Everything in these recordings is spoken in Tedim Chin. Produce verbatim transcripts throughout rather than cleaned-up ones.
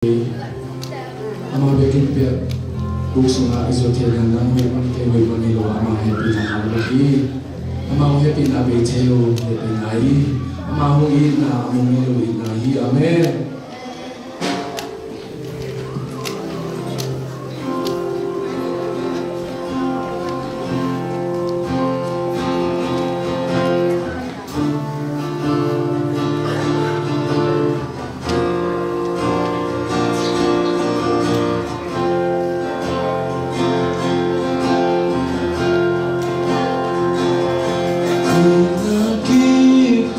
Ama biakinn piak buk sungah i zuat theihna nang hoih man kei, hoih man hi lo, ama hehpihna hang bek hi. Ama hehpihna bei thei lo, hehpihna hi. Ama hong itna a mong ngei lo itna hi. Amen.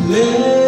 Amen.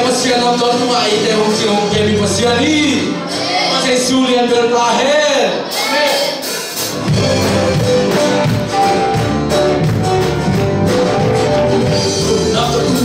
Pasian lam tuan mah eite hong sing hong piak mi Pasian hi. Pasian sulian bel la hen. Amen.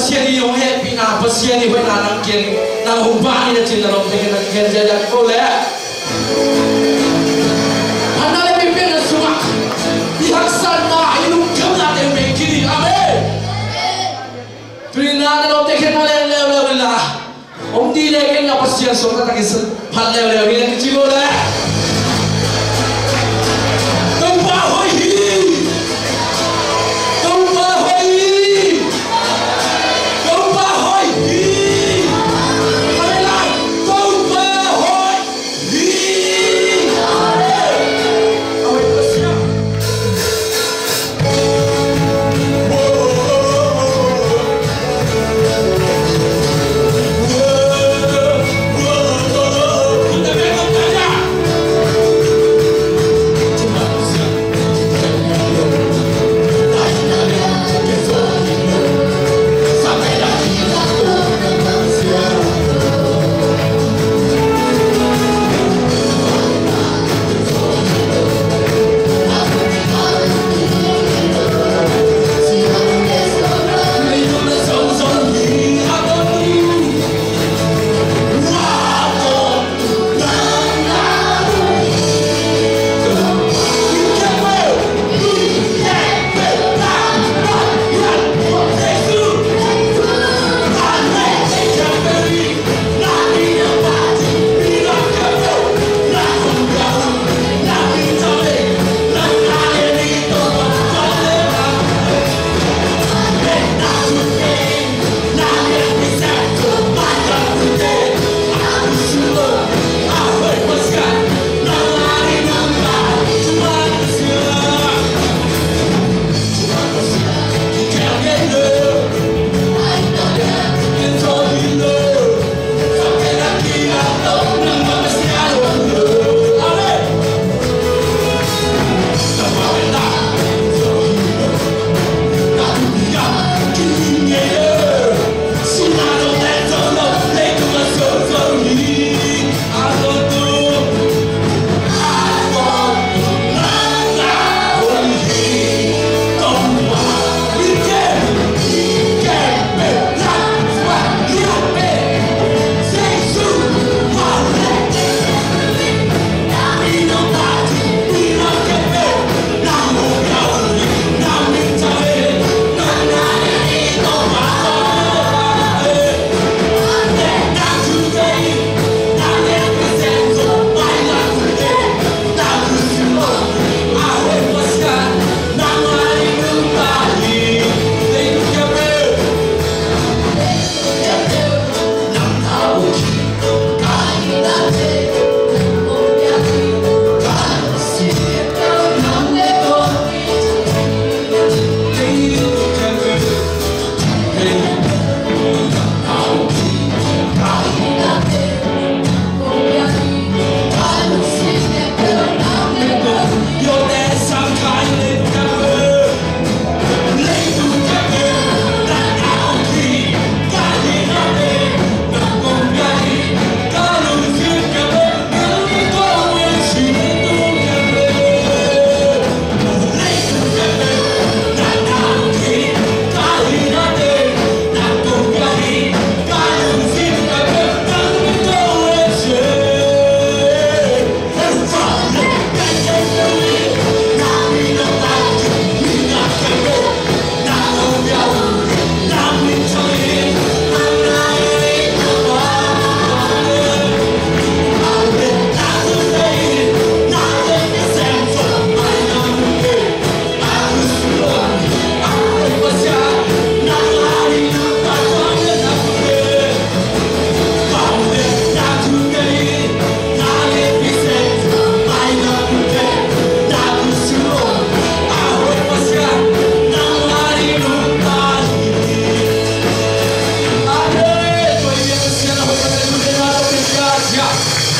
Pasian i hong hehpihna, Pasian i hoihna nang kiang nang hong ban hi na cih na lawmte kiang nang kikhen ziahziah ko leh. Phatna le pianpihna sungah i haksatna, i lungkhamna teng bei khin hi. Amen. Tuni-in ah na lawmte kiang na len leuleu inla, om ding le ken na Pasian suakta takin sa phat leuleu hi na kici lo leh. Topa hoih hi. Topa hoih hi. Topa hoih hi. Amen. Topa hoih hi. Amen.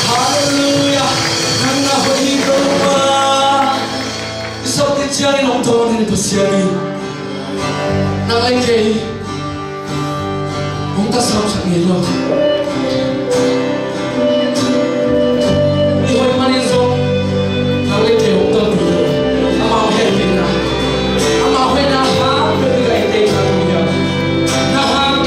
Halleluia. Nang na hoih hi Topa. I sawt khit ciangin hong thawn in Pasian in nang le kei hong tasam sak ngei lo. I hoih manin zong nang le kei hong thawn ngei lo. Amau hehpihna, amau hoihna hang peuh i ka i teitang hi a, na hang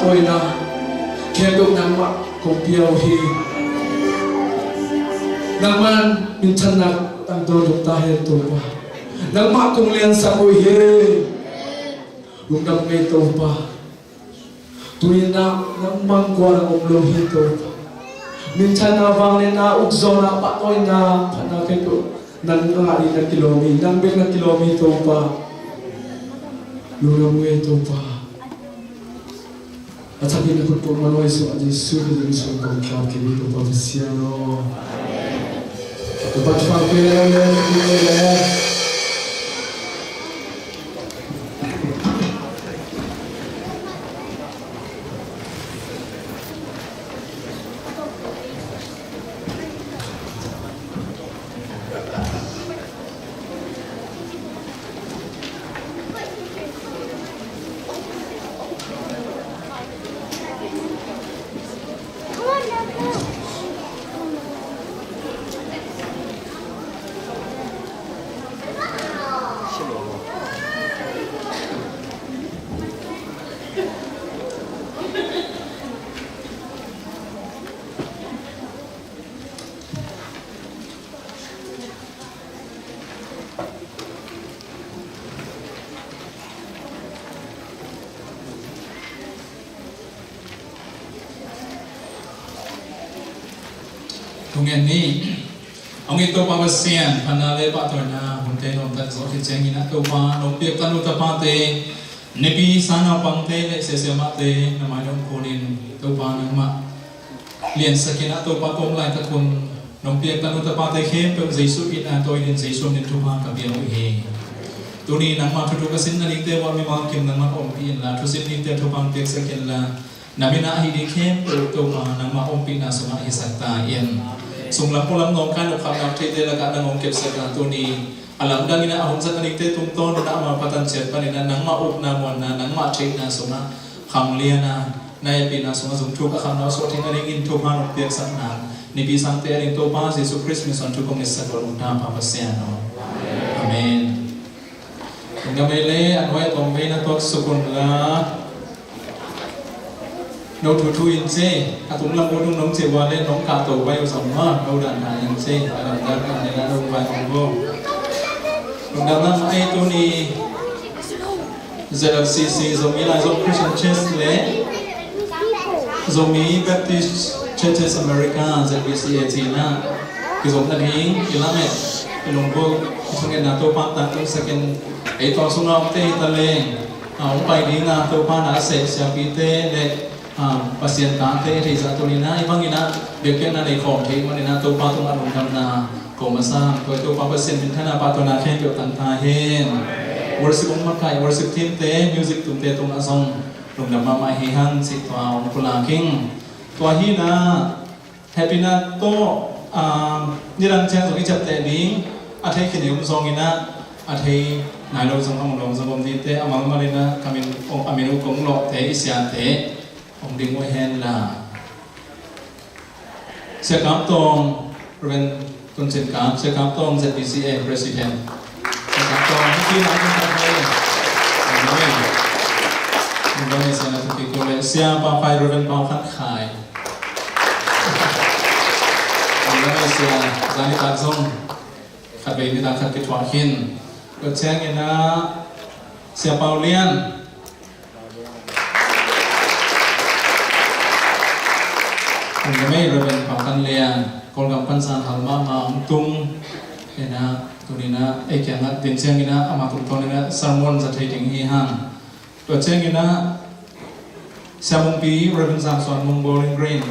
Topa, khempeuh nangmah kong pia uh hi. Nangman minthanna tangtawn zong ta hen Topa. Nangmah kong liansak uh hi. Lungdam ngei Topa. Tuni-in ah nangmah kua nang om lo hi Topa. Minthanna vangliatna ukzawhna pahtawina phatna khempeuh nang ngah ding na kilawm hi, nang bek na kilawm hi Topa. Lungdam ngei Topa. A thakin a khut pawlpi nuai sungah Jesu Khazih min suang kong kiap kik hi Topa Pasian aw. Topa thupha pia le, le, le, le. Thungen ni. Hong it Topa Pasian, phatna le pahtawina hunte nuamtak zawh khit ciangin ah Topa, nong piaktan uh tapate, nipi sang naupangte le siasiamahte na mai dong kunin Topa nangmah liansak in ah Topa kawm laitak hun nong piaktan uh tapate khempeuh Jesu in ah tawi in Jesu min thupha ka pia uh hi. Tuni nangmah thuthu ka sin nadingte uh ah mimal kim nangmah ompih inla, thusin dingte thupha piaksak inla, na min ah hih ding khempeuh Topa nangmah ompihna sungah hisak ta in. Sunglam pualam nawngkai nopkhamna theite lakah nang hong kepsak a, tuni a lamdang in ah a hun zat nadingte tungtawn un ah amau patan ciat panin ah nangmah upna muanna, nangmah theihna sungah khanglian a, na hehpihna sungah zung thuk a khamna uh suah theih nadingin thupha nong piaksakna, nipi sangte ading Topa Jesu Khrist min suang thu kong ngetsak uh a, lungdam Pa Pasian aw. Amen. Lungdam ei le, a nuai a tawm vei na tuaksuk un la. No thuthu in ci, a tung lam uh tung nong ci uh a le nong kahto bai uh zong ma, no dan dan in ci, a lam dan dan in a no bai uh bo. Lungdam lam ei tuni Z L C C, Zomi Laizom Christian Church le Zomi Baptist Churches America, Z B C A ci na. Kizom nading i lamet, i lunggulh, i thungetna Topa tangtungsak in, ei tawh sungah omte hi ta leng, a hong pai dingah Topa na a seh siapite le, a, Pasian tate a theihsa tuni-in ah, hih bangin ah biakpiakna nei khawm thei manin ah Topa tungah lungdamna ko masa hang. Tua Topa Pasian minthanna pahtawina khempeuh tang ta hen. Worship hong makaih worship teamte, music tumte tungah zong lungdam mahmah hi hang cih tua hong pulak ing. Tua hi-in ah Hehpihna tawh, ah, nidang ciang zong i ciapteh ding, a thei khin i om zongin ah, a thei nai lo zong a om lo zong om dingte, a malmal in ah, ka min, a min uh kong lawhte, i siate, hong ding uh hen la. Sia Kam Tawng, Reverend Tun Cin Kam, Sia Kam Tawng, Z B C A President. Sia Kam Tawng, hih pi lai in tak hei. Amen. Amen. Sia Na Thu Kik Kul le, Sia Pa Khai, Reverend Pau Khan Khai. Sia, zani tak zong khat vei ni tak khat kithuah khin. Tua ciangin ah Sia Pau Lian. Kum na mei Reverend Pau Khan Lian, Kawlgam pansan hal mahmah hong tung. Ina, tuni-in ah, ei kiangah din ciangin ah, amah tungtawn in ah sermon za thei ding hi hang. Tua ciangin ah, Sia Mungpi, Reverend Zang Suan Mung, Bowling Green.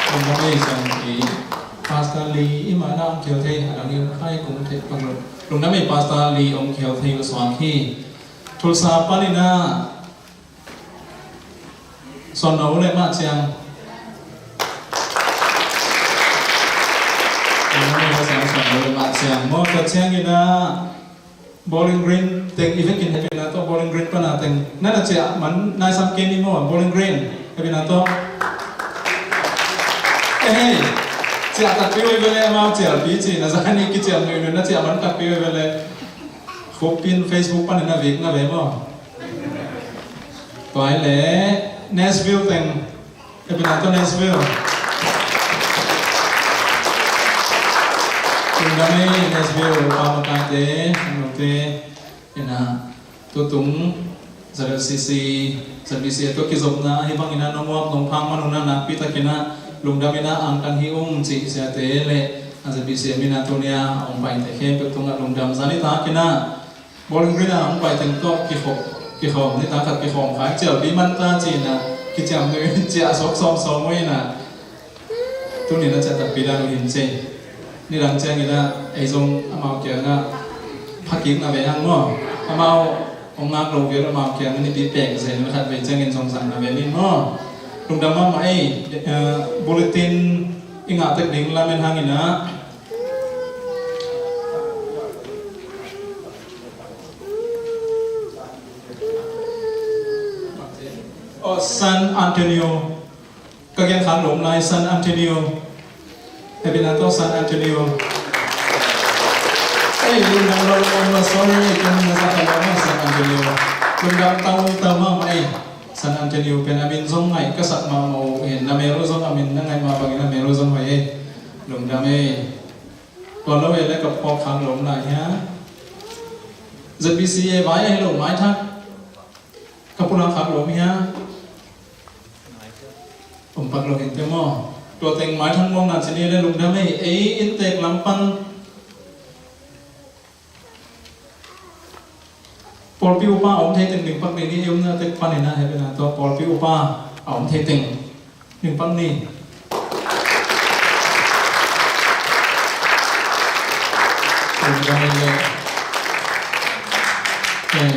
Lungdam ei Sia Mungpi. Pastor Lee, i mah na hong khial thei, a dang i hong khai kung thei pang lo. Lungdam ei Pastor Lee, hong khial thei lo suak hi. Tulsa panin ah, Suan No le Mah Ciang. Lungdam ei Sia Suan No le Mah Ciang. Maw, tua ciangin ah, Bowling Green teng i vekin hehpihna tawh Bowling Green pana teng. Na na ciah man naisam kei ni maw, Bowling Green. Hehpihna tawh. Eh, hei. Ciah takpi uh hi ve le, amau ciah pi ci. Na zani kiciah nuinui na ciah man takpi uh hi ve le. Khupin Facebook panin na vik na ve maw. Tua hi leh Nashville teng, Happy Nine tawh Nashville. Lungdam ei Nashville pa makaite, nute, ina, tutung, Z L C C, Z B C a tua kizopna, hih bangin a nong uap nong phang man un a nakpi takin a, lungdam ina angtang hi ung cih siate le, a Z B C a min a tuni a hong paite khempeuh tungah lungdam. Zan nitak ina, Bowling Green a hong pai teng tawh kikhop, kikhawm, nitak khat kikhawm khai, cialpi man ta ci ina, kiciam nui ciah a sawk sawm sawm uh ina, tuni na ciah takpi dan uh hin ci. Nidang ciangin a, ei zong amau kiangah phakik na ve hang maw. Amau hong ngak lo vial amau kiangah nipi pek zen khat vei ciangin zong zang na ve ning maw. Lungdam mahmah ei, eh, bulletin i ngah tek ding lamen hangin a. Oh, San Antonio. Ka gen khak lawm lai San Antonio. Happy Nine tawh San Antonio. Ei, lungdam lo, lungdam lo, sorry, kan na sa ka lawm San Antonio. Lungdam tau, tau mahmah ei. San Antonio pen a min zong ngaih ka sak mahmah uh hin, na mel uh zong a min na ngaih mah bangin a mel uh zong hoih ei. Lungdam ei. Tua lo ei le ka phawk khak lawm lai hia. Z B C a vai a hi lo maithak. Ka pulak khak lawm hia. Om pak lo hin te maw. Tua teng maithak mawng na ci ni le lungdam ei, ei inntek lam pan. Pawlpi upa a om thei teng ding pak ni ni, ei omna tek pan ina Happy Nine tawh pawlpi upa a om thei teng ding pak ni. Lungdam ei le. Eh.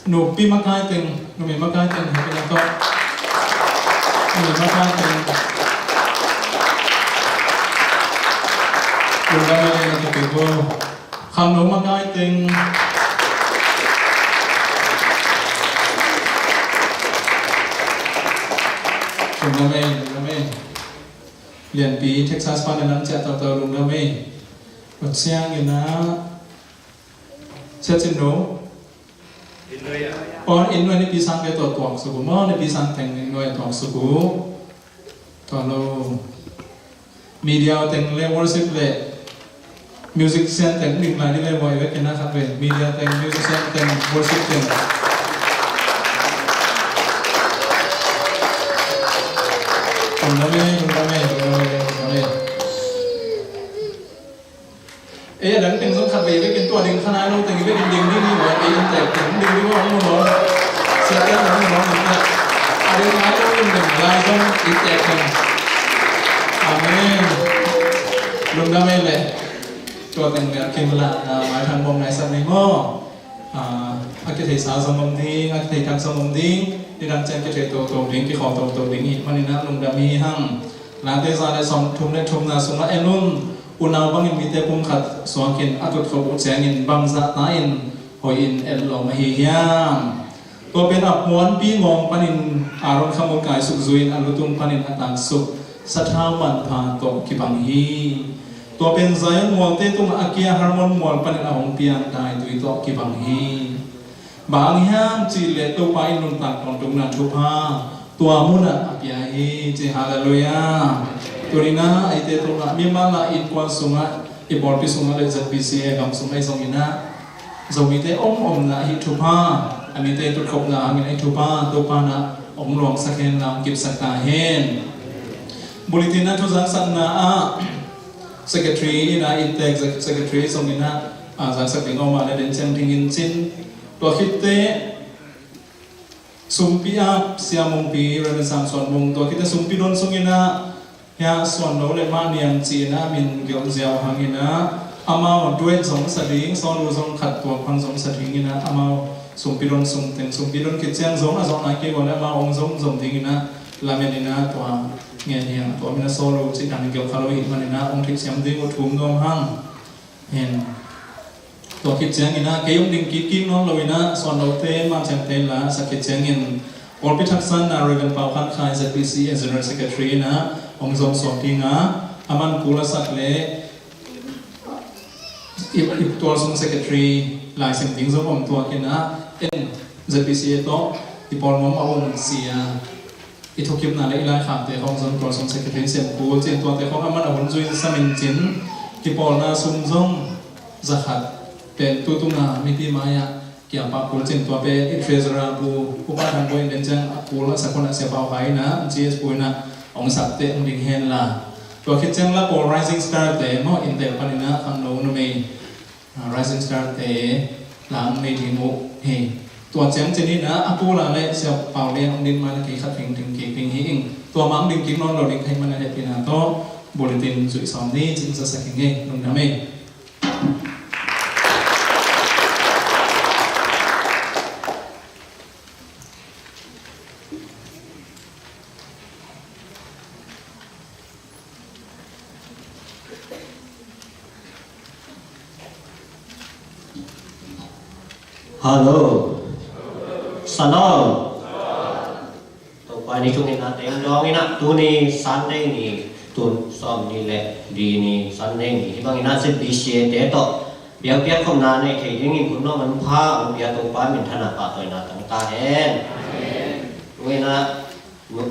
Nupi makai teng, numei makai teng, Happy Nine tawh. Numei makai teng. Lungdam ei, lungdam ei, lungdam ei. Khangno makai teng. Lungdam ei, lungdam ei. Lianpi Texas pan a nang ciah tautau lungdam ei. Tua ciangin a, Sia Cin No. Aw, inn nuai nipi sang te tawh tuak suk uh maw, nipi sang teng inn nuai tuak suk uh. Tua lo. Media teng le worship le musician teng ding lai ni le, buai vek kina khat ve. Media teng, musician teng, worship teng. Lungdam ei, lungdam ei, lungdam ei, lungdam ei. Ei, a dang teng zong khat vei vekin tua ding kha nai lo teng vekin ding ding hi maw, ei inntek teng ding ding maw, hong mu maw. Siate hong mu maw, inntek. A ding nai lo in ding lai zong inntek teng. Amen. Lungdam ei le. Tua teng le a kim la, a, mai thang bom nai sak ni maw. A, a kitheisa zong om ding, a kithei thak zong om ding, nidang ciang kithei toto ding, kikhawm toto ding, hih manin a lungdam hi hang. Late za le sawmthum le thumna sungah en un, unau bangin mite pumkhat suakin a tutkhop uh ciangin bangzah ta in hoih in et lawm ahi hiam? Tua pen a puanpi ngawng panin Aaron khamul kai suk zui-in a lutung panin a taksuk sathau manpha tawh kibang hi. Tua pen Zion mualte tungah a kia Hermon mual panin a hong piang daitui tawh kibang hi. Bang hang hiam cihleh Topa in nuntak tawntungna thupha tua munah a pia hi ci. Halleluiah. Tuninah eite tungah mimal ah innkuan sungah, i pawlpi sungah le Z B C a gam sungah i zonginah Zomite om omna hih thupha, a mite tutkhopna hangin hih thupha Topa na hong luangsak hen la, hong kipsak ta hen. Bulletin a thuzaksakna ah secretary ina inntek secretary zongina, a, zaksak ding a om a le den ciang dingin cin. Tua khitte sumpi ah Sia Mungpi, Reverend Sam Suan Mung, tua khitte sumpi don sungina Hia Suan Lo le Mah Niang ci-ina min gelh ziau hangina amau duet zong sa ding, solo zong khat tuak hang zong sa dingina amau sumpi don sung teng, sumpi don khit ciang zong a zawh nai kei ua le amau hong zom zom dingina lamen ina tua ngen hiang tua mina solo cih dan gelh kha lo hi manina hong theihsiam ding uh thum nuam hang. Hen. Tua khit ciangin ah, kei hong ding kikkik nawn loin ah, Suan Lote, Mah Thiangte la sak khit ciangin, pawlpi thaksanna Reverend Pau Khan Khai, Z B C a General Secretary in ah, hong zom suak ding a, a man kul a sak le, i, i tual sung secretary, lai sim ding zong om tuak in ah, en, Z B C A tawh i pawl nuam a um sia, i thukipna le i laikhakte khawng zong pawl sawm secretary sem kul cin tuate khawng a man a hun zui samin cin, i pawlna sum zong zakhat pen tutunga mipi mai-ah kiapah kul cin tua pen i treasurer pu Upa Thang Bawi in den ciang a kul a sak hun a sia pau hai na G S pu in a hong sakte hong ding hen la. Tua khit ciang la pawl rising star te maw innte panin a khangno numei Rising Star te lang nei ding uh hi. Tua ciang cinin a, a pula le sia pau le hong ding man a kei khat fing ding kik ding hi ing. Tua mang ding kik nawn lo ding khai man a hehpihna tawh bulletin zuih sawm ni cin zasak ing ei, lungdam ei. Hello. Shalom. Topa ni thung in a teng dong in a tuni Sunday ni tun sawm ni le di ni Sunday ni hi bang in a C B C A te tawh biakpiak khopna nei thei dingin hun nong an pha ang pia Topa min thana pah toina tang ta hen. Tung in a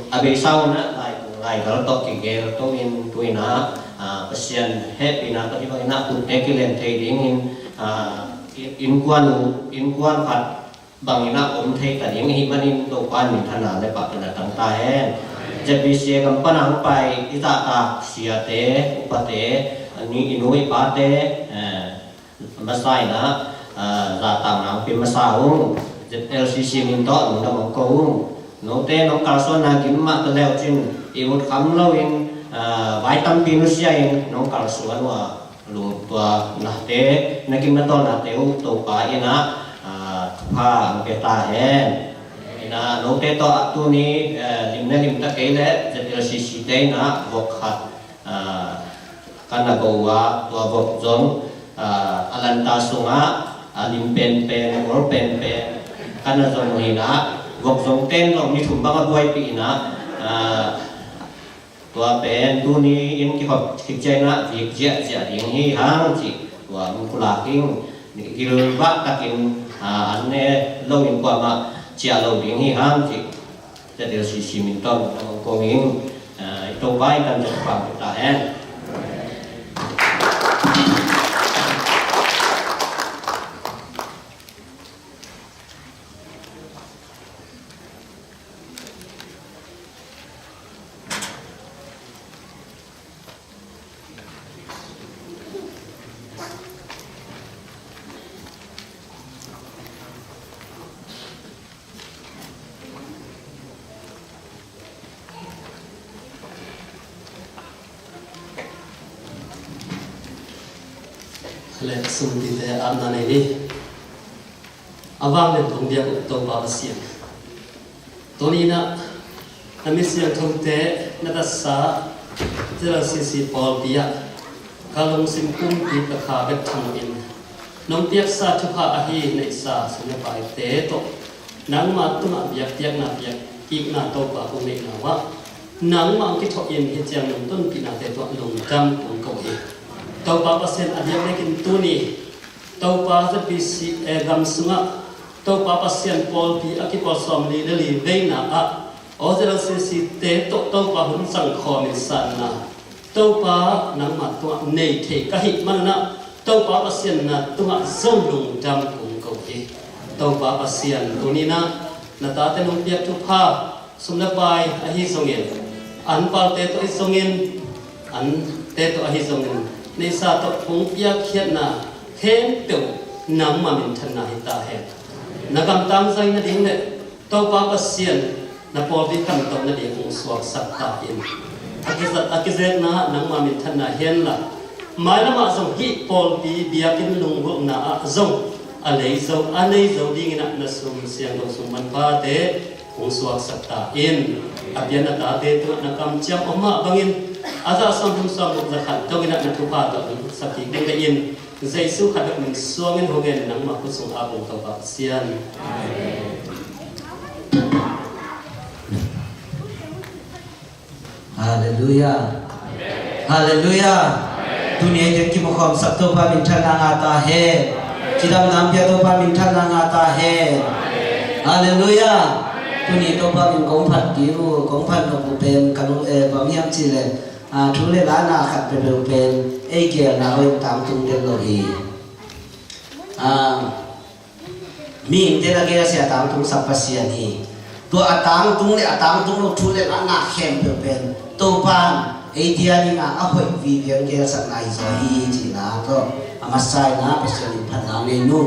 a beisa hun a lai kung lai gal tawh kigel to in tu in a, a, Pasian hehpihna tawh hi bang in a putte kilen thei dingin, a, innkuan, innkuan khat bang in a om thei ta ding hi manin Topa min thana le pah toina tang ta hen. Z B C A gam pan a hong pai i zahtak siate, upate, a ni i nu i pate, eh, masa in a, ah, zahtakna hong pia masa ung. Z L C C min tawh lungdam hong ko ung. Note nong kalsuanna gim mah ta leu cin i ut kham lo in, ah, vai tampi nusia in nong kalsuan uh a lungtuanate na gim na tawlnate uh Topa in a, ah, thupha hong pia ta hen. In a note tawh a tuni, eh, lim na lim ta kei le Z L C C te in a vok khat, ah, ka na go a, tua vok zong, ah, a lanta sungah a lim penpen, a ngol penpen ka na zong uh hi na, vok zong ten zong ni thum bang a buaipih hi na, ah, tua pen tuni in kihop khit ciangin a vik ziahziah ding hi hang cih tua hong pulak ing. Gilvah takin, ah, an ne lo in kuamah ciah lo ding hi hang cih. Tate sisi min tawh na hong kong ing, ah, i Topa in kan zat pang ta hen. Le sum tite apna nei ni. A vanglian thong biak uh Topa Pasian, tuni in ah na mi siangthote na tatsa Tel Sisi pawlpi ah ka lungsim pumpi ka kha bek tham in nong piaksa thupha ahi neihsa sum le paite tawh nangma tungah biakpiakna biak kikna Topa kong neihna uh ah nangmah hong kithawh in hih ciang nong tonpihnate tawh lungdam kong ko hi. Topa Pasian, a diak nekin tuni Topa Z B C A gam sungah Topa Pasian pawlpi a kipawl sawmli le li veina ah aw Tel Sisi te tawh Topa hun zang khawm in sanna Topa nangmah tungah nei thei ka hih manun ah Topa Pasian na tungah zong lungdam kong ko hi. Topa Pasian, tuni in ah na tate nong piak thupha sum le pai ahi zongin, an palte tawh ahi zongin, ante tawh ahi zongin, neihsa tawh hong piakkhiatna khempeuh nangma minthanna hi ta hen. Na gamtang zai nading le Topa Pasian na pawlpi khantoh nading hong suaksak ta in. A kizat, a kizatna nangma minthanna hi hen la, mailamah zong hih pawlpi biakinn lunggulhna ah zong a lei zo, a nei zo dingin ah na sum siangtho sum manphate hong suaksak ta in. A pian a tate tungah na kamciam om mah bangin a zah sawmthum sawmguk zakhat dongin ah na thupha tawh hong sak kik ding in Jesu khat bek min suangin hong en nangmah khut sung a pung Topa Pasian. Amen. Halleluiah. Halleluiah. Tuni a i teng kimukhawmsak Topa minthanna ngah ta hen. Cidamna pia Topa minthanna ngah ta hen. Halleluiah. Tuni Topa min kong phat ding uh, kong phat nop uh pen ka lung, eh, bang hiam cih leh, ah, thu le la na khat peuhpeuh pen ei geelna hoih tangtung den lo hi. Ah, mihingte na geelsia tangtungsak Pasian hi. Tua a tangtung le a tangtung lo thu le la na khempeuh pen Topa in ei dia ni na a hoih vivian geelsakna hi zaw hi cihna tawh a masa in ah Pasian in phatna ngei nu.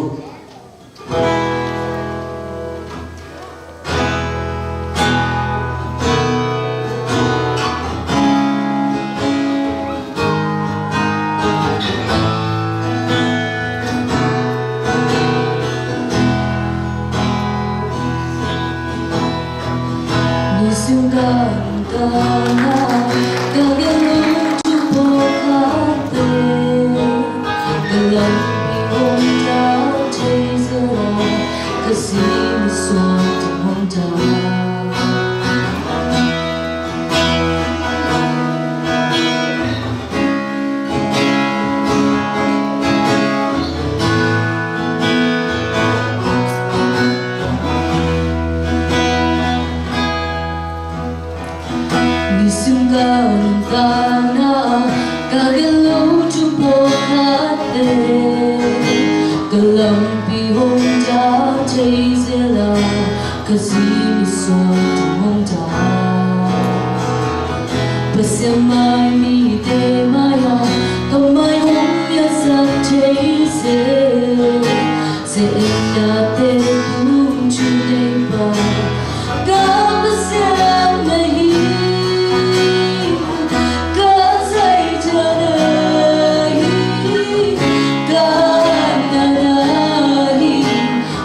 Nisim kan tana ka gelh lo thu pawlkhatte, ka lampi hong dal thei zel a, ka sim suak hong dal. Nisim ka nuntakna ka gelh lo thu pawlkhatte, ka lampi hong dal thei zel a, ka zi suak hong dal. Pasian mai mite mai-ah ka mai hong liansak thei zel. Ze-etnate tung thu nei pa ka Pasian na hi. Ka zeita na hi, ka na na hi,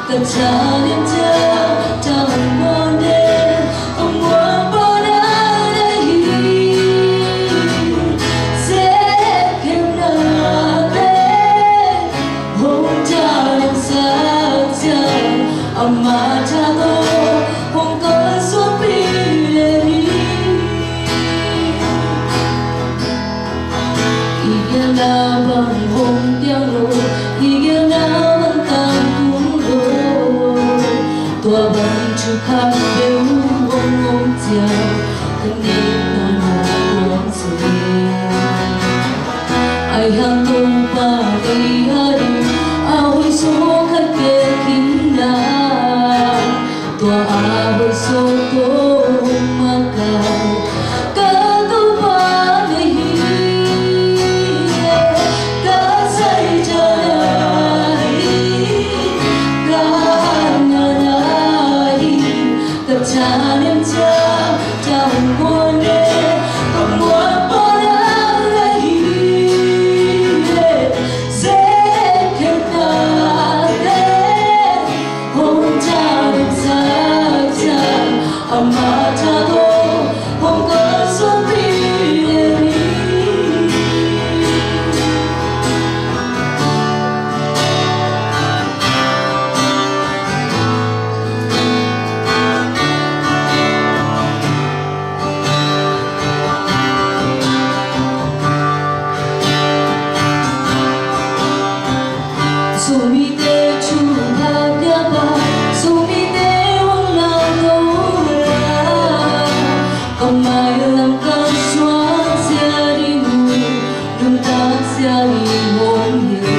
ka thanem ta, ta muan de, ka muan pa na na hi. Ze-etnate hong thanemsak ciang, ama tha tawh hong kalsuanpih hi. I geelna bang hong piang lo, i geelna bang tangtung lo. Tua bang thu khat peuh hong om ciang, ka neihna na tuang zel. Ahi hang Topa ei a ding a hoih zaw khat gelh khin na, tua a hoih zaw tawh hong makaih ka Topa na hi. Ka zeita na hi, ka na na hi, ka thanem ta, ta muan de, ka muan pa na na hi. Ze-etnate hong thanemsak ciang, ama tha tawh hong kalsuanpih hi. Zomite thupha piapa, Zomite hong lau lo la, ka mailam ka suan zia ding uh, nuntak zia ding hong hi.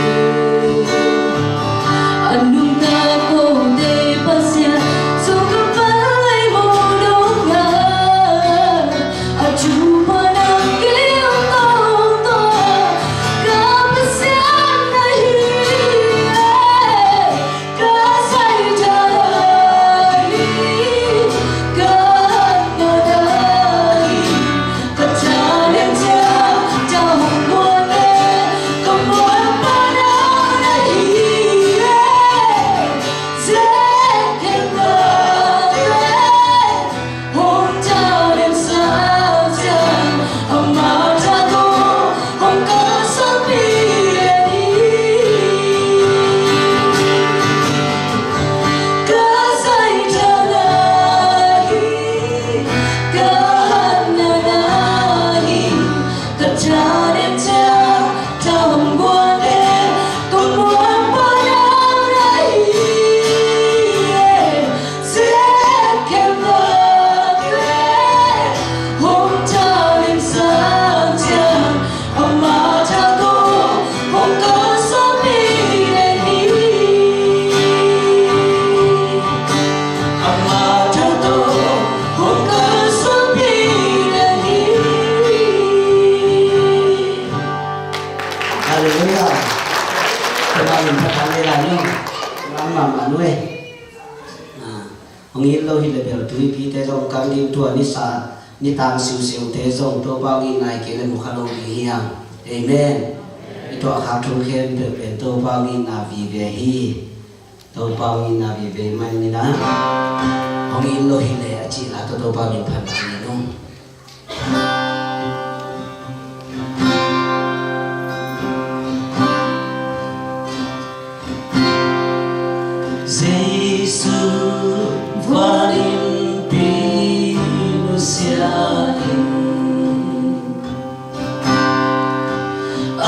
A nuntak kote Pasian, Zogam pan lei mawk dong a, a thupha nang kiang tawh tawh, ka Pasian na hi. Ka zeita na hi, ka na na hi, ka thanem ta, ta muan de, ka muan pa na Halleluiah. Tua in Pathian le lai no. Lam mahmah nuai. Ah, hong it lo hi le bel tuipite zong kang ding, tua nisa nitang siusiute zong Topa hong itna i kei le mu kha lo ding hi hang. Amen. I tuahkhak thu khempeuh pen Topa hong itna vive hi. Topa hong itna vive mah hi na. Hong it lo hi le a cihna tawh Topa min phat mah ni nung. Jesu vanin pi nusia in, a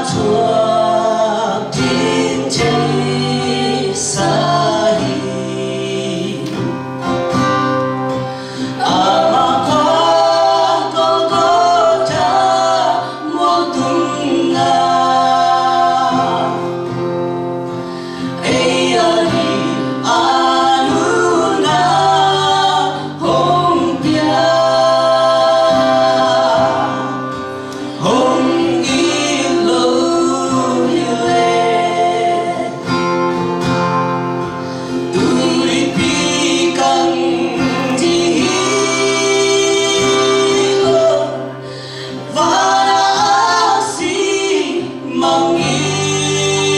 thuak ding thei sa hi. Ama khuak Golgotha mual tungah, ei a ding a nunna hong pia, hong it lo hi leh, tuipi kang ding hi lo. Van a aksi mang in,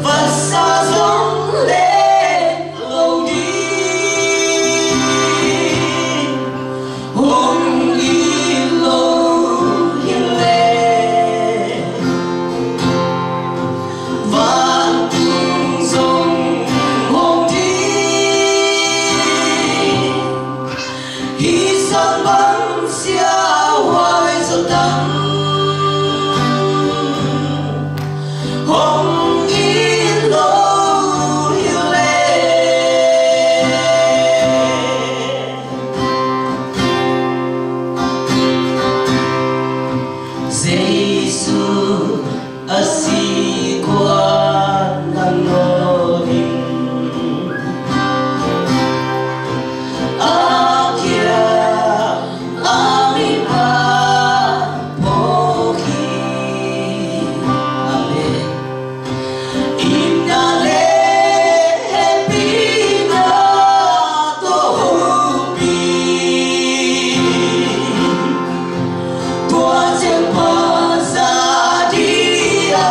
vansa zong len lo ding, hong it lo hi leh, vantung zong hong ding. Hih sang bang siahuai zaw tam, hong it lo hi leh, Jesu a si kua nang nawn in, a kia a mipa phawk hi. Amen. Itna le hehpihna tawh hopih, tua ciang pha za ding a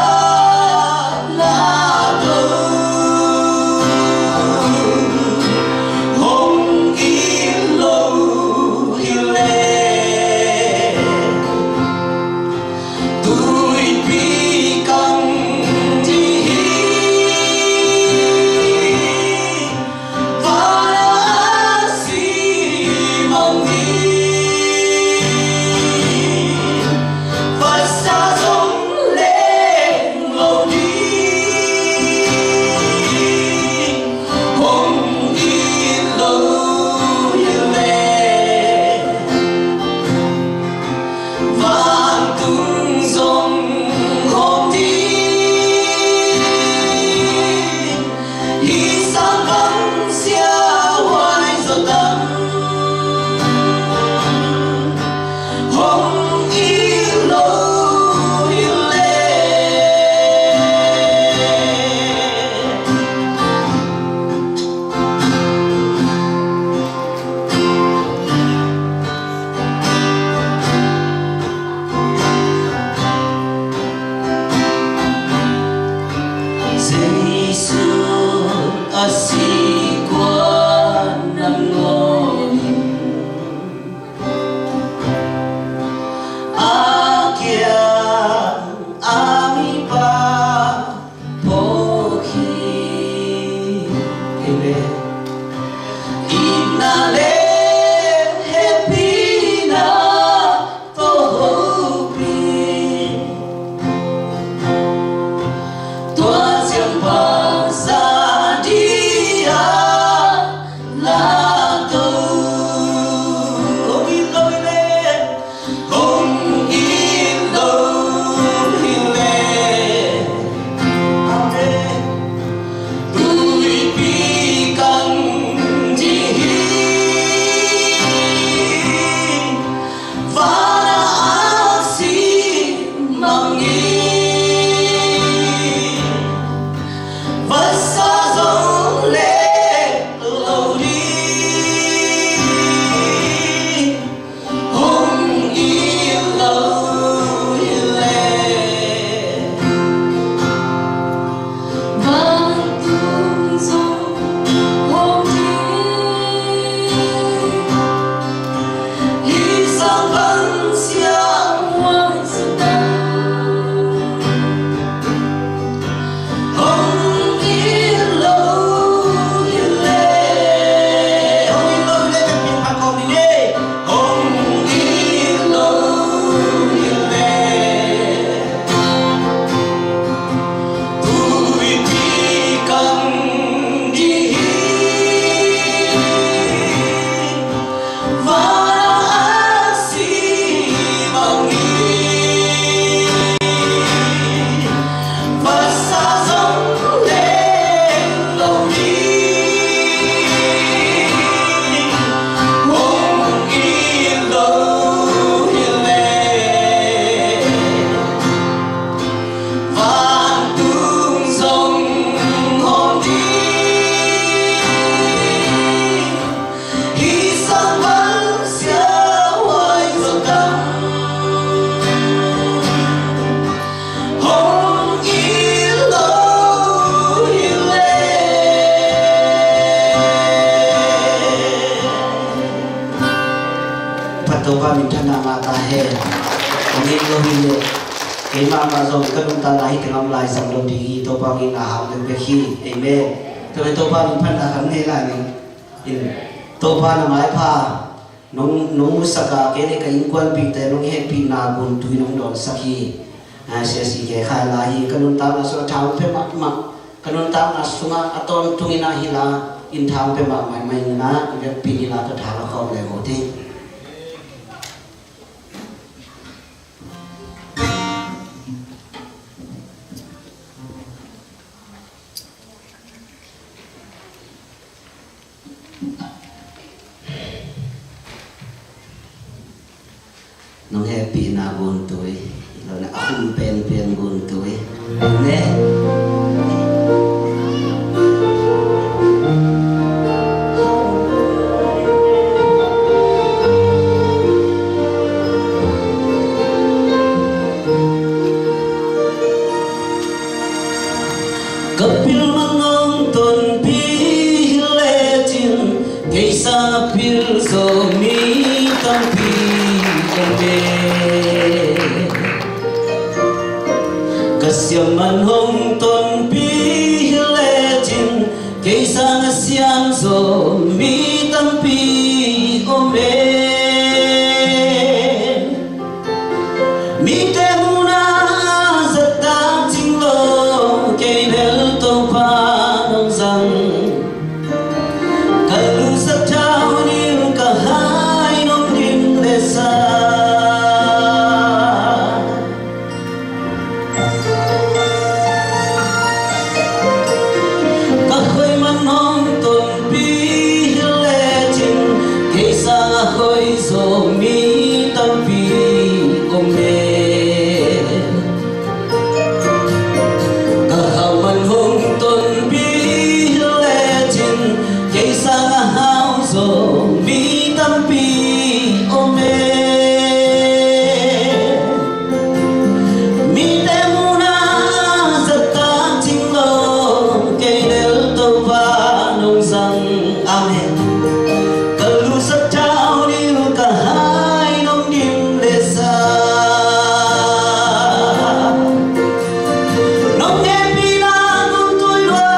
Keimah mah zong ka nuntakna hih teng ah om lai zang lo ding hi. Topa min a hang bekbek hi. Amen. Tua hi Topa min phatna khat nei lai ning. In Topa na maipha nong, nong musak a, kei le ka innkuanpihte nong hehpihna guntui nong dawnsak hi. A, siasi ke khai lai hi. Ka nuntakna sung a thang pia mahmah, ka nuntakna sungah a tawntungin ah hi la, in thang pia mahmah ing a, i vekpi in hi la, tua thang a khawm le maw ti. Nong hehpihna guntui, lo na a hum penpen guntui. Amen. Ka pil man hong tonpih hi lecin, kei sang a pil zo mi tampi om e. Ka siam man hong tonpih hi lecin, kei sang a siam zo mi tampi om e. Mite muhna a zat tak cing lo, kei bel Topa nong zang. Ka lusak thau ning, ka hai nong dim le sa. Ka hoih man hong tonpih hi lecin, kei sang a hoih zo mi tampi om e. Ka hau man hong tonpih hi lecin, kei sang a hau zo mi tampi om e. Mite muhna a zat tak cing lo, kei bel Topa nong zang. Amen. Ka lusak thau ning, ka hai nong dim le sa. Nong hehpihna guntui lua,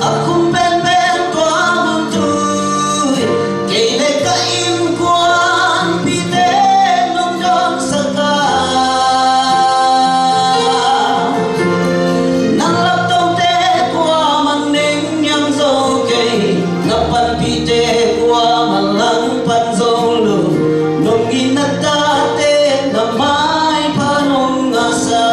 a khum penpen tua guntui, kei le ka innkuanpihte nong dawnsak a. Nang laptote kuaman neng niam zo kei, na panpihte kuaman langpan zo lo, nong it na tate na maipha nong ngahsa.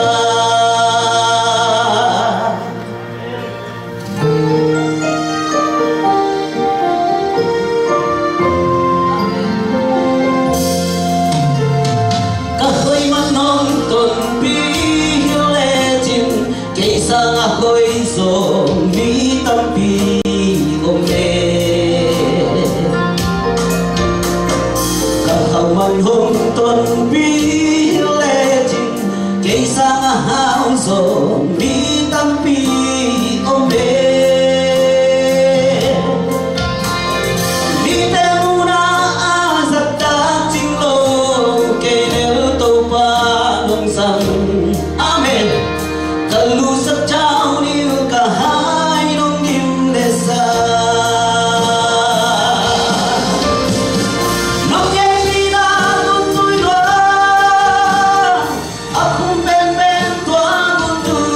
Ka hoih man hong tonpih hi lecin, kei sang a hoih zo mi tampi om e. Ka hau man hong tonpih hi lecin, kei sang a hau zo mi tampi om e. Mite muhna a zat tak cing lo, kei bel Topa nong zang. Amen. Ka lusak thau ning, ka hai nong dim le sa. Nong hehpihna guntui lua, a khum penpen tua guntui,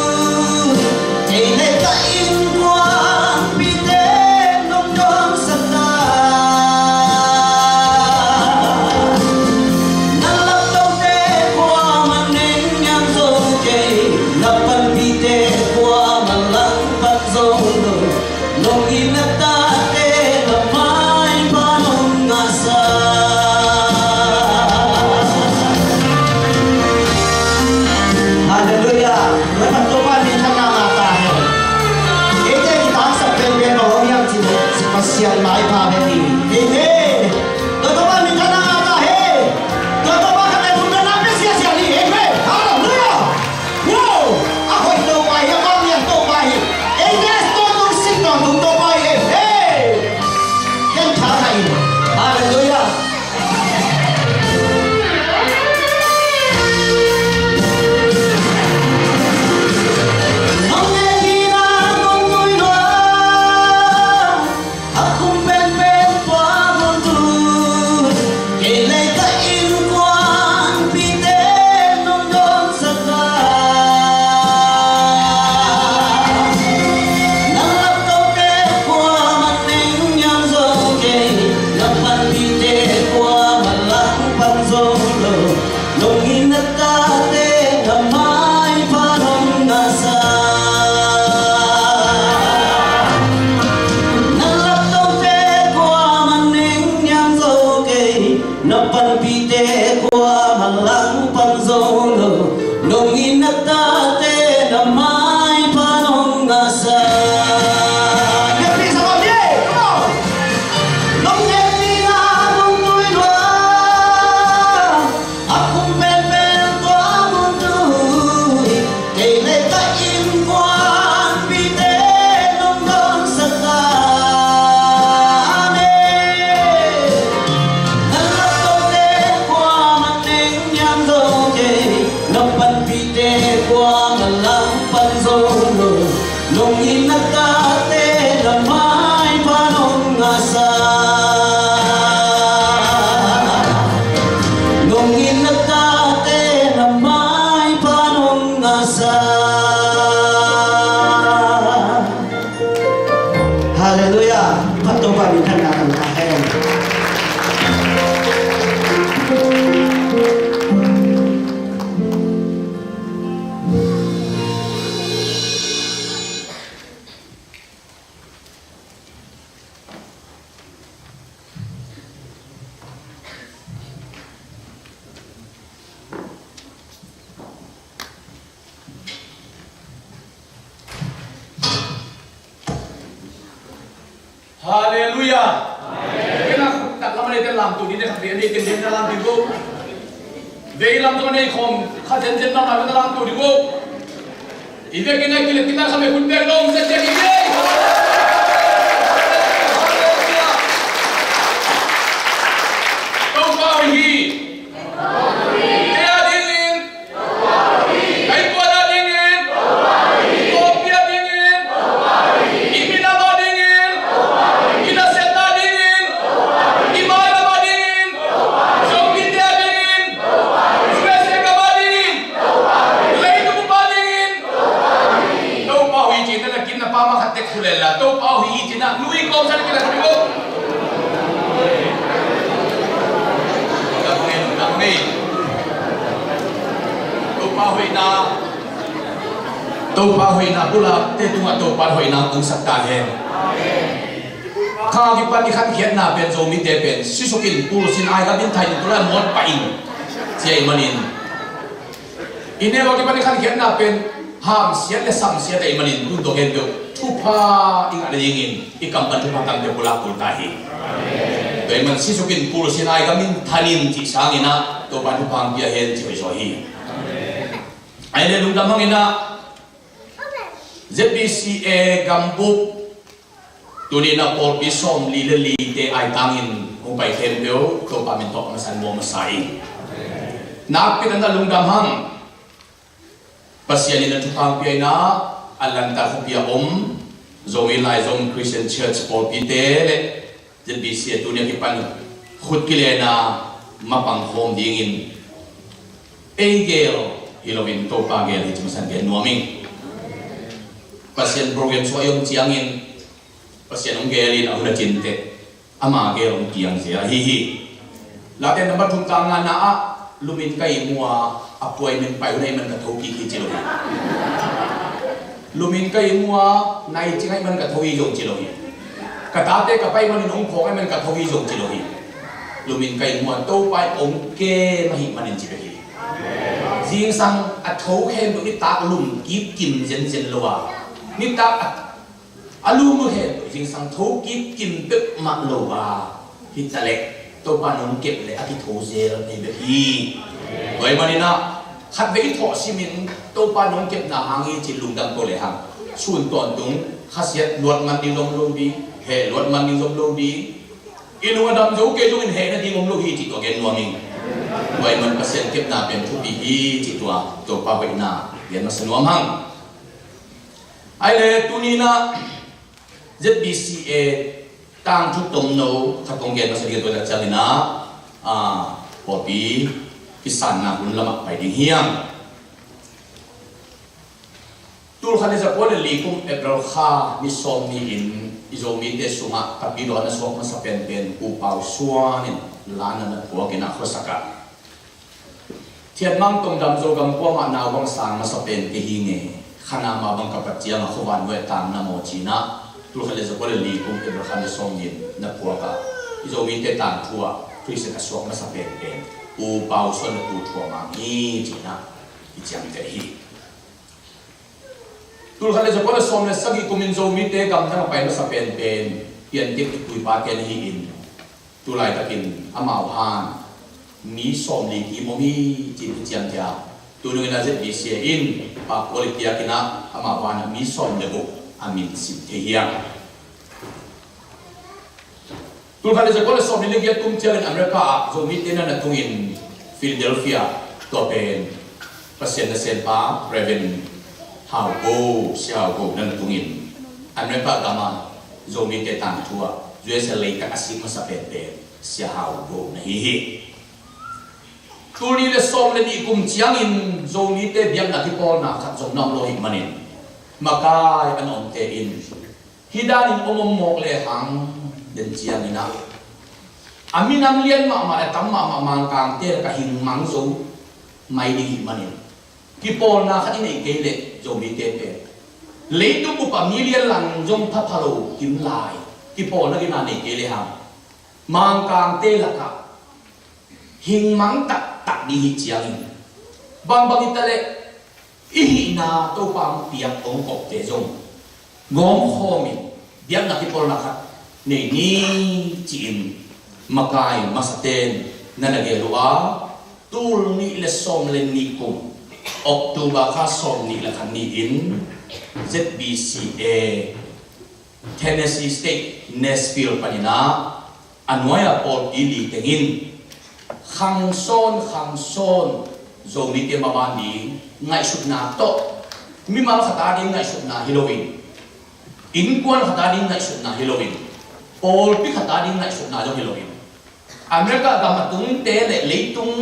Tate na maipha nong ngahsa. Na laktawmte kuamah nengniam zo kei, na panpihte kuamah langpang zo lo. Nong it na tate na maipha nong ngahsa. Nong et ding a nong tui lua, a kum penpen tua mun tui, kei le ka innkuanpihte nong dawnsak ta hen. Na laktawmte kuamah nengniam zo kei, na panpihte kuamah langpang zo lo. Nong it na tate na maipha nong ngahsa. Nong it na tate na maipha nong ngahsa. Halleluiah. Phat Topa minthanna kan ta hen. Halleluiah. Kena khut tak lam a neite lamto ding, khat vei a neite na lamto ding uh. Vei lam tawh a nei khawm khat zenzen mahmah na lamto ding uh. I vekin a kileh kitan khat vei khut beng dong zet ding hi. Halleluiah. Topa uh hi. Kei a dingin, ka innkuan a dingin, ka pawlpi a dingin, i minam a dingin, i nasepna dingin, i mailam a dingin, Zomite a dingin, U S A gam a dingin, leitung bup a dingin, Topa uh hi cih na kipna pa mah khat tek khulel la, Topa uh hi cih na lui kawmsan kila khat uh. Topa hoihna, Topa hoihna pulakte tungah Topa hoihna hong sak ta hen. Kha kipan i khankhiatna pen Zomite pen sisuk in, pulsin, ai gam in, thain in, tulai mawt pah in ci ahih manin, i neu a kipan i khankhiatna pen hamsiat le samsiat ahih manin, tun tawh khempeuh thupha i ngah nadingin i kam pan thupha tampi pulak kul ta hi. Tua ahih man sisuk in, pulsin, ai gam in, thain in cih sangin ah Topa in thupha hong pia hen ci hoihzaw hi. Ahih leh lungdam hang in ah Z B C A gambup tuni in ah pawlpi sawmli le lite aitangin hong pai khempeuh Topa min tawh masa in muang masa ing. Nakpi takin ah lungdam hang. Pasian in a thupha hong pia in ah Atlanta khuapi a om Zomi Laizom Christian Church pawlpite le Z B C a tuni a kipan khut kilen a mapang khawm dingin ei gel hi loin Topa gel hi ci masa in gen nuam ing. Pasian program suah i om ciangin Pasian hong gel in a hun a cin teh ama gel hong piang zel ahi hi. Late nambat thum, ka ngahna ah lumin ka ihmu a, appointment pai hun ahih man ka thokik hi ci lo hi. Lumin ka ihmu a, nai cing ahih man ka tho hi zong ci lo hi. Ka tate ka pai manin hong phawk ahih man ka tho hi zong ci lo hi. Lumin ka ihmu a, Topa in hong kem ahih manin ci bek hi. Zingsang a tho khempeuh nitak lum kipkim zenzen lo a, nitak a a lum uh khempeuh zingsang tho kipkim peuhmah lo a, hi ta leh Topa in hong kep leh a kitho zel ahi bek hi. Tua ahih manin ah khatvei i thawh simin Topa in hong kepna hang hi ci lungdam ko lehang, sun tawntung khasiat luat man ding zong lo ding, heh luat man ding zong lo ding, i lung a dam zo kei zongin heh nading om lo hi cih tua gen nuam ing. Tua ahih man Pasian kepna pen thupi hi cih tua Topa hoihna gen masa nuam hang. Ahih leh tuni in ah Z B C A tangthu tomno khat kong gen masa ding a, tua ciangin ah, ah, pawlpi kisanna hun lamah pai ding hi hang. Tul khat le za kua le li kum April kha ni sawm ni-in i Zomite sungah Tapidaw na suak masa penpen Pu Pau Suan in la na na puak in ah khuasak ah, Thianmang tongdam Zogam kuamah nau bang sang masa pen kei hi nge, khanama bang ka pat ciangah khuavan nuai tang na maw cinah, tulkhat le zakua le li kum April khan le sawm din na phuakah i Zomite tangthu ah Khrista ka suak masa penpen U Pau Suan le Pu Thua Mang hi cinah i ciamteh hi. Tulkhat le zakua le sawm le sagih kumin Zomite gamdang a pai masa penpen Piantik i puipate na hi-in, tulaitakin amau han mi sawmli kim om hi cin i ciamcia. Tunungin a Z B C A in pakkual i piakinah amau hanah mi sawm le guk a min sim thei hiam? Tulkhat le zakua le sawmli le giat kum ciangin America ah Zomite na na tungin Philadelphia, tua pen Pasian nasempa Reverend Hau Go, Sia Hau Go na na tungin America gama Zomite tangthu ah U S A leitak a sik masa penpen Sia Hau Go na hi hi. Tul nih le sawm le nih kum ciangin Zomite biakna kipawlna khat zong na om lo hi manin makai a na omte in hih danin om om mawk lehang den cianginah a minam lian mahmah le tam mahmah Mangkangte lakah hingmang zo mai ding hi manin kipawlna khat i neih kei leh Zomite pen leitung bup ah mi lian lang zong phapha lo kim lai kipawlna gina neih kei lehang Mangkangte lakah hingmang taktak ding hi ciangin bangbang hi ta leh i hihna Topa hong piak hong kawkte zong gawmkhawmin biakna kipawlna khat nei ni ci-in makai masaten na na gel uh a, tul nih le sawm le nih kum October kha sawm nih le khat ni-in Z B C A Tennessee State Nashville paninah a nuai-a pawlpi li tengin khangsawn khangsawn Zomite maban ding ngaihsutna tawh, mimal khat a ding ngaihsutna hi loin, innkuan khat a ding ngaihsutna hi loin, pawlpi khat a ding ngaihsutna zong hi loin, America gam a tungte le leitung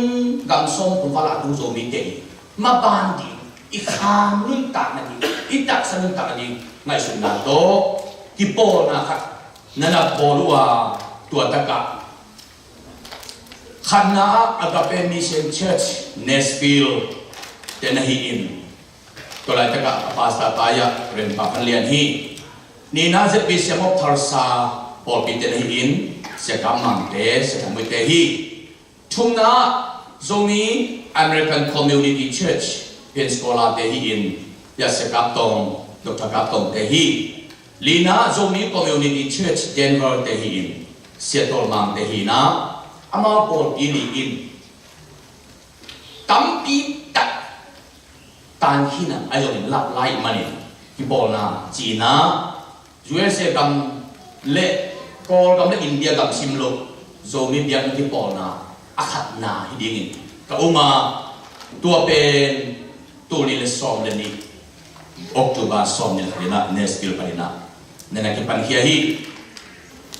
gam sawm kum val a tung Zomite i maban ding, i kham nuntakna ding, i taksa nuntakna ding ngaihsutna tawh kipawlna khat na na bawl uh a, tua takah khatna ah Agape Mission Church Nashville te na hi-in, tua laitakah a pastor pa-ah Reverend Pa Van Lian hi. Nihna Z B C A of Tulsa pawlpite na hi-in, Sia Kap Mangte, Sia Thang Muite hi. Thumna ah Zomi American Community Church Pensacola te hi-in, Sia Kap Tawng, Doctor Kap Tawng te hi. Lina ah Zomi Community Church Denver te hi-in, Sia Tawl Mang te hi-in ah, amau pawlpi li in tampi tak tankhin a, ahi zongin lap lai manin kipawlna cihna U S A gam le Kawlgam le India gam sim lo Zomi biakna kipawlna a khatna hi dingin ka um a, tua pen tul nih le sawm le nih October sawm nih le khat inah Nashville paninah na na kipankhia hi.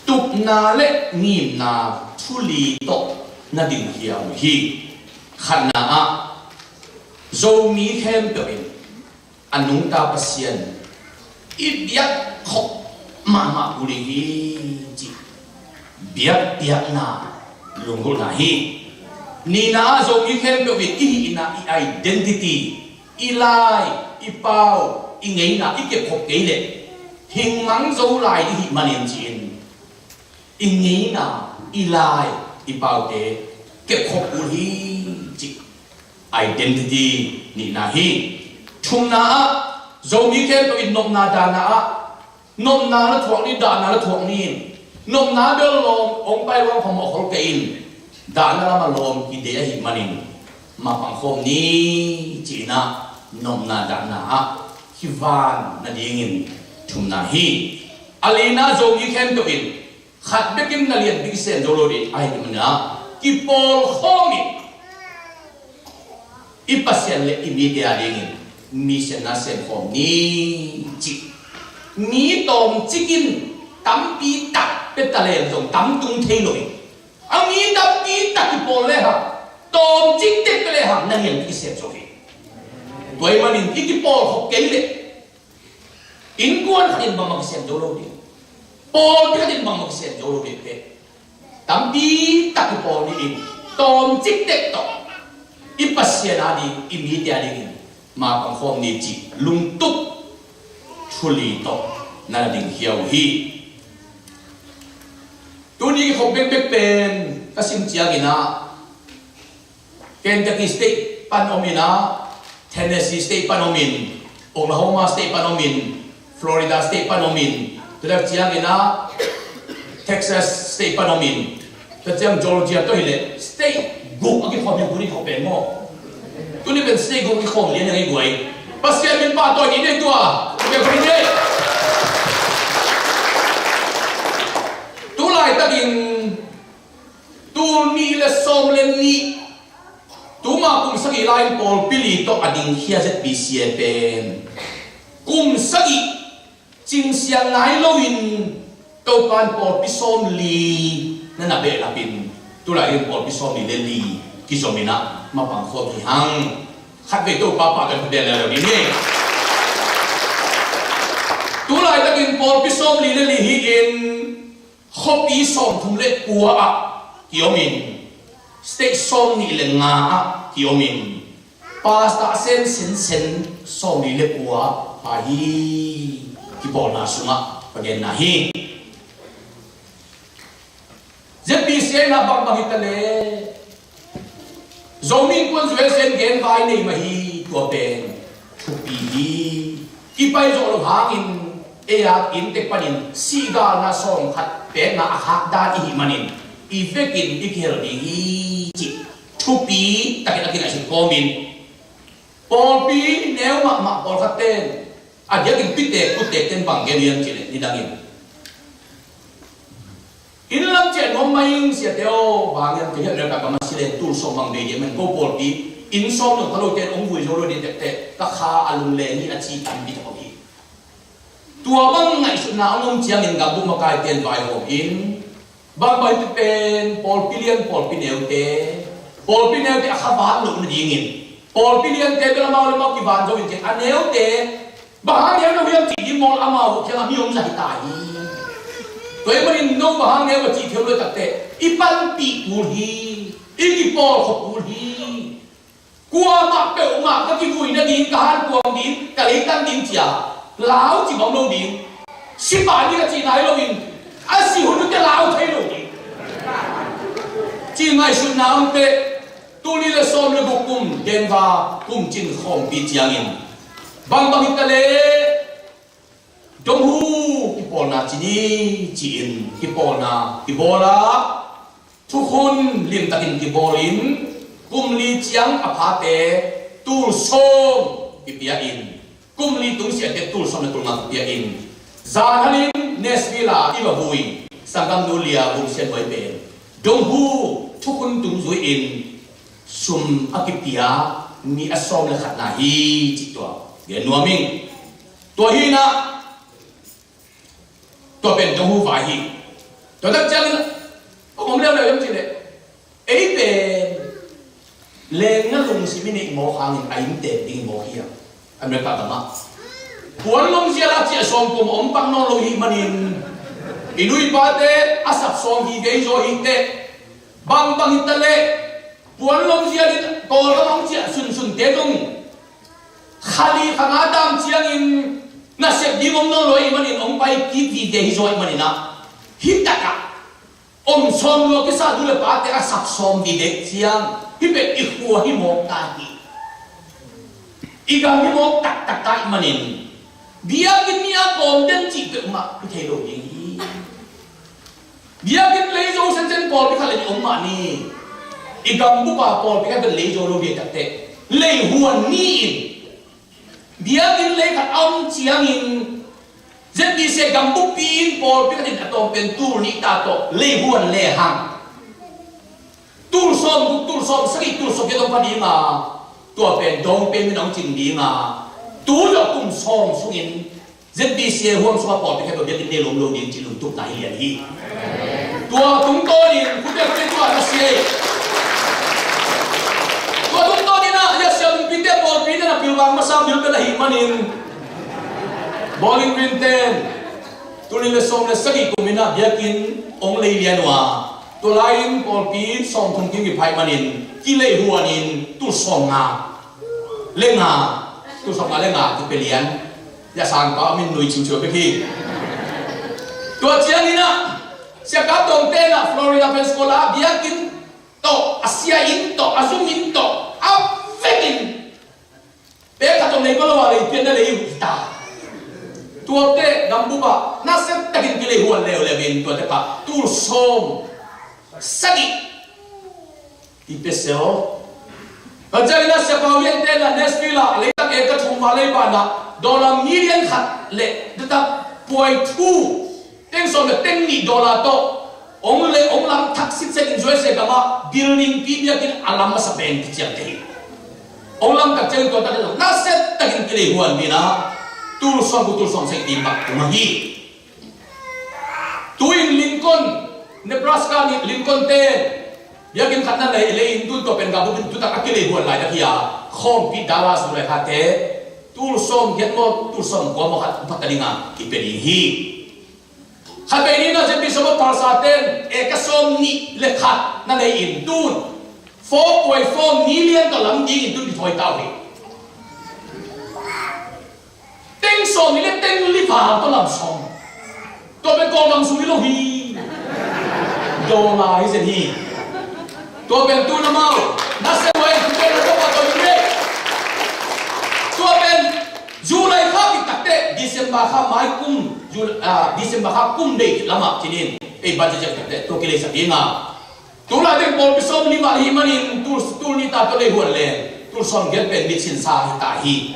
Tupna le ngimna thu li tawh na dingkhia uh hi. Khatna ah Zomi khempeuh in a nungta Pasian i biak khop mahmah uh ding hi, cih biakpiakna lunggulhna hi. Nihna ah Zomi khempeuh in i hihna, i identity, i lai, i pau, i ngeina i kepkhop kei leh hingmang zo lai i hih manin ci-in i ngeina, i lai, i paute kepkhop uh hi, cih identity nihna hi. Thumna ah Zomi khempeuh in nopna dahna ah nopna na thuak ni, dahna na thuak ni. Nopna bel lawm hong pai luang phamawh khol kei in, dahna lamah lawm kidei ahih manin mapang khawm ni, cihna nopna dahna ah kivan nadingin thumna hi. A lina Zomi khempeuh in khat bekin na lianpi kisem zo lo ding ahih manin ah kipawl khawmin i Pasian le i mite adingin mission na sem khawm ni, cih. Mi tawmcik in tampi tak pia taleng zong tam tung thei lo hi. A mi tampi tak kipawl lehang, tawmcik tek pia lehang na lianpi kisem zo hi. Tua ahih manin i kipawl khop kei leh innkuan khat in bangmah kisem zo lo ding, pawlpi khat in bangmah kisem zo lo ding teh, tampi tak kipawl ni in tawmcik tek tawh i Pasian a ding, i mite a dingin mapang khawm ni cih lungtup thu li tawh na na dingkhia uh hi. Tuni kikhop bekbek pen ka sim ciangin ah, Kentucky State pan om in ah, Tennessee State pan om in, Oklahoma State pan om in, Florida State pan om in, tua ciangin ah Texas State pan om in, tua ciang Georgia tawh hi leh state guk a kikhawm hi, tuni kikhop pen maw. Tuni pen state guk a kikhawm lian hi guai. Pasian min pahtawi ni nei tua. Tua pen guai ni. Tu laitakin tul nih le sawm le nih, tuma kum sagih lai-in pawlpi li tawh a dingkhia Z B C A pen kum sagih cingsiang nai loin Topa'n pawlpi sawm li na na behlapin, tu lai-in pawlpi sawm li le li kizom in ah mapang khawm hi hang. Khatvei Topa pahtawi bel le lo ni ni. Tu laitakin pawlpi sawm li le li hi-in khuapi sawmthum le kua ah kiom in, state sawmnih le nga ah kiom in, pastor a sen sensen sawmli le kua ah hi. Kipawlna sungah ka genna hi. Z B C A in ah bangbang hi ta leh, Zomi Innkuan U S A in genvai nei mah hi, tua pen thupi hi. I pai zawh loh hangin ei a inntek panin sihgalna sawmkhat pekna a khak dan i hih manin i vekin i kihel ding hi cih thupi takin a kingaihsut kawmin, pawlpi neu mahmah pawlkhatte in a diakin pitek kutek ten bang gen uh hiam cih leh, nidangin, inn lam ciah nuam mah ing, siate aw, bang hiam cih leh, America gam ah si leng tul sawm bang bei diam manin, ko pawlpi inn sawm nung kha lote in hong vui zo lo ding tektek, ka kha a lungleng hi, a ci tampi tak om hi. Tua bang ngaihsutna hong om ciangin gambup makaite in vaihawm in, bangbang hi tu pen pawlpi lian pawlpi neute, pawlpi neute a kha vat loh nadingin, pawlpi liante bel amau le amau kivan zo in, a neute bang hang neu na uh hiam cih ding mawl amau uh kiangah mi om zah hi ta hi. Tua ahih manin no bang hang neu na cih thei lo takte i panpih kul hi, i kipawlkhop kul hi. Kuamah peuhmah ka kivui nading, ka hankuang ding, ka leitang ding ci-a lau cih bang om lo ding. Si pah ding a cih nai loin, a si hun uh teh lau thei lo ding. Cih ngaihsutna om teh, tul nih le sawm le guk kum Denver kum cin khawmpi ciangin, bangbang hi ta leh, dong hu kipawlna ci ni ci-in kipawlna kibawl a, thukhun limtakin kibawlin, kum li ciang a phate tul sawm kipia in, kum li tungsiahte tul sawm le tul nga kipia in, zan halin Nashville ah i va vui, sanggamnu Lia Vung Sian Huai pen dong hu thukhun tung zui-in sum a kipia mi a sawm le khatna hi cih tua gen nuam ing. Tua hi-in ah, tua pen dong hu vai hi. Tua tak ciangin hong om leuleu hiam cih leh, ei pen lengna lungsim i neih mawk hangin a inntek ding i mawk hi a, America gam ah. Puan lomzia la ciah sawm kum om pak nawn lo i hih manin, i nu i pate a sap sawm vive hi zaw hi teh. Bangbang hi ta leh, puan lomzia in Kawlgam ah hong ciah sunsunte zong kha li kha nga dam ciangin nasep ding om nawn lo ahih manin hong pai kik vive hi zaw ahih manin ah, hih takah om sawm lua kisa nu le pate a sap sawm vive ciang, hih pen i khua hi mawk ta hi. I gam hi mawk taktak ta ahih manin, biakinn ni a kawm den cih peuhmah hi thei lo ding hi. Biakinn lei zo sensen pawlpi khat le nih om mah ni. I gambup a pawlpi khat bel lei zo lo ding takte, lei huan ni-in, biakinn lei khat a om ciangin, Z B C A gambuppi in pawlpi khat in a tawm pen tul nih ta tawh lei huan lehang, tul sawm guk, tul sawm sagih, tul sawm giat hong pha ding a, tua pen down payment hong cing ding a, tu zawh kum sawm sungin Z B C A huam sungah pawlpi khat bel biakinn nei lawm lo ding cih lungtupna hi lian hi. Tua tungtawnin khutbet khutbet tua na si ei. Tua tungtawnin ah, ya siampite pawlpi na na pilvang masa mil pen ahih manin, Bowling Green ten tul nih le sawm le sagih kum in ah biakinn hong lei lian uh a, Tua lai-in pawlpi sawmthum kim kiphaih manin kileihhuanin tul sawmnga le nga, tul sawmnga le nga kipia lian. Yasangpa min nui ciuciu bek hi. Tua ciangin ah Sia Kap Tawngte in ah Florida Pensacola ah biakinn tawh, a sia inn tawh, a zum inn tawh, a vekin pek khat tawh nei pah lo a lei pian na lei uh hi ta. Tuate gambup ah nasia takin kileihhuan leuleu in tuate pah tul sawm sagih i pia sel. Ka ciangin ah Sia Pau Lian te in ah Nashville ah leitak eka thum val lei banah dollar million khat le taktak point two, teng sawm le teng nih dollar tawh hong le hong lam thak sitset in U S A gamah building pi biakinn a lam masa pen kiciamteh hi. Hong lam tak ciangin tua tak nasia takin kileihhuan in ah tul sawm, tul sawm sagih in bak tung hi. Tu-in Lincoln, Nebraska ni Lincoln te biakinn khat na lei, lei in tu tua pen gambup in tu tak a kileihhuan laitak hi a, khawmpi Dallas, Texas te tul sawm giat maw, tul sawm kua maw khat pata ding a kipia ding hi. Khat vei ni na zen pi sawm a Tulsa ten eka sawm nih le khat na lei in tun four point four million tawh lam ding in tun kithawi ta uh hi. Teng sawm nih le teng li val tawh lam sawm. Tua pen Kawlgam sung hi lo hi. Dollar hi zen hi. Tua pen tu na mau. Nasia huai tu pen na tua tua hi. Tua pen July kha kitakteh December kha mai kum, Jul-, ah, December kha kum dei lamah cinin ei budget ciang takteh tua kileisak ding a. Tulai teng pawlpi sawm li mah hi manin tul, tul nih ta tawh lei huan leng tul sawm giat pen mit sinsa hi ta hi.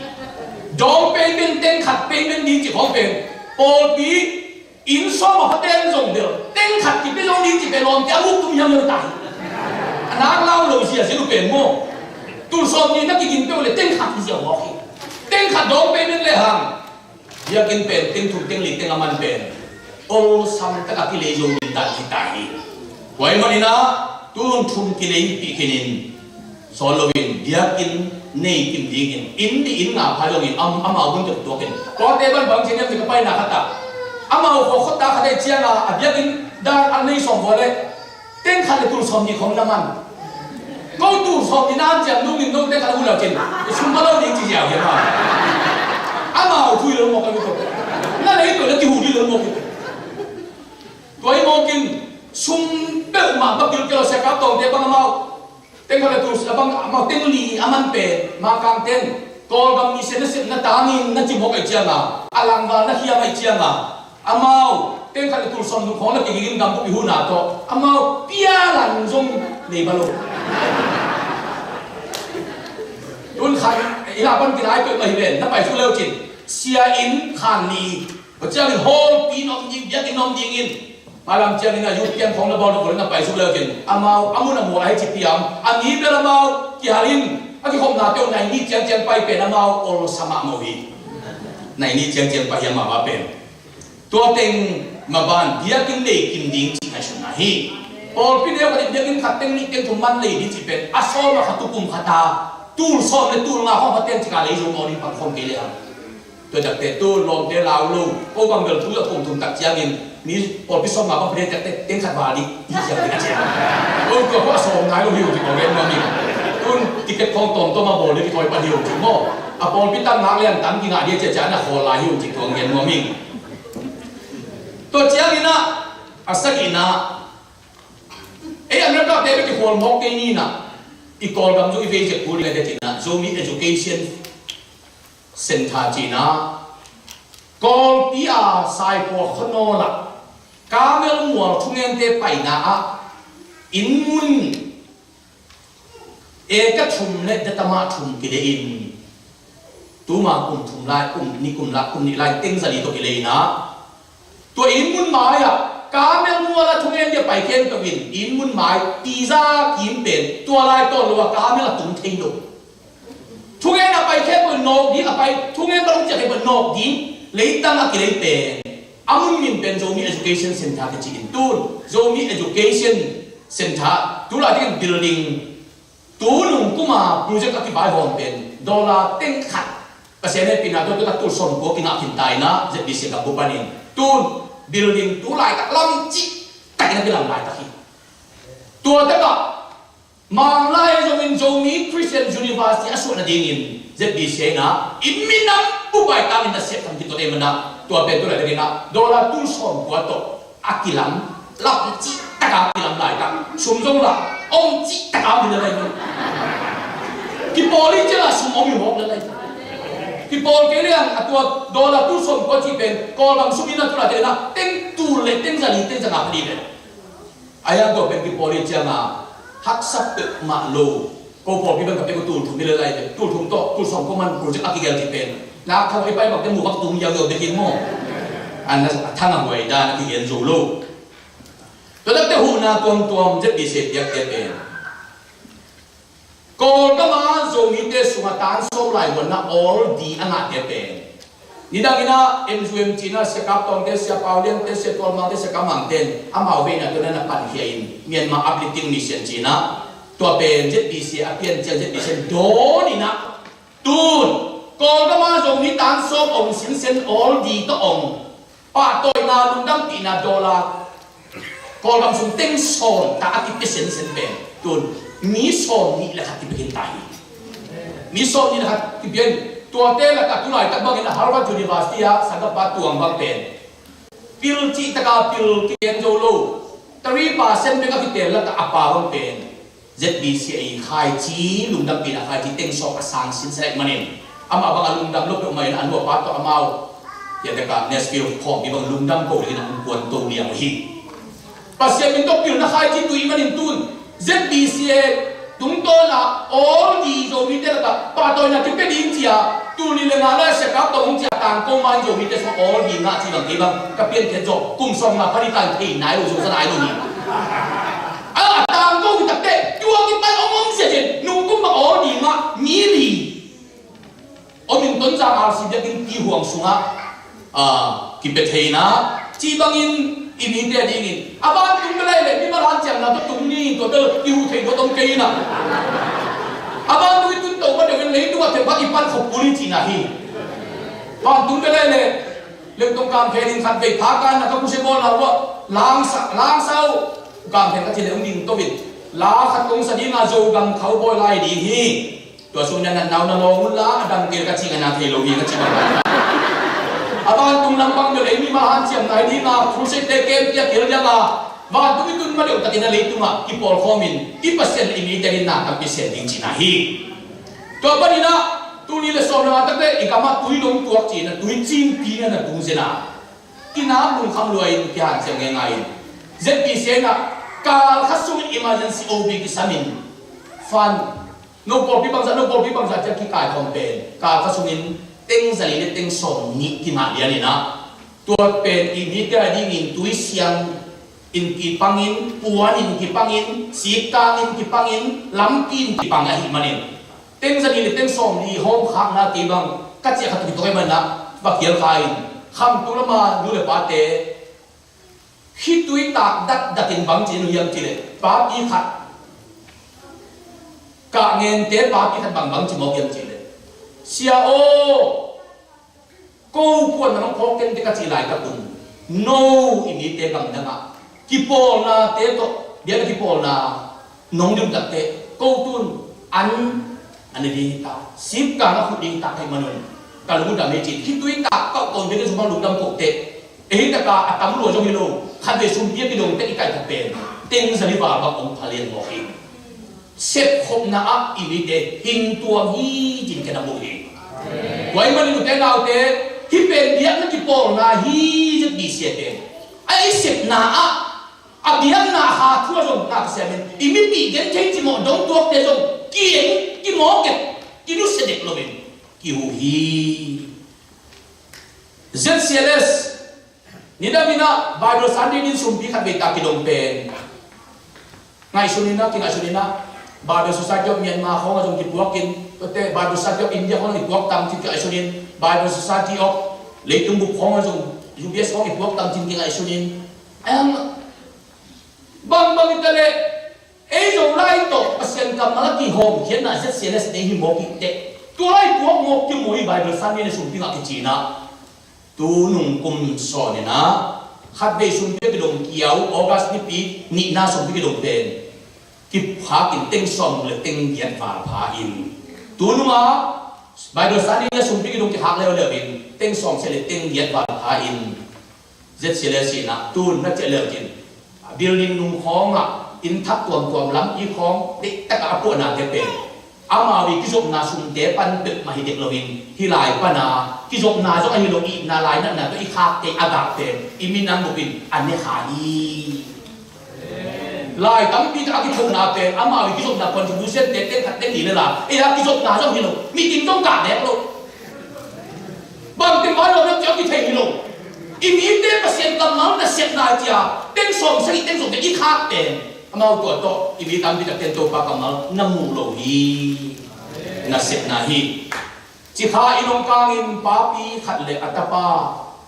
Down payment, teng khat payment ding cih khawng pen pawlpi inn sawm a kha ten zong bel teng khat kipia zong ding cih pen lawmte a muk tum hiam hiam ta hi. A nak lau lo zia zia lu pen maw. Tul sawm nih na kigin peuh le teng khat hi zia mawk hi. Teng khat down payment le hang biakinn pen teng thum teng li teng a man pen olsam taka kilei zo ding dan hi ta hi. Tua ahih manin ah tun thum kilei pih khin in sawn loin biakinn nei kim dingin inn nih inn nga phai zongin am-, amau hun tuk tuakin tuate bangbang ciang hiam ci ka paina khat ah amau khua khuata khat ei cianga a biakinn dan a nei sawm vua le teng khat le tul sawm nih khong na man. Ko tul sawm nih na an ciam nungin no teng khat a hun lo cin i sum pa lo ding ci ziau hiam a. Amau thui lo mawk a mi tuk. Na lei tua na kihu dih lo mawk hi. Tua hi mawkin sum peuhmah bakil kelo sia kap tawngte bang amau teng khat le tul a bang amau teng li a man pen makang ten Kawlgam mi sia na sep na tangin na ci mawk ai cianga a langval na hiam ai cianga amau teng khat le tul sawm nih khong la kigigin gambup i huna tawh amau pia lang zong nei balo. Tun khan i la pan kinai peuh mah hi ven na pai su leu cin sia in khan ni. Tua ciangin hall pi nom ding biakinn nom dingin malam ciangin a youth piang khong na bawl na bawl na pai su leu cin amau a mun a mual a hi ci piam a mi bel amau kihal in a kikhopna teuh nai ni ciangciang pai pen amau olsam ah mawh hi. Nai ni ciangciang pai hiam mah pen Tua teng maban biakinn nei kim ding cih ngaihsutna hi. Pawlpi neu khat in biakinn khat teng nih teng thum man lei ding cih pen a sawm a khat tu kum khat a tul sawm le tul nga khawng khat teng cika lei zo mawh ding pang khawm kei le hang. Tua takte tu lawmte lau lo ko bang bel tu a kum thum tak ciangin mi pawlpi sawm nga bang pede takte teng khat val dih hi ciang ding a ciang. Ko tua ko a sawm ngai lo hi uh ci ko gen mami. Tun ticket khawng tawmtawm a bawl dih kithawi pan hi uh ci maw. A pawlpi tam ngak lian tam kingah dih a ciacia na khawl lai hi uh ci tuang gen mami. Tua ciangin ah a sagihna ei America te bek i khual mawk kei ni na i Kawlgam zong i vei zek kul i ngai te cihna Zomi Education Center cihna Kawlpi a Saipua khuanawl ah Kamel mual thungente paina ah inn mun eka thum le datama thum kile in tuma kum thum lai kum ni kum la kum nih lai teng zali tawh kile in ah tua inn mun mai ah Kamel mual a thungen dia pai khempeuh in inn mun mai tiza kim pen tua lai tawn lo a Kamel a tung thei lo. Thungen a pai khempeuh nawk ding a pai thungen bang ciah khempeuh nawk ding leitang a kilei pen a mun min pen Zomi Education Center kici in tun Zomi Education Center tulai ding building tunung kuma project a kivaihawm pen dollar teng khat Pasian hehpihna tawh tutak tul sawmkua kingah khin ta in ah Z B C ka bup panin tun building tulaitak lam cih takin a kilam laitak hi. Tua takah Manglai zongin Zomi Christian University a suah nadingin Z B C in ah i minam bupai tangin na siat tham kituak ei manah, tua pen tu laitakin ah dollar tul sawm kua tawh a kilam, lam cih taka kilam laitak, sum zong la om cih taka om hi le lai. Kipawl hi ciangah sum om hi mawk le lai. Kipawl kei liang a tua dollar tul sawm kua cih pen Kawlgam sum in ah tu laitakin ah teng tul le teng zali teng zanga pha dih le. A hiang tua pen kipawl hi ciangah haksa peuhmah lo. Ko pawlpi bang ka pia ko tul thum hi le lai, tul thum tawh tul sawm ko man project a kigel cih pen na khang i pai bangte mu bak tung yau yau te kin maw? An na a thang a huai dan a kigen zo lo. Tua takte huhna tuamtuam Z B C piakte pen Kawlgam a Zomite sungah tan sawm lai huanna all di a ngahte pen nidangin ah M U M cih na Sia Kap Tawngte, Sia Pau Liangte, Sia Tual Mangte, Sia Kam Mangte in amau veina tawh na na pankhia in Myanmar Uplifting Mission cih na, tua pen Z B C a pian ciang Z B C in dawn in ah tun Kawlgam a Zomi tan sawm ong sinsen all di tawh ong pahtawina lungdampihna dollar Kawlgam sung teng sawm ta a kipia sensen pen tun mi sawm nih le khat kipia khin ta hi. Mi sawm nih le khat kipia in tuate lakah tu laitak bangin a Harvard University ah sangkapa tuang bang pen pil cih taka pil kigen zo lo, three percent bek a kitel lakah a pa bang pen Z B C a i khaici lungdampihna khaici teng sawm a sang sinsen ahih manin amah bang a lungdam lo peuhmah in a nu a pa tawh amau hiate ka Nashville khawm hi bang lungdam ko dingin a hong kuanto liang uh hi. Pasian min tawh pilna khaici tui manin tun Z B C a tungtawn ah all di Zomite lakah pahtawina kipia ding ci-a tul nih le nga lai Sia Kap Tawng hong ci-a tangko ma in Zomite sungah all di ngah ci bang kei bang ka piankhiat zawh kum sawm nga pha dih ta in thei nai lo zo sa nai lo hi. A tangko hi takte tua kipan om om sia zen nungkum bang all di ngah mi li om in Tonzang R C biakinn ti huang sungah kipia theina cih bangin i mite a dingin a vantung bel ahih leh mimal hanciamna tawh tung ni tua bel kihuh theih dawt om kei in ah. A vantung i tun to ma deuh in leitungah themkhat i pan khop kul hi cihna hi. Vantung bel ahih leh Leutong Kamkhen in khat vei phakan na ka kuse bawl na uh ah langsa langsa uh. Kamkhen ka cih leh hong ding to in la khat kong sa ding a Zogam khau bawi lai ding hi. Tua sung na nat nau na lawng un la a dang kei ka cih ngana thei lo hi ka cih bang. A vantung lampang bel ei mimal hanciam nai ding a crusade te kem tia kil diang a vantung i tun ma deuh takin a leitungah i pawlkhawm in i Pasian le i mite in na tampi sem ding cihna hi. Tua panin ah tuni le sawm na takte i kam ah tui dong tuak cihna tui cingpi na na tung zen a kinak lungkham lua in kihanciam ngeingai in Z B C na kal khat sungin emergency O B kisam in fund no pawlpi bangzah no pawlpi bangzah ciang kikaikhawm pen kal khat sungin teng zali le teng sawm nih kingah lian in ah tua pen i mite a dingin tui siang in kipangin puan in kipangin sikkang in kipangin lampi in kipang ahih manin teng zali le teng sawm li hawm khakna kei bang ka ciah khat uh hi tua kei manah va kial kha in khamtung lama nu le pate khitui tak datdatin bang ci in uh hiam cih leh papi khat kah ngente papi khat bangbang ci mawk hiam cih leh sia aw ko puan na nong phawk kente ka cih laitak un no i mite gamdangah kipawlnate tawh biakna kipawlna nong ding takte ko tun an a ne ding hi ta sipkang a khut ding hi ta kaih manun ka lungdam hi cin khitui tak kauh kaun bek in sumang lungdam koh teh ei taka a tam lua zong hi lo khatvei sumpi a kidong teh i kaih khat pen teng zali val bak ong phalian mawk hi. Sepkhopna ah i mite hing tuam hi cin ken a muh hi. Tua ahih manin ute naute hih pen biakna kipawlna hi zet bisia pen a i sepna ah a biakna a kha thu a zong na ka siamin i mipih gen thei cimawh dong tuakte zong kieng kimawk et kinusia dek loin kihu hi. Z C L S nidang in ah Bible Sunday din sumpi khat vei ta kidong pen ngaihsun in ah kingaihsun in ah Bible Society of Myanmar khawng a zong kipuak in tuate Bible Society of India khawng a zong kipuak tam cin kingaihsun in Bible Society of leitung bup khawng a zong U B S khawng kipuak tam cin kingaihsun in a hiang bangbang i ta leh ei Zolai tawh Pasian kammal a kihawmkhiatna Z C L S nei hi mawk i teh tua lai puak mawk kimu i Bible Sunday na sumpi ngah kici in ah tu nung kum sawn in ah khatvei sumpi a kidong kiau August nipi nihna sumpi kidong pen Kiphakin teng sawm le teng giat val pha in. Tunung a Bible study na sumpi kidong kikhak leuleu in teng sawm se le teng giat val pha in. Zet se le sina tun na ceh leu cin. Building nung khawng ah inn thak tuamtuam lam i khawng deihtak a puahna te pen amau i kizopna sumte pan peuhmah hi dek loin hih lai pana kizopna zong ahi lo itna lainatna tawh i khakte a gak pen i minam bupin a ne kha hi. Lai tampi tak a kithona pen amau i kizopna contribution te teng khat teng ni le la ei a kizopna zong hi lo, meeting zong kah nek lo. Bangte mah lo na ciang kithei hi lo. I mite Pasian kammal na sepna cia teng sawm sagih teng sawm te i khak pen amau tua tawh i mi tampi tak ten Topa kammal na mu lo hi. Na sepna hi. Cikha i nong kangin papi khat le a tapa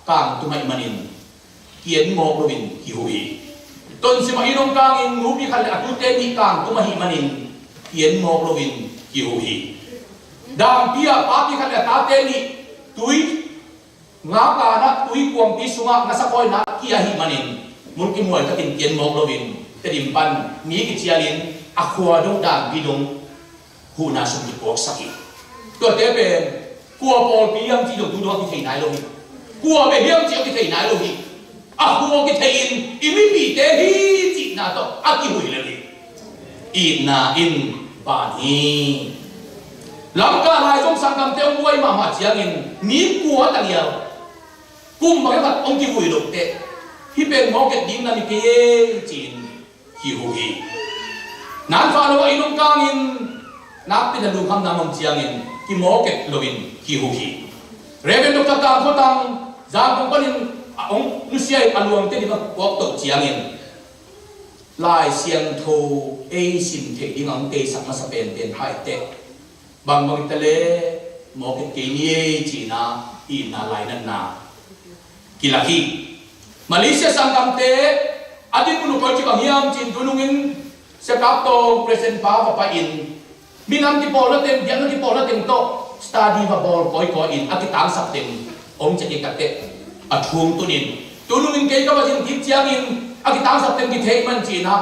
kang tumai manin kian mawk loin kihu hi. Tonsimah i nong kangin nupi khat le a tute nih kang tum ahih manin kian mawk loin kihu hi. Dangpi ah papi khat le a tate nih tui nga kanah tui kuangpi sungah nasa kawina kia ahih manin mulkimhuai takin kian mawk loin Tedim pan mi kicialin a khua dong dangpi dong huhna sum kipuaksak hi. Tuate pen kua pawlpi hiam cih zong tu dong a kithei nai lo hi. Kua bia hiam cih a kithei nai lo hi. A kua kithei in i mipite hi cihna tawh a kihuih lel hi. Itna in ban hi. Lamkah lai zong sanggamte hong buai mahmah ciangin mi kua tangial kum bang khat hong kihuih loh teh hih pen mawk et ding na mi kei ei ci-in kihu hi. Nan fa lo a i nungkangin nakpi na lungkhamna mong ciangin kimawk et loin kihu hi. Reverend Doctor Kang Khotang Zangkong panin a ong nusiai a luangte ding a kuak toh ciangin Lai Siangtho ei sim theih ding a ong teisak masa penpen haiteh bangbang ta le mawk et kei ni ei cihna itna lainatna kilak hi. Malaysia sanggamte a dinmun uh koi ci bang hiam cin tunungin Sekap tawng President pa va pai in minam kipawlna teng biakna kipawlna teng tawh study va bawl kawikawi in a kitangsak teng om ciak i katteh a thung tunin tunungin kei ka va zin kik ciangin a kitangsak teng kithei man cihna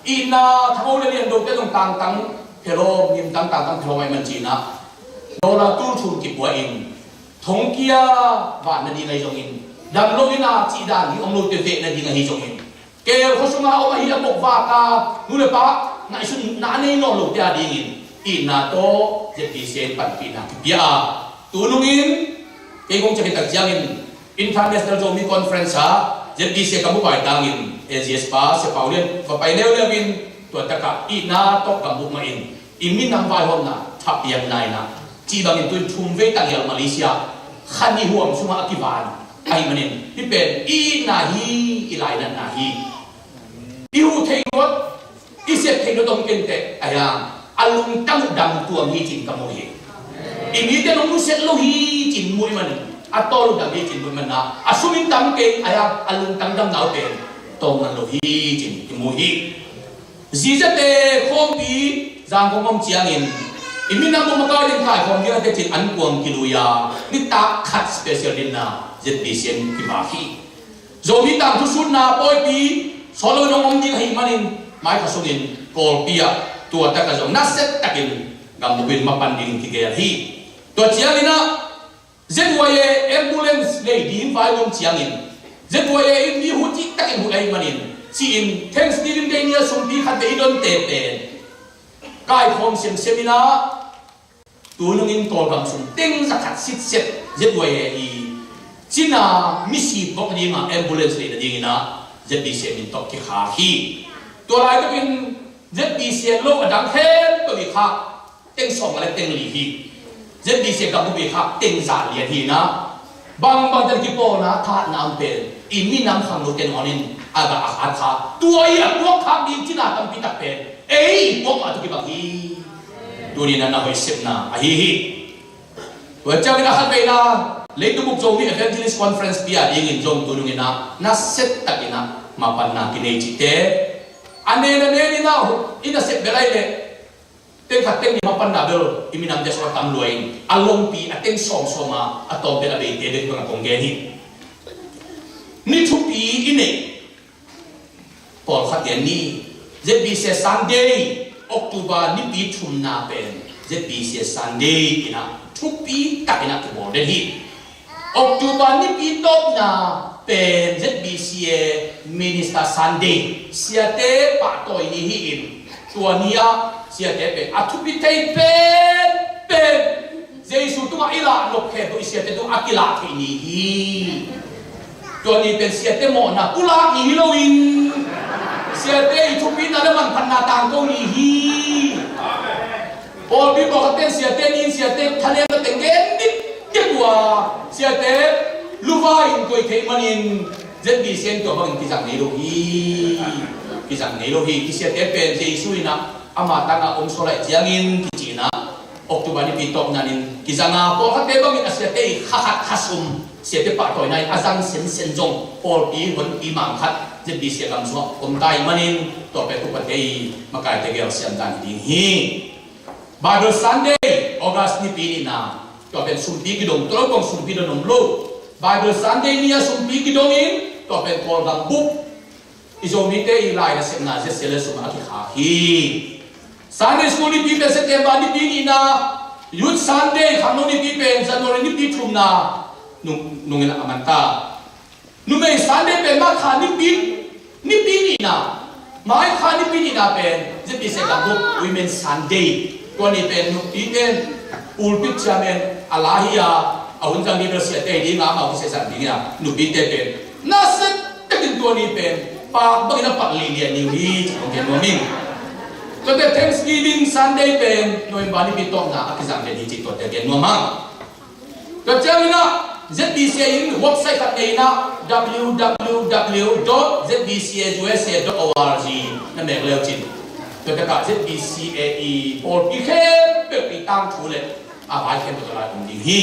itna thangho le liandote zong tangtang phelawm nimtang tangtang phelawm ai man cihna dollar tul thum kipua in thongkia vah nading ahi zongin dam lo ina cih dan ding om lote veh nading ahi zongin kel khuasunga om ahi a pokvaka nu le pa ngaihsutna a nei nawn lote a dingin itna tawh Z B C in panpihna kipia a tunungin kei kong cakhitak ciangin International Zomi Conference a Z B C ka mupai tangin A G S pa Sia Pau Lian va pai leuleu in tua takah itna tawh ka muk mahin i minam vaihawmna thapiakna inah cih bangin tuin thum vei tangial Malaysia khan i huam sungah a kivan ahi manin hih pen i itna hi, i lainatna hi. I huh theih luat i sep theih luat om kenteh a hiang a lungtang uh dam tuam hi cin ka mu hi. I mite nong nusiat lo hi cin mu i manin a tawl uh dam hi cin mu i manin a sum in tam kei a hiang a lungtang damna uh pen tawm man lo hi cin i mu hi. Zizate khawmpi Zangkong om ciangin i minam bawm a kai ding kaikhawm ding a tecin an kuang kilui a nitak khat special dinna Z B C in kivak hi. Zomi tangthu sutna pawipi sawt lo in hong om ding ahih manin mai kha sungin Kawlpi ah tua taka zong naset takin gambukin mapan dingin kigel hi. Tua ciangin ah Z Y A ambulance nei ding vai om ciangin Z Y A in mi hu cih takin hu ei manin ci-in Thanksgiving Day ni a sumpi khat ve i donte pen kaikhawm semsem inah tunungin Kawlgam sung teng zakhat sitset Z Y A i cina misi bawk dingah ambulance neihna dinginah Z B C min tawh kikhak hi. Tua laitakin Z B C lo a dang khempeuh i khak teng sawm le teng li hi. Z B C gambupi khak teng za lian hi inah bangbang ten kipawlna thahatna am pen i minam khangno ten hawnin a gah a khat kha tua i a tuak khak ding cina tampi tak pen ei i tuak mah tu kibang hi. Tuninah na hoih sepna ahi hi. Tua ciangin a khat veina leitung buk Zomi Evangelist Conference pia dingin zong tunungin ah naset takin ah mapanna kinei cihte a nen a nen inah i nasep belai leh teng khat teng ni mapanna bel i minamte sungah tam lua in a longpi a teng sawmsawm a a tawm pen a beite bek bangah kong gen hi. Ni thupi i neih pawlkhat gen ni Z B C A Sunday, October nipi thumna pen Z B C A Sunday in ah thupi takin ah kibawl den hi. October nipi tawpna pen Z B C A Minister Sunday, siate pahtawi ni hi-in, tua ni-ah siate pen a thupi thei pen pen Jesu tungah i lah nop khempeuh i siate tungah a kilah theih ni hi. Tua ni pen siate mawhna pulak ni hi loin, siate i thupina le manphatna tangko ni hi. Pawlpi pawlkhat pen siate ni-in siate thanemna teng gen dikdik uh a, siate luva in koi theih manin Z B C A in tua bangin kizang ngei lo hi. Kizang ngei lo hi. I siate pen Jesu in ah ama tangah om suak lai ciangin kici-in ah October nipi tawpna-in kizang a, pawlkhatte bangin a siate i kha khat kha sum, siate pahtawina in a zang sensen zong pawlpi honpi mangkhat Z B C A gam sungah om ta ahih manin tua pen upate i makaite gel siam dan ding hi. Bible Sunday, August nipi nihna, tua pen sumpi kidong, tua lo pong sumpi dong om lo. Bible Sunday ni-a sumpi kidong in, tua pen Kawlgam bup i Zomite i lai nasepna Z C L sungah a kikhak hi. Sunday School nipi pen September nipi nihna, Youth Sunday khangno nipi pen January nipi thumna nung, nungin a man ta. Numei Sunday pen March kha nipi, nipi nihna, March kha nipi nihna pen Z B C A gam bup Women Sunday. Tua ni pen nupite in pulpit chairman a la hi a, a hun zang ni bel siate ding a, amau kisai zang ding a, nupite pen nasia takin tua ni pen pak bangin a pak liahliah ni uh hi, ci kong gen nuam ing. Tuate Thanksgiving Sunday pen November nipi tawpna a kizang den hi, ci tuate gen nuam hang. Tua ciangin ah Z B C A in website khat nei in ah, W W W dot Z B C A U S A dot org na mek leu cin, tua takah Z B C A i pawlpi khempeuh i tangthu le a vai khempeuh tua lai om ding hi.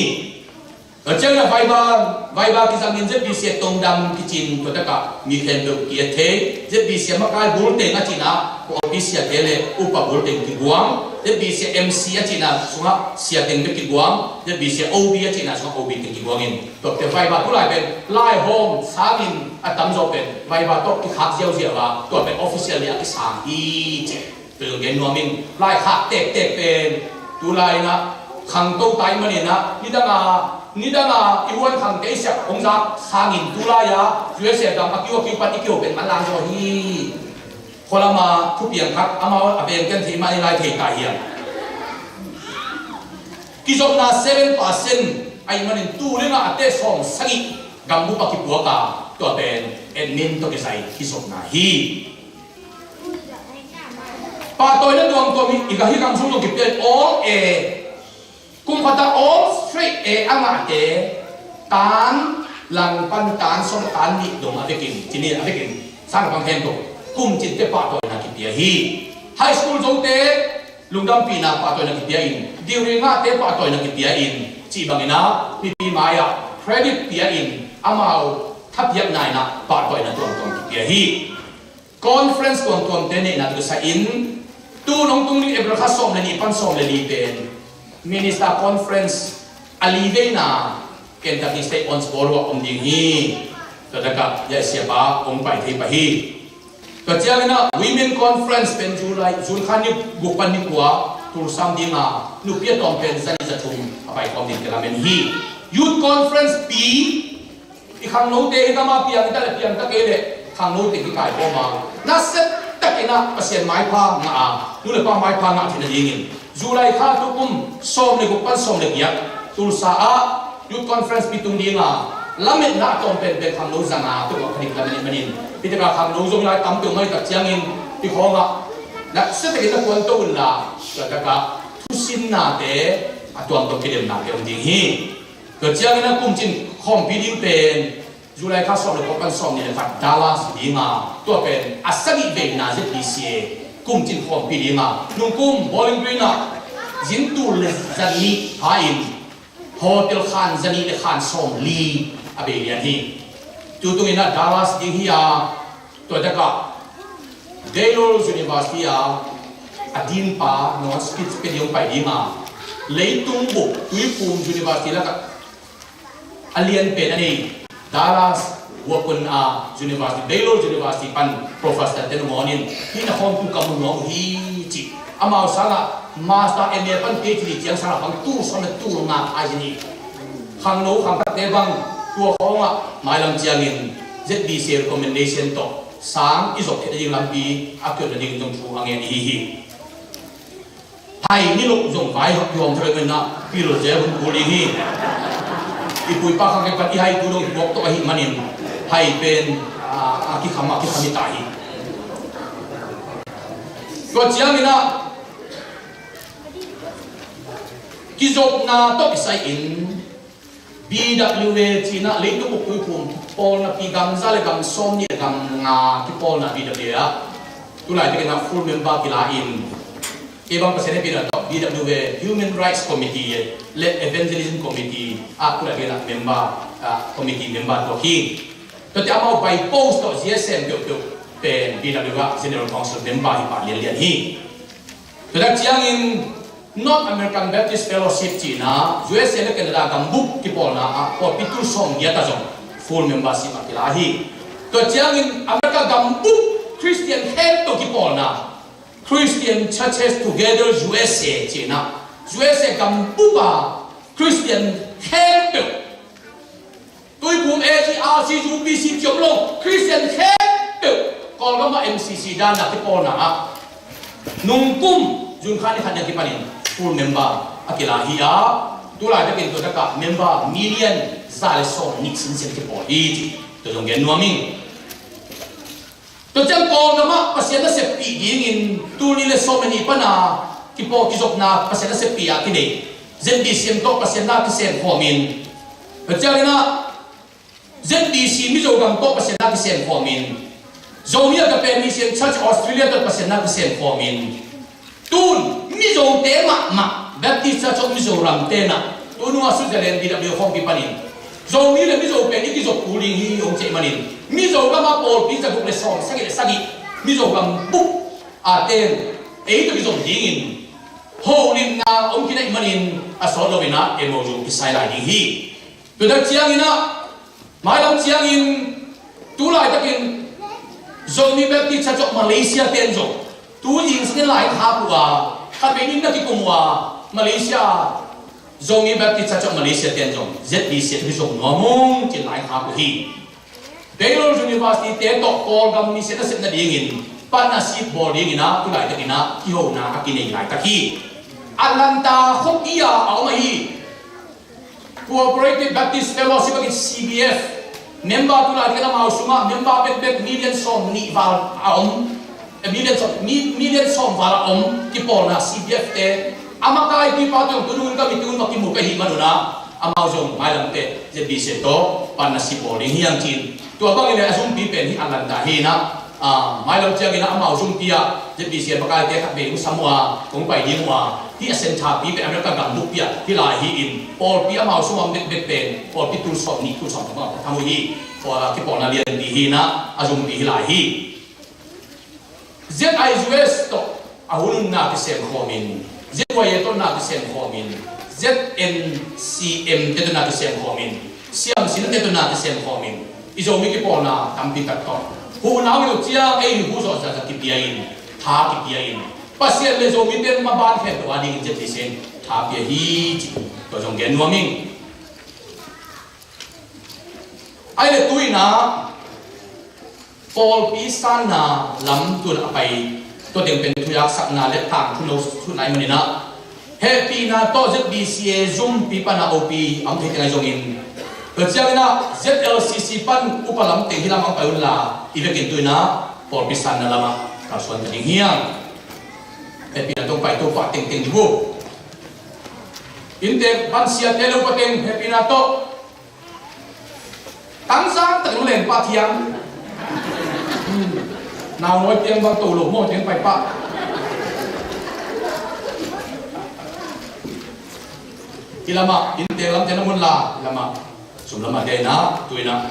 Tua ciangin ah Viber, Viber kizangin Z B C A Tongdam kicin, tua takah mi khempeuh ki-et thei. Z B C A makai bulteng a cihna pawlpi siate le upa bulteng kiguang. Z B C A M C a cihna sungah siateng bek kiguang. Z B C A O B a cihna sungah O B teng kiguang in, tuate Viber tulai pen laihawm sangin a tamzaw pen Viber tawh kikhak ziauziau a, tua pen official ni a kisang hi ci. Tua zong gen nuam ing, laikhak tektek pen tulai in ah khangto tai manin ah, nidang a, nidang a i huan khangte i siak hong zak sangin tulai a U S A gam a kiu a kiu pan i kiho pen manlang zaw hi. Khualama thupiang khat amau a vengte in thei mah ni lai thei ta hiam? Kizopna seven percent ahih manin tu lengah a te sawm sagih gambup a kipuak a, tua pen admin tawh kizai kizopna hi. Pahtawina tuamtuam hi, i ka hi kam sung zong kipia in all A. Kum khat a all straight A a ngahte, tan lang pan tan sawm tan nih dong a vekin, cini a vekin sang pang hen ko. Kum cinte pahtawina kipia hi. High school zote lungdampihna pahtawina kipia in, degree ngahte pahtawina kipia in, cih bangin ah mipi mai-ah credit pia in, amau thapiakna in ah pahtawina tuamtuam kipia hi. Conference tuamtuamte neihna tusa in, tu nong tung ding April kha sawm le nih pan sawm le li pen Minister Conference a li veina Kentucky State Owens Ballroom ah om ding hi. Tua takah ya siapa hong pai thei pah hi. Tua ciangin ah Women Conference pen July, June kha ni guk pan ni kua Tulsa om ding a, nupi a tawm pen za nih za thum a pai khawm ding te lamen hi. Youth Conference pi i khangnote hi, gam a piang i ta le piang ta kei leh khangnote kikaikhawm a, nasia takin ah Pasian maipha ngah a, nu le pa maipha ngah theihna dingin July kha tukum sawm le guk pan sawm le giat Tulsa ah Youth Conference pi tung ding a, lametna a tawm penpen khangno za nga peuh a pha ding lamen ahih manin, hih takah khangno zong lai tam peuhmah i tak ciangin i khawngah nasia takin na puanto unla, tua takah thusinnate a tuamtuam kidemnate om ding hi. Tua ciangin a kumcin khawmpi ding pen July kha sawm le kua pan sawm nih le khat Dallas ding a, tua pen a sagih veina Z B C A kumcin khawmpi ding a, nungkum Bowling Green ah zin tul le za nih pha in hotel khan za nih le khan sawm li a bei lian hi. Tutungin a Dallas ding hi a, tua takah Baylor University a a dean pa nong speech pia ding hong pai ding a, leitung bup Tuiphum University lakah a lian pen a nei Dallas Huapun a University, Baylor University pan professor te nangawn in hih na khawmtu ka mu nuam uh hi ci. Amau sangah master M A pan PhD ciang sangah bang tul sawm le tul nga phai hi. Khangno khangthakte bang tua khawngah mailam ciangin Z B C recommendation tawh sang i zop theih nading lampi a kiot nading zong thu a ngen i hi hi. Hai ni lo zong vai hawk i hawm thei lo in ah pil zel hun kul ding hi. I pu i pa khang kei pan i hai tu dong i puak tawh ahih manin hai pen a kikham a kikham i ta hi. Tua ciangin ah kizopna tawh kisai in B W A ci-in ah leitung bup tuiphum pawlna pi gam za le gam sawm nih le gam nga kipawlna B W A ah tulai takin ah full member kila in kei bang Pasian hehpihna tawh B W A Human Rights Committee le Evangelism Committee ah tulai takin ah member, ah, committee member tuak hi. Tuate amau by post tawh zia sem peuhpeuh pen B W A General Council member hi pah lianlian hi. Tua tak ciangin North American Baptist Fellowship cihna U S A le Canada gambup kipawlna ah pawlpi tul sawm giat ah zong full membership ah kila hi. Tua ciangin America gambup Christian khempeuh kipawlna Christian Churches Together U S A cihna U S A gambup a Christian khempeuh Tuiphum A G, R C, U P C ciom lo Christian khempeuh Kawlgam ah M C C dan a kipawlna ah nungkum June kha ni khat ni a kipanin full member a kila hi a, tulai takin tua takah member million za le sawm nih sinsen kipawl hi ci. Tua zong gen nuam ing. Tua ciang Kawlgam ah Pasian naseppih dingin tul nih le sawm le nih pana kipawl kizopna Pasian naseppih ah kinei Z B C M tawh Pasian na kisem khawmin, tua ciangin ah Z B C Mizo gam tawh Pasian na kisem khawmin, Zomi a ka pen Mission Church Australia tawh Pasian na kisem khawmin, tun Mizote mahmah Baptist Church of Mizoram tenah tunua Switzerland B W khawmpi panin Zomi le Mizo pen i kizop kul ding hi hong cih manin Mizo gama pawlpi za guk le sawm sagih le sagih Mizo gam bup a ten ei tawh kizom dingin holimna hong kinaih manin a sawt loinah M O U kisai lai ding hi. Tudak cianginah Mailam ciangin tu laitakin Zomi Baptist Church of Malaysia ten zong tu zingsangin lai khak uh a, khatvei nin na kikum uh a, Malaysia Zomi Baptist Church of Malaysia ten zong Z B C a kizom nuam ung cin lai khak uh hi. Baylor University te tawh Kawlgam mission a sep nadingin partnership bawl dinginah tu laitakinah kihona a kinei laitak hi. Atlanta khuapi a a om ahi Cooperative Baptist Fellowship a kici C B F member tu lai dingin amau sungah member bekbek million sawm nih val a om, eh, million sawm, mi-, million sawm val a om kipawlna C B F te a makaipipa tawh tunung ka mi tunung ma kimu ka hih manunah amau zong mailam peh Z B C tawh partnership bawl ding hi ang cin. Tua bangin le a zumpi pen hi Atlanta hi inah, ah, mailam cianginah amau zumpi ah Z B C a makaite khatvei hong sam uh a, hong pai ding uh a, hih a centre pi pen America gam bukpi ah hi lai hi in, pawlpi amau sungah om bekbek pen pawlpi tul sawm nih tul sawm thum a tham uh hi. Kipawlna lianpi hi inah a zumpi hi lai hi. Z I U S tawh a hun un na kisem khawmin, Z Y A tawh na kisem khawmin, Z N C M te tawh na kisem khawmin, siamsinate tawh na kisem khawmin, i Zomi kipawlna tampi tak tawh huhna uh ciang ei hu zawh zahzah kipia in, tha kipia in, Pasian le Zomite maban khempeuh a dingin Z B C in tha pia hi cih tua zong gen nuam ing. Ai le tuinah pawlpi sanna lam tun a pai, tua teng pen thuyaksakna le tangthu lo sut lai maninah hehpihna tawh Z B C A zumpi pana opi a om thei teng ahi zongin, tua cianginah Z L C C pan upa lam teng hi lam ang pai unla i vekin tuinah pawlpi sanna lamah kalsuan ta ding hiang. Hehpihna tawh pai Topa tengteng ding uh. Inntek pan siate le upa teng hehpihna tawh Tangzang tak leng pa thiang. Nau noi tiang bang to lo maw tiang pai pa. Hi lamah inntek lam tiang na mun la hi lamah sum lamah te inah tuinah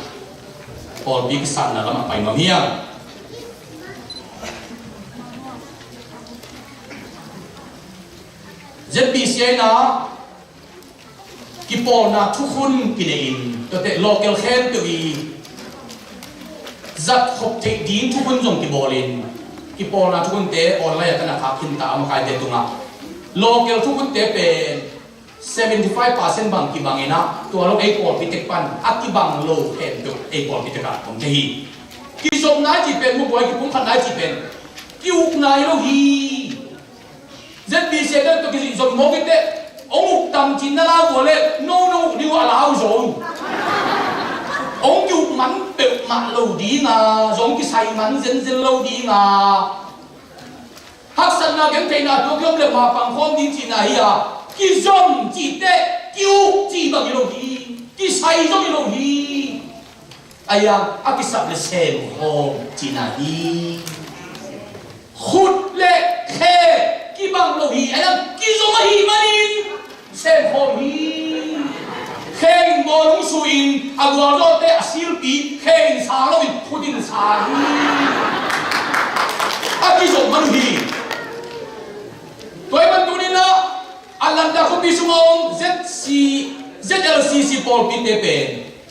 pawlpi kisanna lamah pai nuam hiang. Z B C A inah kipawlna thukhun kinei in tuate local khempeuh i zat khop theih ding thukhun zong kibawlin, kipawlna thukhunte online ah ka na khak khinta a makaite tungah local thukhunte pen seventy five percent bang kibang inah, tua lo ei pawlpi tek pan a kibang lo khempeuh ei pawlpi tekah om thei hi. Kizopna i cih pen, mubuai kipumkhatna i cih pen ki-ukna hi lo hi. Z B C te tawh kizop mawk i teh, hong uk tam cin na lau uh leh no no uk ding uh a lau zaw. Hong ki-uk man peuhmah lo ding a, zong kisai man zenzen lo ding a. Haksatna gentheihna tua kiom le mapang khawm ding cihna hi a, kizom cih teh ki-uk cih bang hi lo hi, kisai zong hi lo hi. A yang a kisap le semkhawm cihna hi. Khut le khe kibang lo hi, a yang kizom ahih manin semkhawm hi. Khe in bawlung suh in a gualzawhte a silpi, khe in sang loin khut in sang hi. A kizom man uh hi. Tua ahih man tuninah Atlanta khuapi sungah om Z C, Z L C C pawlpite pen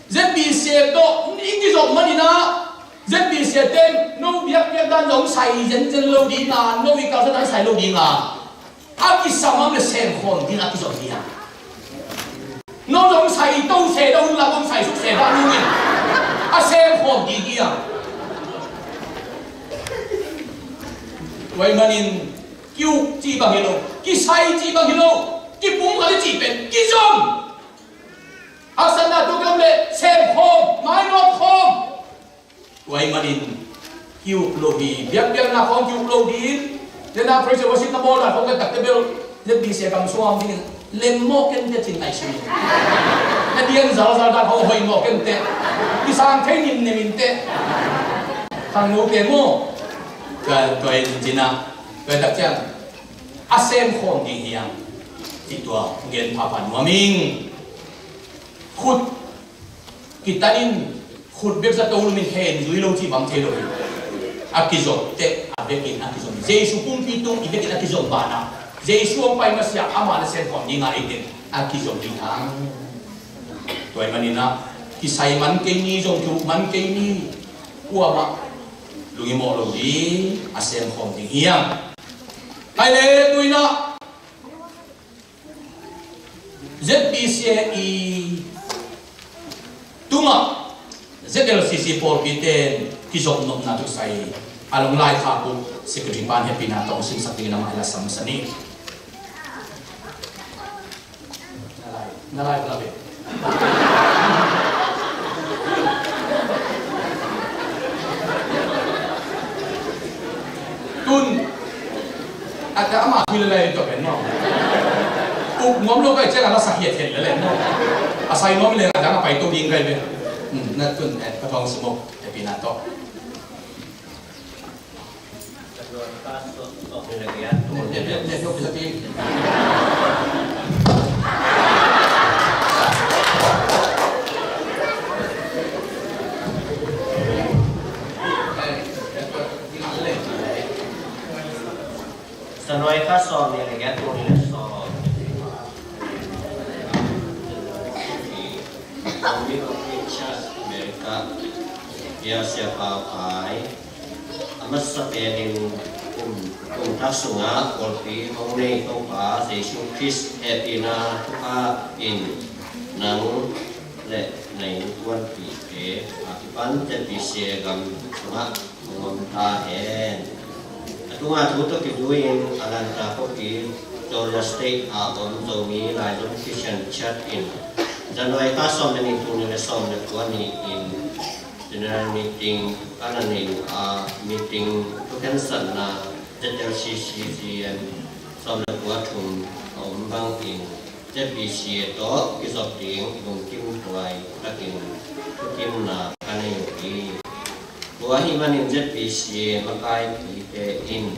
Z B C tawh i kizop maninah, Z B C ten no biakpiak dan zong sai zenzen lo ding a, no i kalsan dan sai lo ding a, a kisam am le semkhawm ding a kizom ding a. No zong sai to se da un la, zong sai suk se da un in a semkhawm ding hi a. Tua ahih manin ki-uk cih bang hi lo, kisai cih bang hi lo, kipumkhat i cih pen kizom. Haksatna tua kiom le semkhawm, mainawt khawm. Tua ahih manin ki-uk lo hi, biakpiakna khawng ki-uk lo ding. Nena praise and worship na bawl dan khawng ka takte bel Z B C gam suam ding in lem mawk kente cin ai sui. Na dian zalzal dan khawng hoih mawk kente. Kisang thei nimnim inte. Khangnote maw? Tua, tua in cinah, tua tak ciang a semkhawm ding hi hang. Cih tua gen phapha nuam ing. Khut kitanin khut bek zato loin khe in zui lo cih bang thei lo hi. A kizom teh a vekin a kizom hi. Jesu pumpi tung i vekin a kizom banah Jesu hong pai masiah amah na semkhawm ding a, eite a kizom ding hang. Tua ahih maninah kisai man kei ni, zong ki-uk man kei ni. Kuamah lungim mawh lo ding, a semkhawm ding hi hang. Ai le tuinah Z B C i tungah Z L C C pawlpite in kizop nopna tusai a long lai kha buk secretary pan hehpihna tawh hong simsak dingin amah i la sam masa ni. Na lai, na lai, na lai. Tun a ta ama thui lele to pen no. Uk ngom lo kai chela la sa hiat hiat lele no. A sai nom le a dang a pai to ding kai be. Hmm, na tun eh ka thong sumok eh pina to. January kha sawm nih le giat, tul nih le sawm. America, Sia Pau Khai. A masa penin kum, kum tak sungah pawlpi hong nei Topa Jesu Khrist hehpihna thupha in nang le na innkuanpihte a kipan Z B C gam sungah hong om ta hen. A tungah thu tawh kizui-in Atlanta khuapi Georgia State a om Zomi Laizom Christian Church in January kha sawm le nih, tul nih le sawm le kua ni-in General Meeting ka na nei uh a, meeting thukhensatna Z L C C C M sawm le kua thum a om bangin Z B C A tawh kizop ding lungkim huai takin thukimna ka nei uh hi. Tua ahih manin Z B C A makaipite in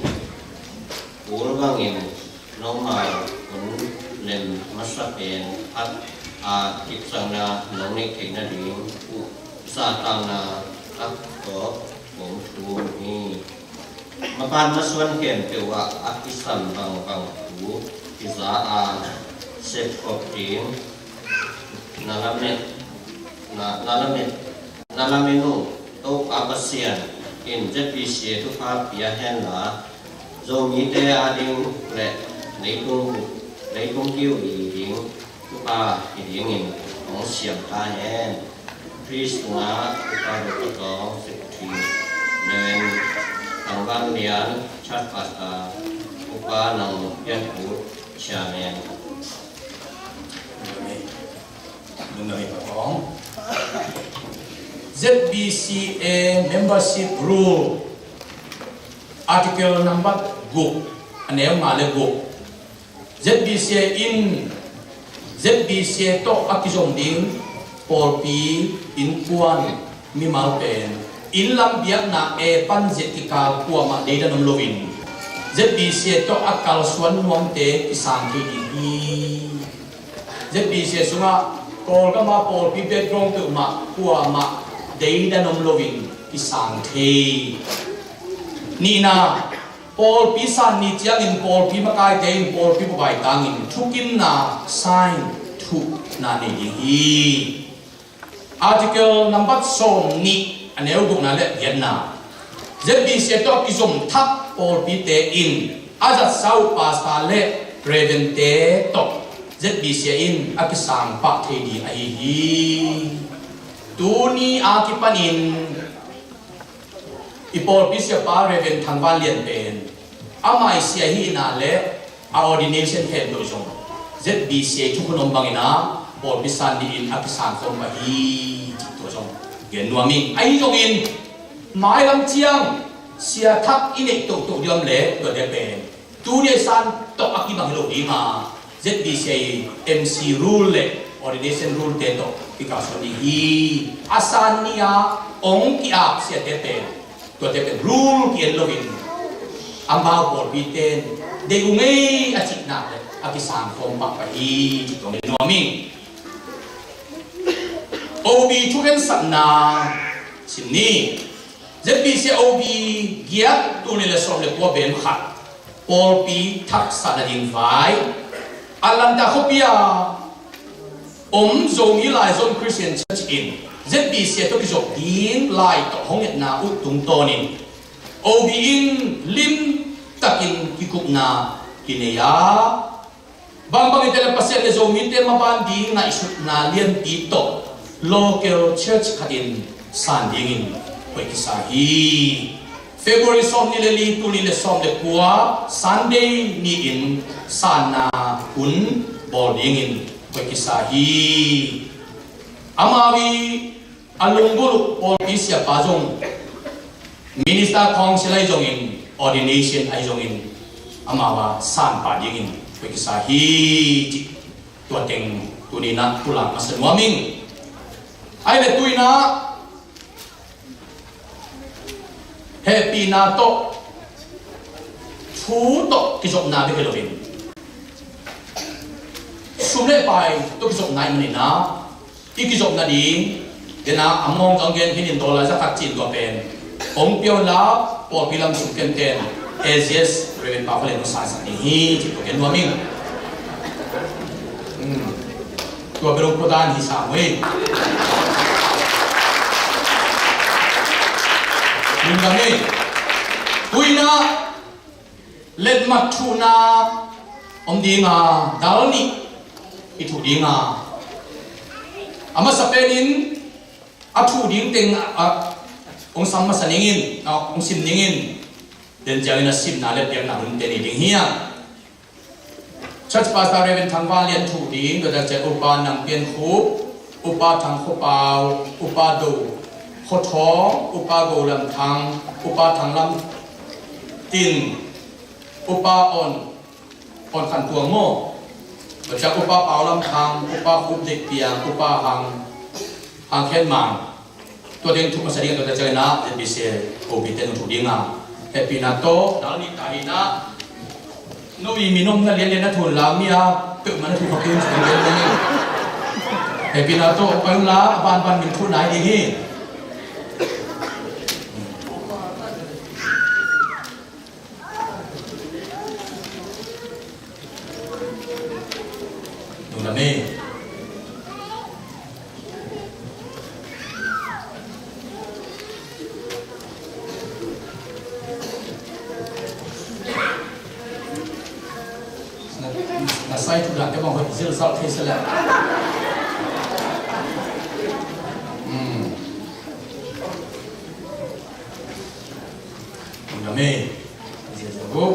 kul bangin nomal hun lem masa pen khat a kipsakna nong neih theih nading uh zahtakna tak tawh kong thum hi. Mapan masuan khempeuh ah a kisam bangbang thu kiza a sepkhop ding na lamet, na, na lamet, na lamen uh. Topa Pasian in Z B C A thupha pia henla, Zomite ading le leitung, leitung kiu i ding thupha hi dingin hong siam ta hen. Khrist tungah Upa Dr. Tawng, Secretary, Reverend Thang Van Lian, Church Pastor, Upa Nang Pian Thu, Chairman. Nunami Patong. Z B C A membership rule, article number guk, a neu nga le guk. Z B C A in, Z B C A tawh a kizom ding pawlpi, innkuan, mimal pen inn lam biakna A pan Z kikal kuamah deidan om loin Z B C A tawh a kalsuan nuamte kisang thei ding hi. Z B C A sungah Kawlgam a pawlpi background peuhmah kuamah deidan om loin kisang thei. Nihna, pawlpi san ni ciangin pawlpi makaite in pawlpi bubaitangin thukimna sign thuhna nei ding hi. Article number sawm nih, a neu gukna le giatna. Z B C A tawh a kizom thak pawlpite in a zatsa uh pastor le reverend-te tawh Z B C A in a kisang pah thei ding ahi hi. Tuni a kipanin i pawlpi siapa Reverend Thang Van Lian pen amah i sia hi ina le a ordination het loh zong Z B C A thukhun om bangin a pawlpi san ni in a kisang khawm pah hi cih tua zong gen nuam ing. Ahi zongin mailam ciang sia thak i neih tohtoh diam le tuate pen tuni a i san tawh a kibang hi lo ding a, Z B C A M C rule le ordination rule te tawh kikalsuan ding hi. A san ni a hong ki-ap siate pen, tuate pen rule ki-en loin amau pawlpite in deih uh ngei a cihna le a kisang khawm pah pah hi cih tua gen nuam ing. O B thukhensatna sim ni. Z B C A O B giat, tul nih le sawm le kua bem khat, pawlpi thaksa nading vai. Atlanta khuapi a om Zomi Laizom Christian Church in Z B C A tawh kizop ding lai tawh hong etna uh tungtawnin O B in limtakin kikupna kinei a, bangbang hi ta leh Pasian le Zomite maban ding ngaihsutna lianpi tawh local church khatin san dingin hoih kisa hi. February sawm nih le li, tul nih le sawm le kua, Sunday ni-in sanna hun bawl dingin hoih kisa hi. Amau i a lunggulh uh pawlpi siapa zong, minister, council ahi zongin, ordination ahi zongin, amau a san pah dingin hoih kisa hi cih tua teng tuni-in ah pulak masa nuam ing. Ahih leh tu-in ah hehpihna tawh, thu tawh kizopna bek hi loin, sum le pai tawh kizopna ahih manin ah, i kizop nading, den a, a mawng zong gen khin in, dollar za khat cin tua pen hong pia un la, pawlpi lam sum kenten, A G S Reverend Pa Fa Lian hong saisak ding hi cih tua gen nuam ing. Hmm. Tua bel hong pua dan hi sam uh hi. Lungdam hi. Tu-in ah letmat thuhna om ding a, dal nih i thuh ding a, a masa penin a thuh ding teng a, a, hong sam masa ning in, a, hong sim ning in, den ciangin a simna le piakna hunte nei ding hi a. Church Pastor Reverend Thang Van Lian thuh ding, tua ciang Upa Nang Pian Khup, Upa Thang Khua Pau, Upa Do Khua Thawng, Upa Go Lam Thang, Upa Thang Lam Tin, Upa On, On Khan Tuang maw? Tua ciang Upa Pau Lam Thang, Upa Khup Dek Piang, Upa Hang, Hang Khen Mang. Tua teng thuh masa ding a, tua ciangin ah Z B C A O B te nong thuh ding a. Hehpihna tawh, dal nih ta hi-in ah, no i min omna lianlian na thuh un la, mi a peuhmah na thuh kha kei un ci ding. Hehpihna tawh pai un la, a banban min thuh nai ding hi. Lungdam hi. Ai, thu dan te bang hoih zilzal thei se le. Hmm. Ngam e. Zilzal bu.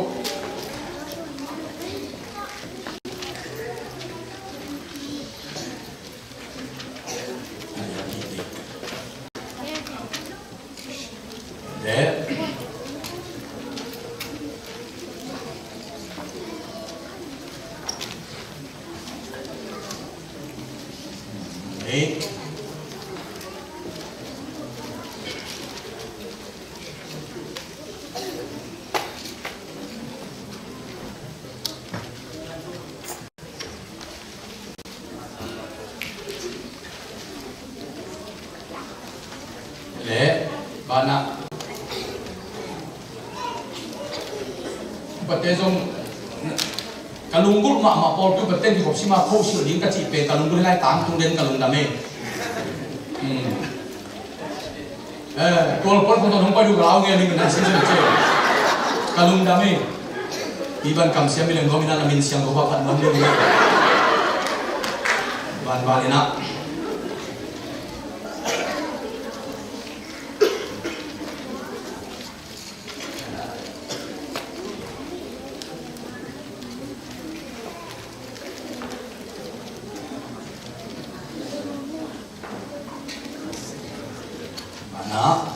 Le bana pate zong ka lunggulh mahmah pawl tu pate kikhop sima khosilh ding ka cih pen ka lunggulh hi lai tang tung den ka lungdam e. Hmm. Eh, tual pon khong ton hong pai du ka lau nge ling na si sung che. Ka lungdam e. Iban kam siam i leng dong ina na min siang ko ba phat mon dong ina. Ban ban ina. Mana.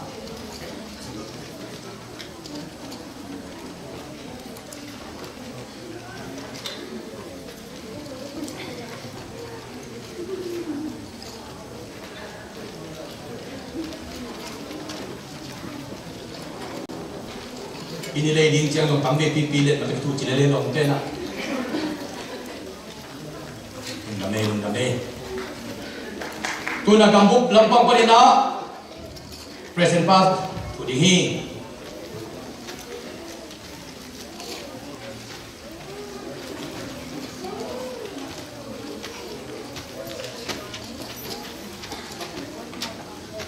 Ini lei ding ciang zong tam ve pipi le, mata kithu ci le le long te na. Lungdam e, lungdam e. Tuna gambup lampang panin ah President pa thu ding hi.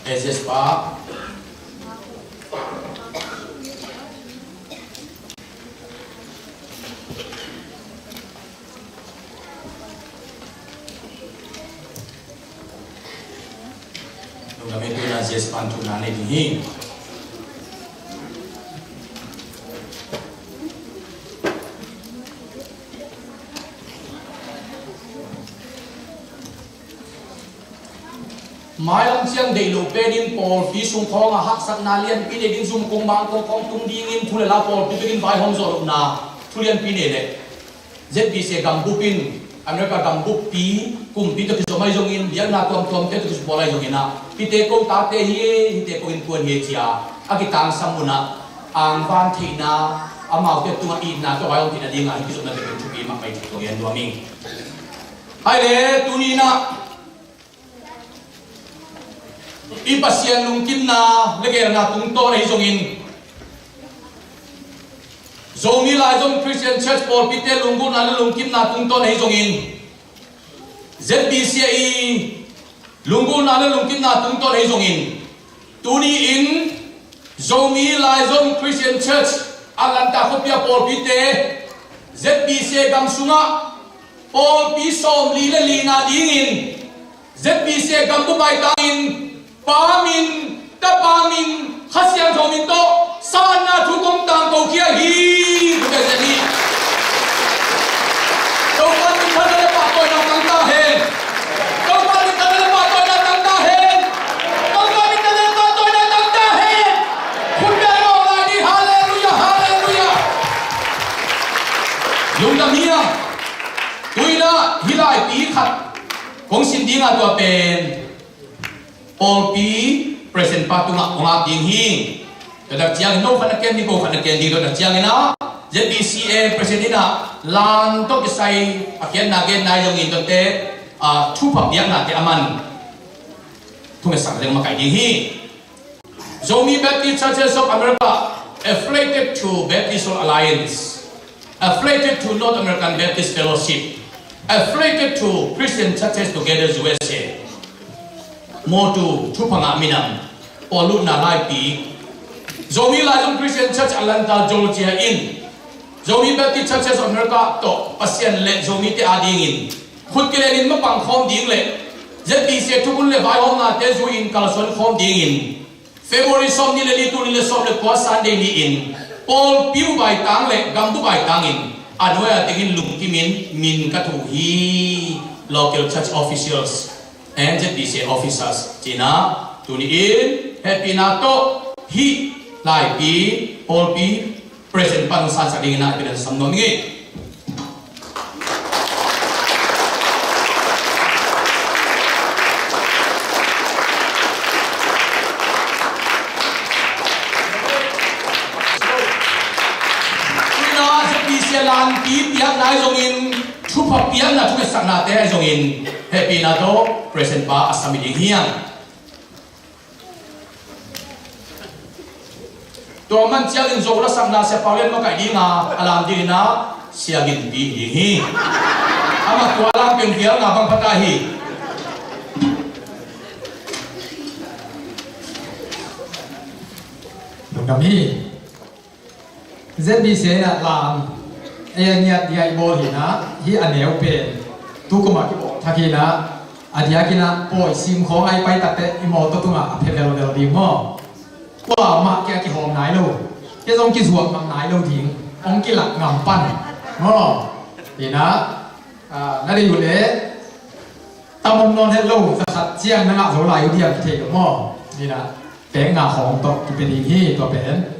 S S pa. Lungdam e, tuna Z S pan thuna nei ding hi. Mailam ciang deih loh penin pawlpi sung khawngah haksatna lianpi nei ding, zum kong bang kong khawng tung dingin thu le la pawlpi bek in vaihawm zawh lohna thu lianpi nei leh Z B C gambup in, America gambuppi kumpi tawh kizom ahi zongin, biakna tuamtuamte tawh kizupawl ahi zongin ah, hihte ko tate hi, hihte ko innkuan hi cia a kitangsam munah angvan theihna, amaute tungah itna tawh vaihawm theihna dingah hih kizopna tawh kizopna thupha mahmah hi cih tawh gen nuam ing. Hai le, tuni inah i Pasian lungkimna le geelna tungtawn ahi zongin, Zomi Laizom Christian Church pawlpite lunggulhna le lungkimna tungtawn ahi zongin, Z B C i lunggulhna le lungkimna tungtawn ahi zongin, tuni in Zomi Laizom Christian Church Atlanta khuapi a pawlpite Z B C gam sungah pawlpi sawmli le lina dingin Z B C gambup maitangin Pa min, Tapa min, Kha Siangtho min tawh sanna thu kong tangko khia hi. Thu bia zen hi. Topa min thang le pahtawina tang ta hen. Topa min thang le pahtawina tang ta hen. Topa min thang le pahtawina tang ta hen. Khut bia lo lai ni. Halleluia, halleluia. Lungdam hi a. Tuina hi laipi khat kong sin dinga tua pen pawlpi president pa tungah hong ap ding hi. Tua tak ciangin no khat na ken ding, ko khat na ken ding, tua tak ciangin ah Z B C a president in ah lan tawh kisai a khiatna genna ahi zongin tuate, ah, thupha biaknate a man thungetsak leng makaih ding hi. Zomi Baptist Churches of America affiliated to Baptist World Alliance, affiliated to North American Baptist Fellowship, affiliated to Christian Churches Together U S A. Motu, thupha ngah minam, pawlutna laipi, Zomi Laizom Christian Church Atlanta, Georgia in Zomi Baptist Churches of America tawh Pasian le Zomite adingin khut kilenin mapang khawm ding le Z B C a thukhun le vaihawmnate zui-in kalsuan khawm dingin February sawmnih le li, tul nih le sawm le kua Sunday ni-in pawlpi bup baitang le gam bup baitangin a nuai-a tengin lungkimin min ka thuh hi. Local church officials and Z B C officers cihna tuni-in hehpihna tawh hih laipi pawlpi President pan hong sansak dingin ah hehpihna sam nuam ing. Tuina Z B C a lanpi piakna ahi zongin, thupha piakna thungetsak nate ahi zongin hehpihna tawh President pa a sam hi ding hi hang. Tua man ciangin Zo lasakna Sia Pau Lian makaih dinga a lam dingin ah Sia Gin Pi ding hi. Amah tua a lam peng vial nga bang pha ta hi. Lungdam hi. Z B C in ah lam ei a ngiat ding a i bawl hi-in ah, hih a neu pen tu kum a kibawl thak hi-in ah, a diakin ah pawi sim khawng a i pai takteh i mawtaw tungah a phe velvel ding maw? Kuamah kia kihawm nai lo, kia zong kizuak mang nai lo ding, hong kilak ngam pan maw? Hi-in ah, ah, na deih uh leh tam om nawn het lo, za khat ciang na ngah zo lai uh diam, kithei lo maw? Hi-in ah, pek nga khawng tawh kipia ding hi. Tua pen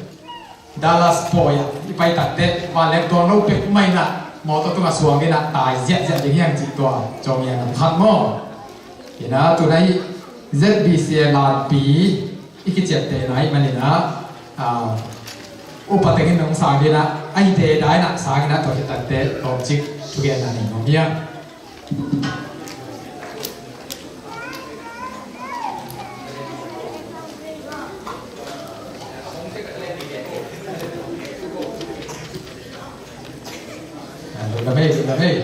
Dallas pawi ah i pai takteh vanleng tuang lo pek mah in ah mawtaw tungah suang in ah tai ziahziah ding hi hang cih tua Zomi a nam khat maw? Hi-in ah, tuna hih Z B C a lanpi i kiciaptehna ahih manin ah, ah, upa teng in hong sang ding in ah, a hihte dai in ah sang in ah, tua khit takteh tawmcik thugenna nei nuam hi hang. Ah, lungdam ei, lungdam ei.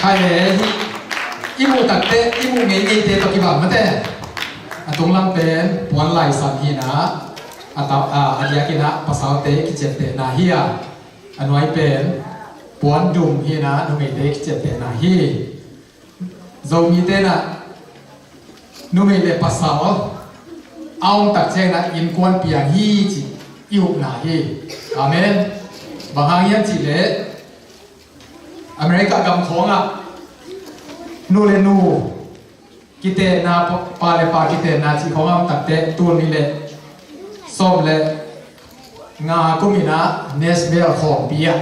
Khai le, i muh takteh i muh ngeingei te tawh kibang mate. A tunglam pen puan laisan hi-in ah, a ta-, a, a diakin ah pasalte kiciaptehna hi a, a nuai pen puan dum hi-in ah numeite kiciaptehna hi. Zomite in ah numei le pasal a om tak ciangin ah innkuan piang hi cih i upna hi. Amen. Bang hang hiam cih leh America gam khawngah nu le nu kitehna, pa, pa le pa kitehna cih khawng a om takteh tul nih le sawm le nga kum in ah Nashville khawmpi ah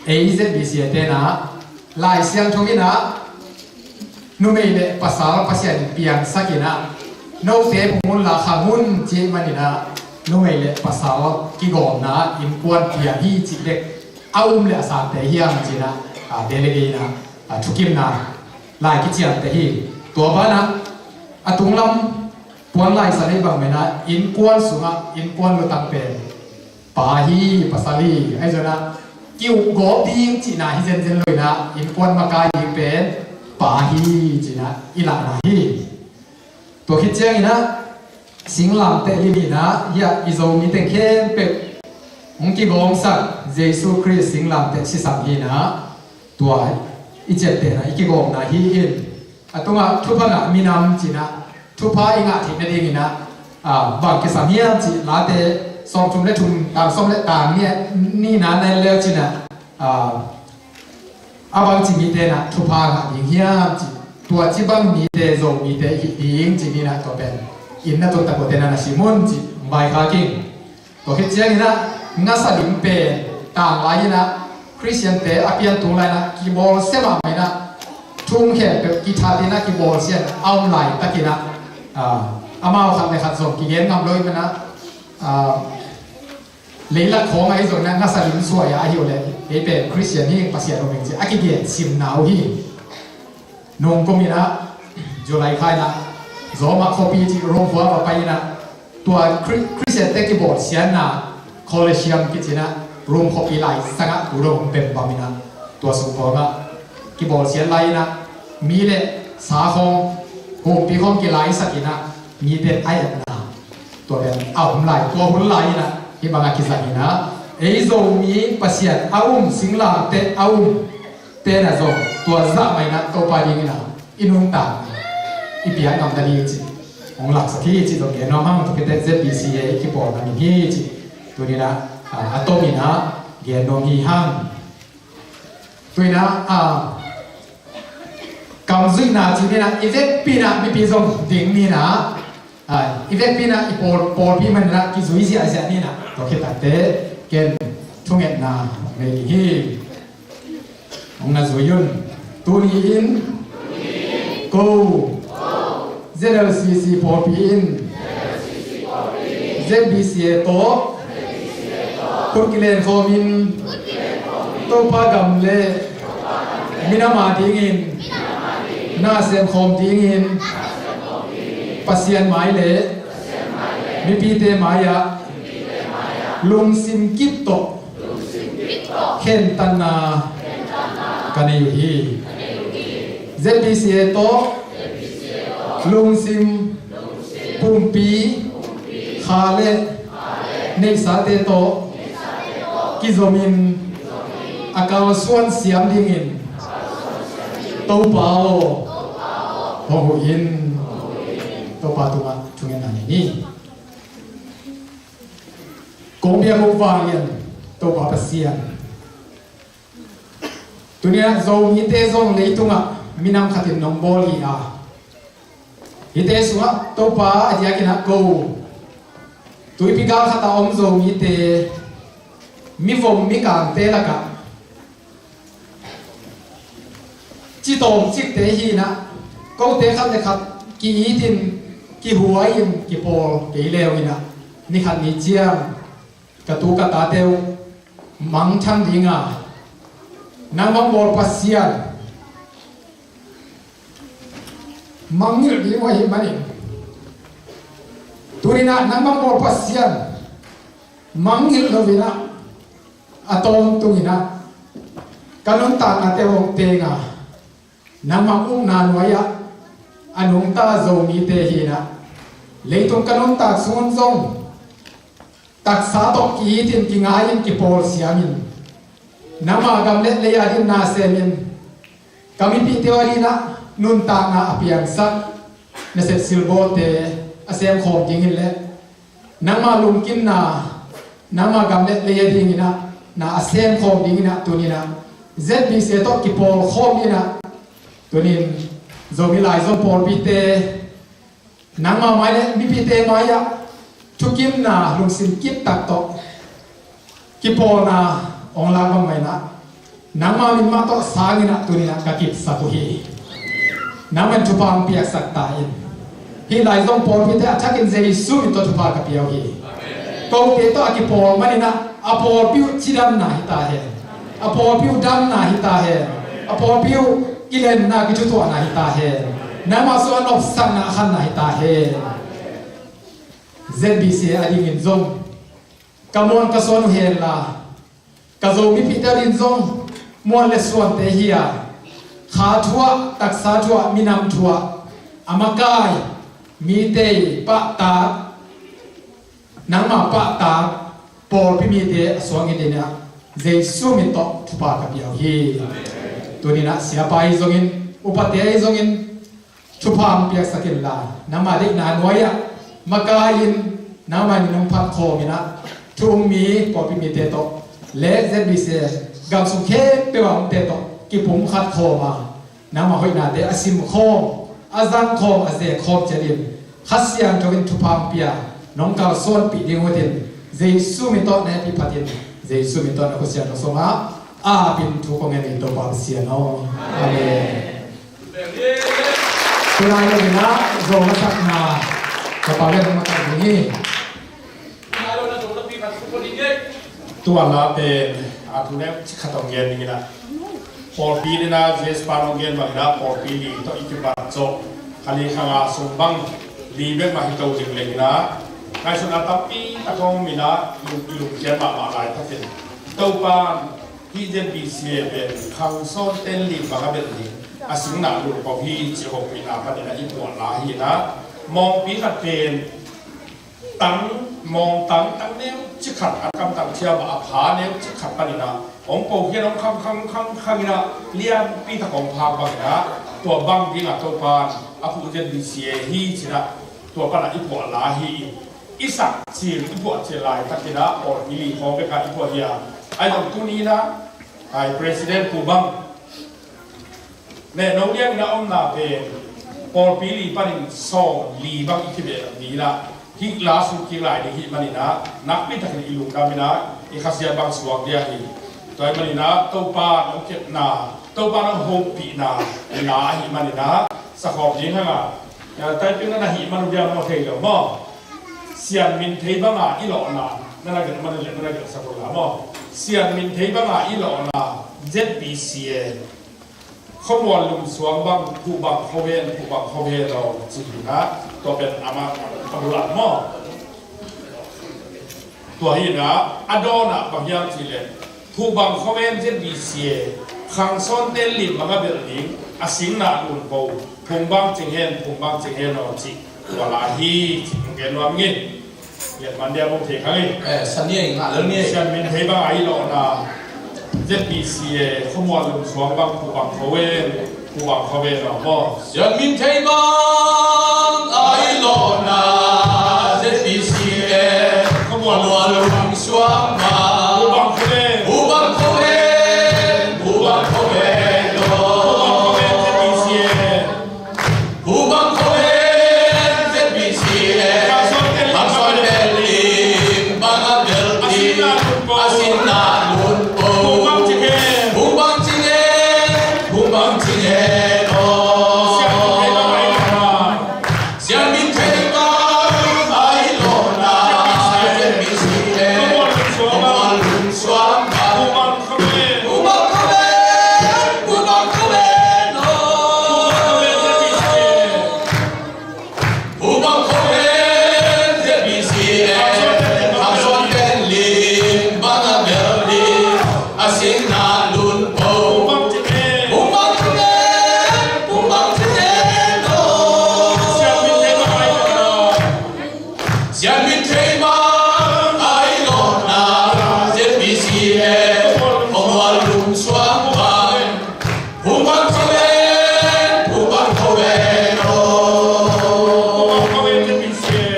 ei Z B C a te in ah Lai Siangtho in ah numei le pasal Pasian in piangsak in ah, note phung un la khang un, ci ahih manin ah numei le pasal kigawmna innkuan piang hi cih bek a um le a sangte hi hang ci-in ah, a, delegate in ah, a, thukimna lai kiciamteh hi. Tua banah a tunglam puan laisan ei bang mah in ah innkuan sungah innkuan lutang pen pa hi, pasal hi. Ahi zongin ah ki-ukgawp ding cihna hi zenzen lo in ah, innkuan makai ding pen pa hi ci-in ah i lahna hi. Tua khit ciangin ah singlamteh lim hi-in ah, hih ah i Zomi teng khempeuh hong kigawmsak Jesu Khrist singlamteh sisang hi-in ah, tua i ciaptehna, i kigawmna hi in. A tungah thupha ngah minam ci-in ah, thupha i ngah theih nadingin ah, a, bang kisam hiam cih Late sawmthum le thum, tang sawm le tang nih, nihna na en leu cin ah, a, a bangci mite in ah thupha ngah ding hiam cih, tua ci bang mite Zomite i hih ding cih ni-in ah, tua pen inn na tun tak uh te in ah na sim un cih hong vaikhak ing. Tua khit ciangin ah ngasa lim pen tanglai in ah Khristiante a pian tung lai in ah kibawlsia mahmah in ah, thu khempeuh kithat in ah kibawlsia in ah a om laitakin ah, ah, amau khat le khat zong kigen ngam lo ahih manin ah, ah, leilak khawng ahi zongin ah ngasa lim suai a ahi uh leh, kei pen Khristian hi, Pasian om ing ci a kigen simna uh hi. Nung kum in ah July kha in ah Roma khuapi cih Rome khua va pai in ah, tua Khri-, Khristiante kibawlsiatna Colosseum kici in ah, Rom khuapi lai sangah tu dong bembam inah, tua sung khawngah kibawlsiat lai inah, mi le sa khawng, humpi khawng kilaisak inah, mite a etna tua pen a om lai, tua hun lai inah hih bangah kizang inah, ei Zomi Pasian a um, singlamteh a um, tena zong tua zah mah inah Topa ding inah i nuntak i piak ngam nading hi ci, hong laksak hi ci zong gen nuam hang. Tua khit teh Z B C A i kipawl nading hi ci, tuni inah a, a tom inah gen nuam hi hang. Tuni inah a, kamzuihna ci ni inah, i vekpi inah mipi zong ding ni inah, a, i vekpi inah i pawl, pawlpi man inah kizui ziahziah ni inah, tua khit takteh ken thungetna nei ding hi. Hong na zui un. Tuni in ko Z L C C pawlpi in Z B C A tawh khut kilen khawmin Topa gam le minam a dingin na sem khawm dingin Pasian mai le mipite mai-ah lungsim kip tawh khentatna ka nei uh hi. Z B C A tawh lungsim, pumpi, kha le neihsate tawh kizomin a kalsuan siam dingin Topa aw, hong huh in. Topa tungah thungetna nei ni. Kong biak uh vanglian Topa Pasian, tuni-ah Zomite zong leitungah minam khatin nong bawl hi a, hihte sungah Topa a diakin ah ko tuipi gal khatah om Zomite, mivom mikangte lakah citawm cikte hi inah, kote khat le khat ki-itin, kihuai-in kipawl kei leu inah, ni khat ni ciang ka tu ka tate uh mangthang dinga nangmah bawl Pasian mangngilh ding uh ahih manin, tuni inah nangmah bawl Pasian mangngilh lo inah a tawntung inah ka nuntaknate hong tenga, nangmah ukna nuai-ah a nungta Zomite hi inah, leitung ka nuntak sungun zong taksa tawh ki-itin, kingai-in, kipawl siamin, nangmah gam le lei a dingin na semin, ka mipihte a dingin ah nuntakna a piangsak nasep silbawlte a semkhawm dingin le nangmah lungkimna, nangmah gam le lei a dingin ah na a semkhawm dingin ah tuni inah Z B C A tawh kipawlkhawm dingin ah, tuni in Zomi Laizom pawlpite, nangmah mai le mipite mai-ah thukimna lungsim kiptak tawh kipawlna hong lak bangmah inah, nangmah min mah tawh sang inah tuni inah ka kipsak uh hi. Nangmah in thupha hong piaksak ta in. Hih Laizom pawlpite a thakin Jesu min tawh thupha ka pia uh hi. Kote tawh a kipawl man inah a pawlpi uh cidamna hi ta hen. A pawlpi uh damna hi ta hen. A pawlpi uh kilenna, kithutuahna hi ta hen. Nangmah sungah nopsakna a khanna hi ta hen. Z B C A a dingin zong ka muan ka suan uh henla, ka Zo mipihte a dingin zong muan le suante hi a, kha thu-ah, taksa thu-ah, minam thu-ah a makai mite i pahtak, nangmah pahtak pawlpi mite a suang hi dingin ah Jesu min tawh thupha ka pia uh hi. Tuni inah siapa ahi zongin, upate ahi zongin, thupha hong piaksak inla, nangmah deihna nuai-ah makai-in, nangmah min hong phat khawm inah, thu um mi pawlpi mite tawh le Z B C A gam sung khempeuh a omte tawh kipumkhat khawm a, nangmah hoihnate a simkhawm, a zangkhawm, a zekkhawm ciatin Kha Siangtho in thupha hong pia, nong kalsuanpih ding uh hitin, Jesu min tawh na hehpih phatin, Jesu min tawh na Kha Siangtho sungah a apin thu kong ngen hi, Topa Pasian aw. Amen. Tunai lo inah Zo masakna ka pa len makai ding hi. Tuanna pen a thu neu ci khat hong gen ding inah, pawlpi dingin ah J S pa hong gen bang inah pawlpi li tawh i kibat zawh kha li kha nga sung bang li bek mah hi to ding leng inah, ngaihsutna tampi tak hong om inah, i lungkiat mahmah lai takin Topa hih Z B C A pen khang sawn ten lim bang a belh ding a singna lul ko hi ci hopihna panin a i puahna hi inah, mawngpi khat pen tang, mawng tang, tang neu ci khat a kam tang thiam a pha neu ci khat panin ah hong po khian hong khang khang khang khang inah lianpi tak hong phak bang inah tua bang dingah Topa a phuh Z B C A hi cinah tua panah i puahna hi. I sak cil, i puah cil laitakin ah pawlpi li khawng bekah i puah hi a, ai zong tuni inah ai President Pu Bang neh no liangin a omna pen pawlpi li panin sawm li bang i kibeh ni inah hih la suk kik lai ding hih manin ah nakpi takin i lungdam inah i khasiat bang suak dia hi. Tua hih manin ah Topa nong kepna, Topa nong hopihna i la ahih manin ah sakhawm ding hang a, taiping na na hih man uh dia maw thei lo maw? Sian Min Thei banga i lawhna na na gelh man uh leh na na gelh sak uh la maw? Sian Min Thei banga i lawhna Z B C A Khuamual lum suang bang, phuh bang khuaven, phuh bang khuaven aw ci hi inah tua pen amah a bulah maw? Tua hi inah a dawnah bang hiam cihleh phuh bang khuaven Z B C A khang sawn ten lim bang a belh ding a singna lul ko, phung bang cing hen, phung bang cing hen aw ci tua la hi ci hong gen nuam ing. Lian man dia bawng thei kha ngei. Eh, san ni ei, ngah lel ni ei. Sian Min Thei bang a i lawhna Z B C A Khuamual lum suang bang, phuh bang khuaven, phuh bang khuaven aw maw? Sian Min Thei bang a i lawhna Z B C A Khuamual lum suang bang, phuh bang khuaven, phuh bang khuaven, phuh bang khuaven aw. Phuh bang khuaven Z B C A. Pu Bang Khuaven Z B C A, Bang Khuaven lim bang a belh ding a singna lul ko. Pu Bang Cing Hen, Pu Bang Cing Hen aw. Sian Min Thei bang a i lawhna Z B C A, Khuamual lum suang bang, Pu Bang Khuaven, Pu Bang Khuaven, Pu Bang Khuaven aw. Pu Bang Khuaven Z B C A, Bang Khuaven lim bang a belh ding a singna lul ko. Pu Bang Khuaven, Pu Bang Khuaven aw. Sian Min Thei bang a i lawhna Z B C A, Khuamual lum suang bang, Pu Bang Khuaven, Pu Bang Khuaven aw.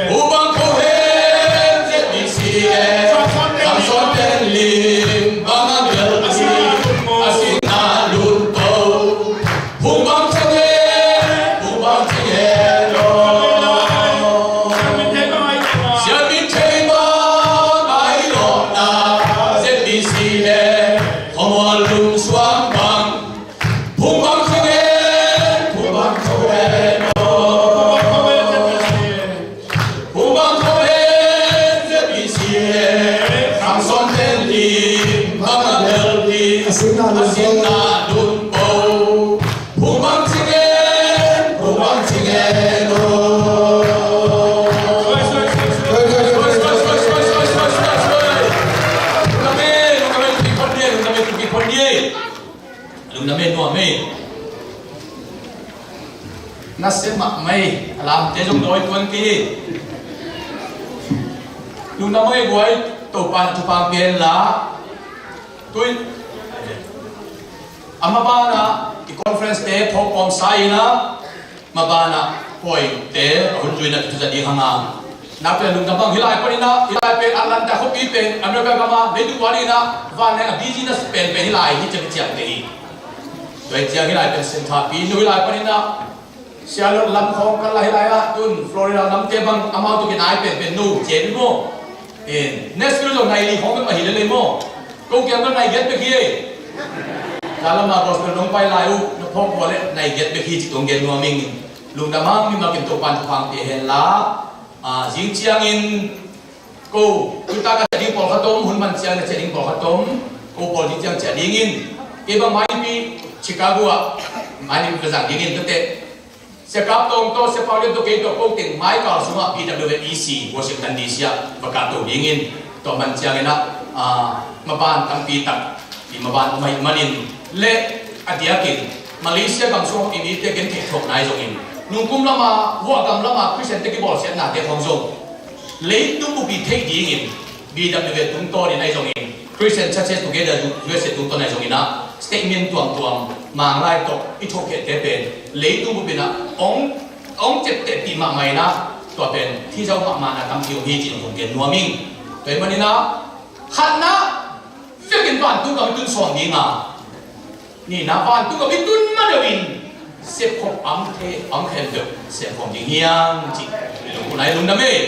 Pu Bang Khuaven Z B C A, Bang Khuaven lim bang a belh ding a singna lul ko. Pu Bang Cing Hen, Pu Bang Cing Hen aw. Sian Min Thei bang a i lawhna Z B C A, Khuamual lum suang bang, Pu Bang Cing Hen, Pu Bang Cing Hen aw. Pu Bang Khuaven Z B C A, Bang Khuaven lim bang a belh ding a singna lul ko. Pu Bang Cing Hen, Pu Bang Cing Hen aw. Lungdam ei, lungdam ei, lungdam ei, lungdam ei. Lungdam ei, nuam ei. Nasia mahmah ei, a lamte zong dawi tuan kei. Lungdam ei guai, Topa thupha pia hen la. Tui a mabanah i conference te phawk kawmsa inah, mabanah pawite a hun zuinah kithuza ding hang a. Nakpi a lungdam bang hih lai paninah, hih lai pen Atlanta khuapi pen America gama leitung ua dinah vanleng a business pen pen hih lai hi ciang ciangte hi. Tua hi ciang hih lai pen senthapi no hih lai paninah Charlotte lam khawng kal lai hih lai ah tun Florida lamte bang amau tuk in ai pen pen no cian hi maw? In Nashville zong nai li khawng bek mah hi lel ei maw? Ko kiang bel nai giat bek hi ei. Tua lamah gospel nong pai lai uh na phawk ua leh nai giat bek hi cih kong gen nuam ing. Lungdam hang, mi makin Topan thupha pia hen la. Ah, zing ciangin ko tuta ka ciah ding pawlkhat om, hun man ciang na ciah ding pawlkhat om. Ko pawl zing ciang ciah dingin kei bang mai nipi Chicago ah mai nipi ka zang dingin tate. Sia Kap Tawng tawh, Sia Pau Lian tawh, kei tawh ko teng mai kal sungah P W F E C Washington D C ah va kah to dingin, tua man ciangin ah, a, maban tampi tak i maban om ahih manin le a diakin Malaysia gam sung i mite gen theih thawkna ahi zongin, nungkum lama, vuah gam lama Christian te kibawlsiatnate khawng zong leitung bupi theih dingin B W A tungtawnin ahi zongin, Christian Churches Together U S A tungtawn ahi zongin ah, statement tuamtuam Manglai tawh i thohkhiatte pen leitung bupi in ah hong, hong ciaptehpih mahmah in ah, tua pen thi zo mahmahna tampi om hi cih zong gen nuam ing. Tua ahih manin ah, khatna, vekin vantung gam i tun sawn ding a, nihna, vantung gam i tun ma deuh in sepkhop ang the, ang khempeuh sepkhop ding hi hang cih i lungkimna, i lungdam ei.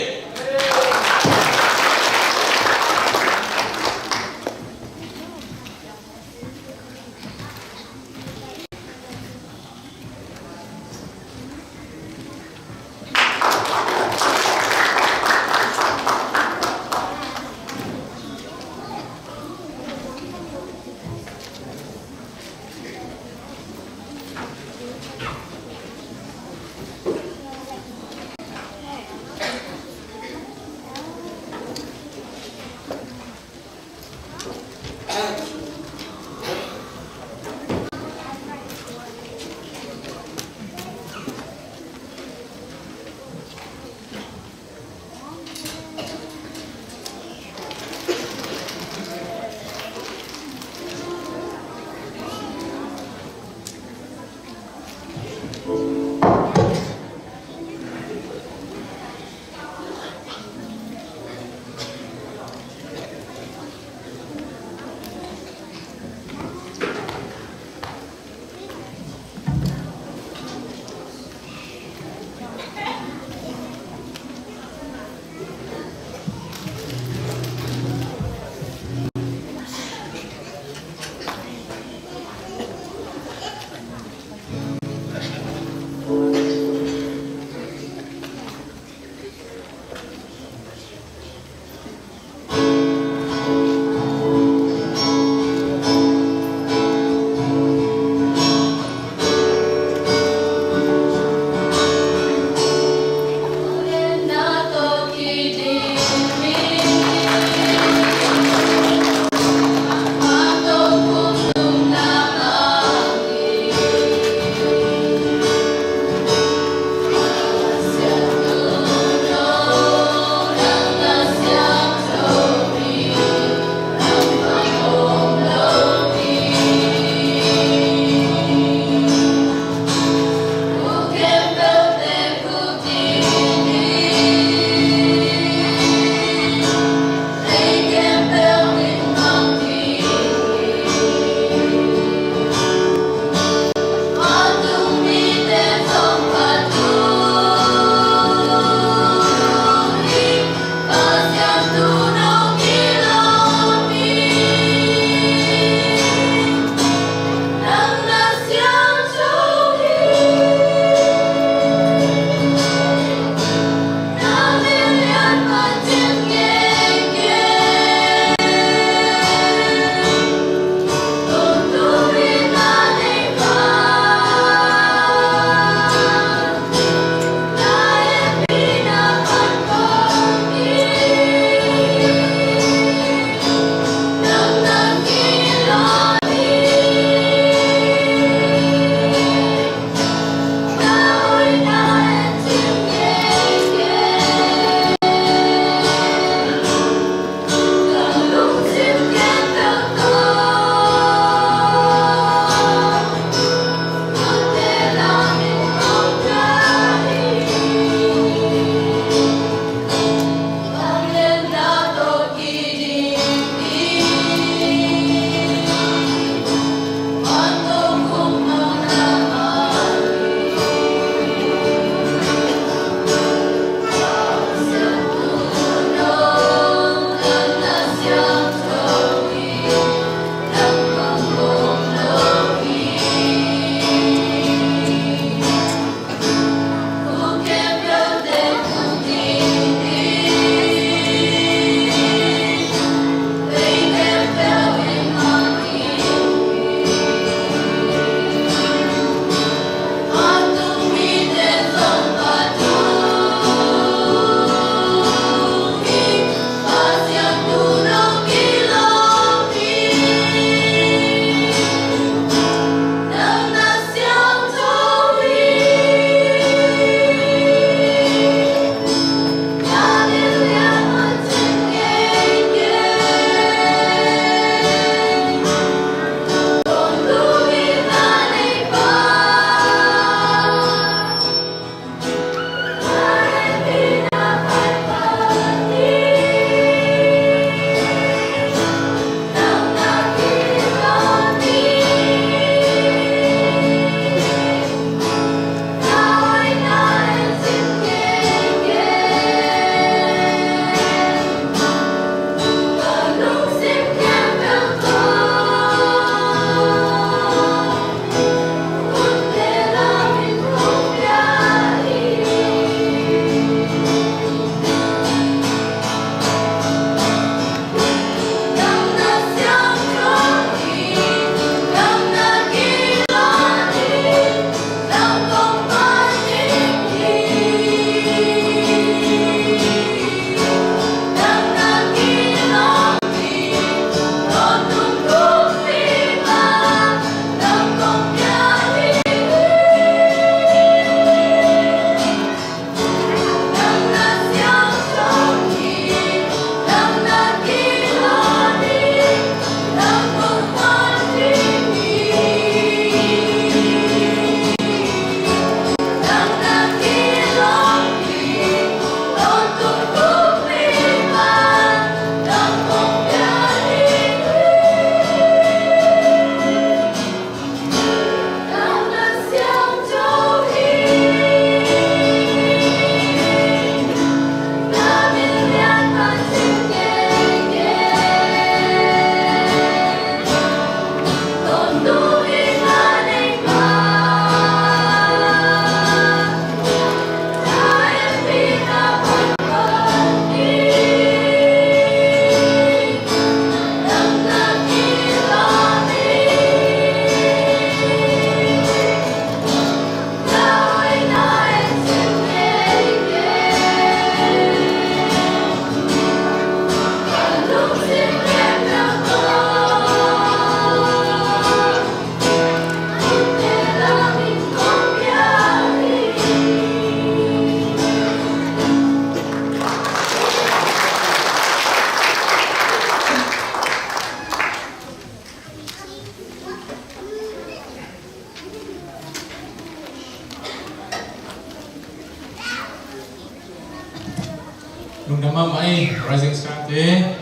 Lungdam mahmah ei, Rising Star te.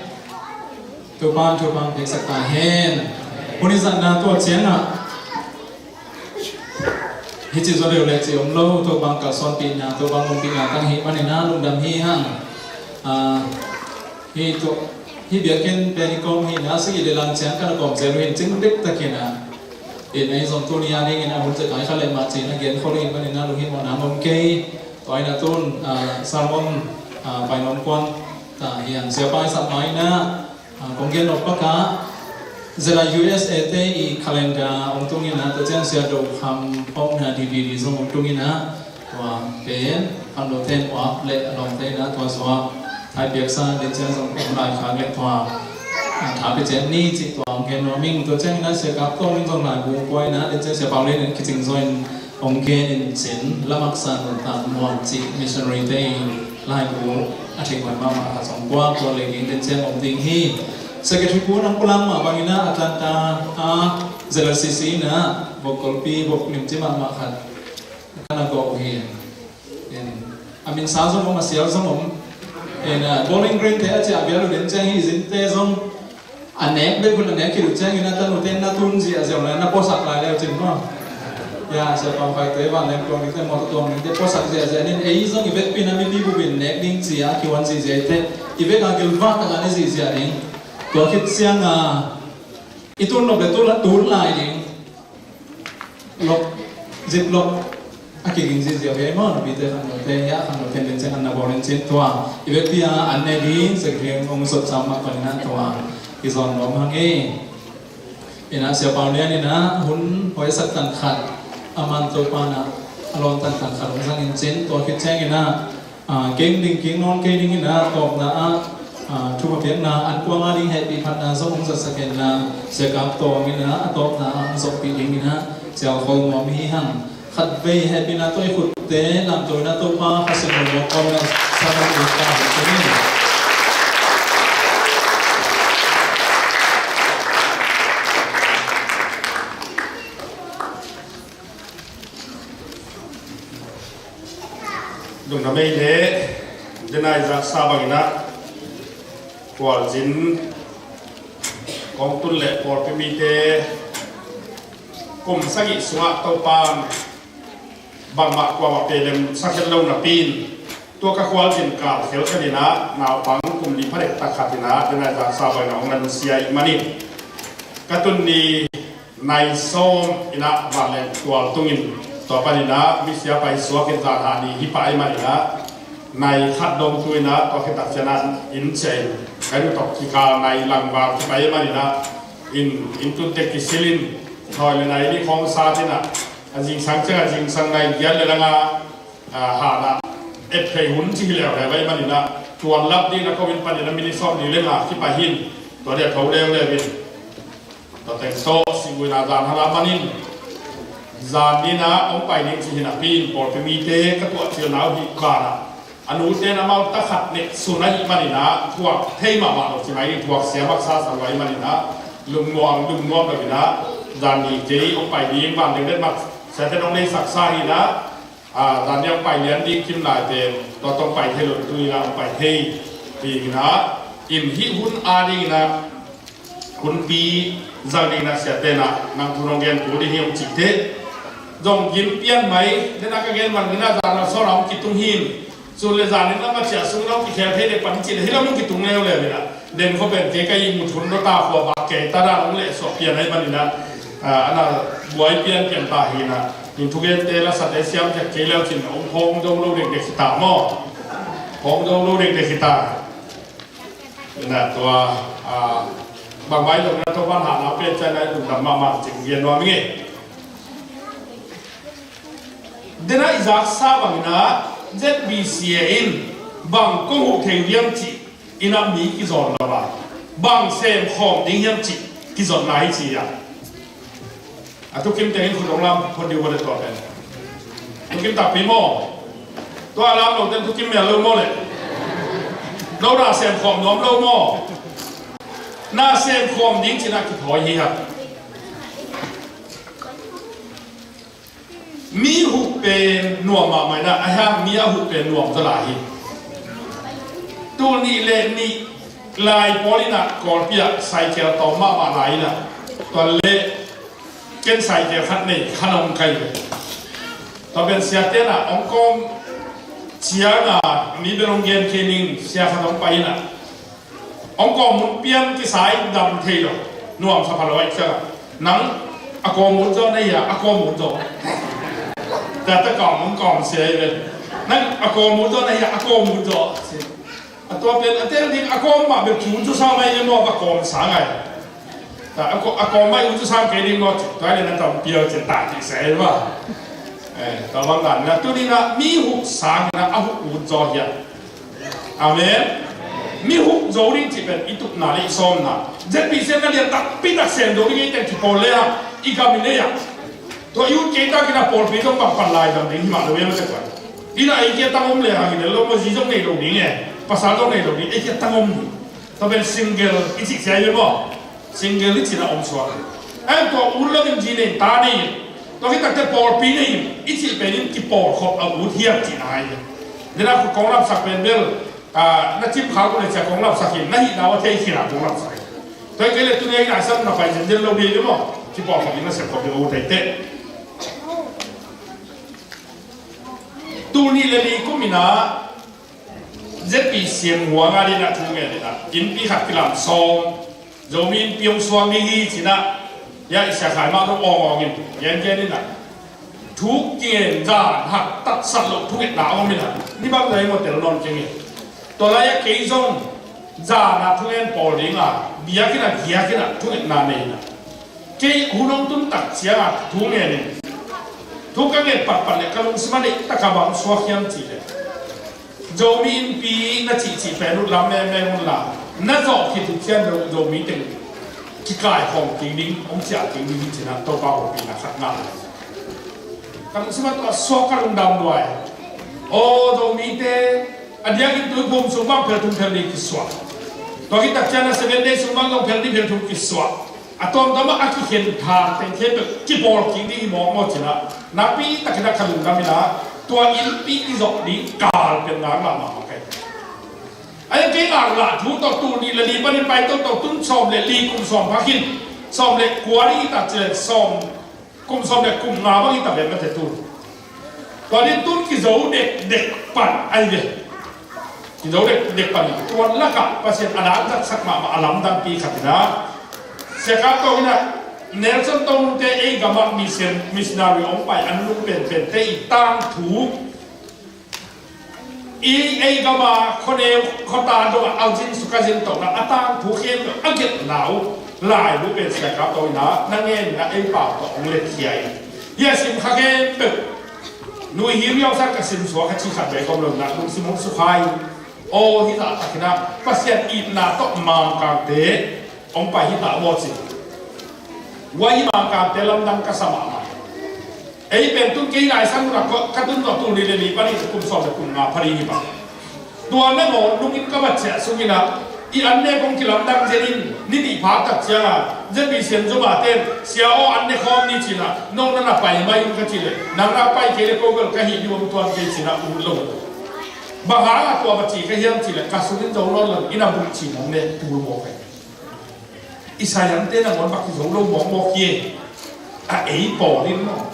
Topa'n thupha piaksak ta hen. Hun i zatna tua ciangah hici zaw deuh leh ci om lo, Topa'n kalsuanpihna, Topa'n ompihna tang hi manin ah lungdam hi hang. Ah, hi tua, hi biakinn pen i kawm hi na, sagih le lang ciang ka na kawm zel uh hi cing dektakin ah. Inn ei zong tuni a dingin a hun zekai kha leh mah ci-in a gen khol uh hi manin ah lunghimawhna om kei. Tua in ah tun, ah, sermon, ah, pai nuam kuan ta hi hang. Siapa i sap ma in ah, ah, kong gen nop pak a, zela U S A te i calendar hong tung in ah, tua ciang Sia Do Kham phawkna D V D zong hong tung in ah, tua pen khangnote in uap leh a lawmte in ah tua zuak, thai piaksa, den ciang zong om lai khak leh tua, ah, tha pia ciat ni cih tua hong gen nuam ing. Tua ciangin ah Sia Kap Tawng in zong laibu pua in ah, den ciang Sia Pau Lian in kicing zaw in hong gen in cin, Lamak San Nuntak Muang cih missionary te in laibu a theih huai mahmah khat zong pua, pua lei ding, den ciang om ding hi. Secretary pu in hong pulak mah bangin ah Atlanta a zela C C in ah vok golpi, vok limci mahmah khat ka na gawh uh hi. In, a minsa zong om, a sial zong om. In, ah, Bowling Green te a ciah vial uh den ciang hi, zinte zong a nek bek hun a nek khit uh ciangin a tanute na tun ziahziah uh lai, na puasak lai leu cin maw. Ya, Sia Pau Khai te, Van Leng Tuang dingte, Mawtaw Tuang dingte puasak ziahziah in, ei zong i vekpi in ah mipi bup in nek ding ci a kihuan ziahziah i te, i vek a gilvak tak a ne ziahziah ding. Tua khit ciang a i tun nop le tun lai ding. Lok, zip lok a kiging ziahziah ve maw, napite khangnote, ya, khangnote den ciang an na bawl in cin tua i vekpi a an ne ding, zek ding hong sot sam mah panin ah tua i zawn nuam hang e. In ah Sia Pau Lian in ah hun hoihsak tang khat, a man Topa in ah a lawn tang khat hong zang in cin, tua khit ciangin ah, ah, keng ding, keng nawn kei dingin ah, a tawpna ah, ah, thupha piakna an kuang a ding hehpih phatna zong hong zatsak in ah, Sia Kap Tawng in ah a tawpna ah hong zawhpih dingin ah cial khol nuam hi hang. Khatvei hehpihna tawh i khutte lamto in ah Topa Kha Siangtho in ah kawm in ah sa in ah ka hong tung in. Lungdam ei le, den a i zaksa bangin ah khualzin kong tun leh pawlpi mite kum sagih sungah Topa'n bangmah kuamah pelemsak het lo napi in, tua ka khualzin kal khel khat in ah naupang kum li pha dek tak khat in ah den a i zaksa bangin ah hong na nusia ahih manin, ka tun ni nai sawm in ah vanleng tual tungin, tua panin ah misia paisuak in zan hah ni hi pah ahih manin ah, nai khat dong tu in ah tua khit tak ciang ah inn ciah in, ka inn tawh kikal nai langval kipai ahih manin ah, inn, inn tunte kisil in, thawi le nai nih khawng sat in ah, a zingsang ciang a zingsang nai giat le lang a, ah, han ah et phei hun ci hi leuleu ahih manin ah, tuan lap ding in ah ko inn panin ah minute sawmli le nga kipai hi in, tua dia tho leuleu in. Tua teng tawh singguina zan hal a manin, zan ni in ah hong pai ding ci hi napi in pawlpi mite ka tuah cilna uh hi banah, a nute in amau takhat nek sun ahih manin ah thuak thei mahmah lo ci mai ding, thuak sia maksa sa lo ahih manin ah, lungnuam, lungnuam lo in ah, zan ni kei hong pai ding, van deng det mak siate in hong deihsaksa hi in ah, ah, zan ni hong pai lian ding kim lai pen tua tawh hong pai thei lo, tu in ah hong pai thei ding in ah, in hih hun a ding in ah hunpi zal ding in ah siate in ah nang thu nong gen kul ding hi hong ci teh, zong gim pian mai, den a ka gen bang in ah zan a sawn a hong kitung hi in, sun le zan in lam a ciah sung in ah hong kikhel thei dek pan ci leh hih lam hong kitung leuleu in ah, den khua pen kei ka ihmut hun dawta khua bak kei ta dan hong lehsuah pian ahih manin ah, ah, a na buai pianpian ta hi in ah, in thugente lasate siam khat kei leu cin hong phawng zo lo dekdek hi ta maw? Phawng zo lo dekdek hi ta. Na tua, ah, bangmah hi lo na tua van hahna pen ciang a i lungdam mahmah cih gen nuam ing e. Den a i zaksa bangin ah Z B C A in bang kong huh thei diam cih in ah mi kizawn lo a, bang sem khawm ding hiam cih kizonna hi ci a. A thukim tengin khut hong lam phot dih uh a le tua pen. Thukim takpi maw? Tua lam lo ten thukim mel lo maw le? No na sem khawm nuam lo maw? Na sem khawm ding cih in ah kithawi hi hang. Mi huh pen nuam mahmah in ah, a hiang mi a huh pen nuam zaw lai hi. Tul nih le nih lai pawl in ah Kawlpi ah cycle tawm mahmah lai in ah, tua leh ken cycle khat nei, khat hong kai ve. Tua pen siate in ah hong kawm ciang a, mi bel hong gen kei ning, sia khat hong pai in ah, hong kawm mun pian kisa in dam thei lo, nuamsa pha lo ahih ciang a, nang a kawm mun zaw na hia, a kawm mun zaw. Tua ta kawm, hong kawm sia hi ve. Nang a kawm mun zaw na hia, a kawm mun zaw. A tua pen a tel ding, a kawm mah bek thu cu sa mai e maw, va kawm sa ngai. Ta a kawm, a kawm mai uh cu sang kei ding maw, tua le na tam piau cin ta ti sa e maw. Eh, tua bang dan na tu ni na mi huh sang na a huh ut zaw hia. Amen. Mi huh zo ding cih pen i tupna le i sawmna. Z B C na lian takpi tak sem zo ding i ten kipawl le a, i gam i nei a. Tua i ut kei tak in a pawlpi zong bang pan lai dam ding hi mah lo e, mate kuan. Ina ei kia tang om le hang in lo maw, zi zong nei lo ding e, pasal zong nei lo ding, ei kia tang om ding. Tua pen single i cih sia i ve maw? Single i cih na om suak. Ai tua ut lo in zi nei ta nei. Tua khit takte pawlpi nei i cih pen in kipawlkhop a ut hiam cihna hi. Nena kong lapsak pen bel, ah, na cim khak uh le cia kong lapsak hi, na hihna uh a thei khin a kong lapsak hi. Tua hi kei le tuni a i laisan na pai zenzen lo ding hi maw? Kipawlkhop in na sepkhop ding a ut hi teh. Tul nih le li kum in ah Z B C huang a ding ah thu ngen in ah, innpi khat kilam sawm, Zomi innpi hong suang ding hi ci-in ah, ya i sia khai mah dong awng awng in, gen gen in ah, thu kingen zan hak tatsat loh thungetna a om in ah, ni bang zai maw tel nawn keng in. Tua lai-ah kei zong zan a thungen pawl ding a, biakinn ah, biakinn ah thungetna nei in ah, kei hun hong tun tak ciangin thu ngen in, thu ka nget patpat leh ka lungsim ah deih tak a bang suak hiam cih leh, Zomi innpi na cihcih pen uh lam mengmeng un la, na zawh khit uh ciang Zo, Zomi teng kikaikhawm kik ding, hong ciah kik ding hi ci-in ah Topa hopihna khat ngah. Ka lungsim ah tua suak, ka lungdam lua hi. Aw, Zomite, a diakin Tuiphum sung bang phel thum phel li kisuah. Tua khit tak ciang a Seven Day sung bang zong phel li phel thum kisuah. A tuamtuam ah a kikhen tha teng khempeuh kipawl kik ding hi mawkmawk ci-in ah, nakpi takin ah ka lungdam in ah, tua innpi kizawh ding kal pen ngaklah mahmah ka hi. A hi kei ngaklah thu tawh tul nih le li panin pai toto tun sawm le li kum sawm phak in, sawm le kua ding hi ta ci leh sawm, kum sawm le kum nga bang hi ta ven mate tu. Tua ding tun kizo dekdek pan ahi ve. Kizo dekdek pan in tua lakah Pasian a dangzatsak mahmah a lamdangpi khat in ah, Sia Kap Tawng in ah, Nelson Tawng te ei gamah mission, missionary hong pai an lung penpente i tangthu, i ei gama khuaneu khuata dongah a zin suk a zin tokna a tangthu khempeuh a gelhna uh laibu pen Sia Kap Tawng in ah na ngen in ah ei pau tawh hong letkhia in, hih a simkha khempeuh Nuihim Aung San ka simsuak a ci khat bek om lo in ah lungsim hong sukha in, aw, hih zahtakin ah Pasian itna tawh Mangkangte hong pai hi ta maw ci. Tua hi Mangkangte lamdang ka sa mahmah. Ei pen tun kei laisan hun ah ka tun zawh tul nih le li panin kum sawm le kum nga pha ding hi pah. Tua nangawn lungin ka vat ciah sungin ah, i an nek kong kilamdang zen in, ni nih pha tak ciangin Z B C Zomate in, Sia aw, an ne khawm ni ci-in ah, no na na pai mai un ka cih leh, nang na pai kei leh ko bel ka hih ding om tuan kei ci-in ah ut lo. Bang hangin tua va ci ka hiam cih leh, ka sungin zo nawn lo in, a bul cin hong ne tul mawk hi. I sayangte nangawn bang kizo lo mawkmawk hi e. A ei pawl in maw.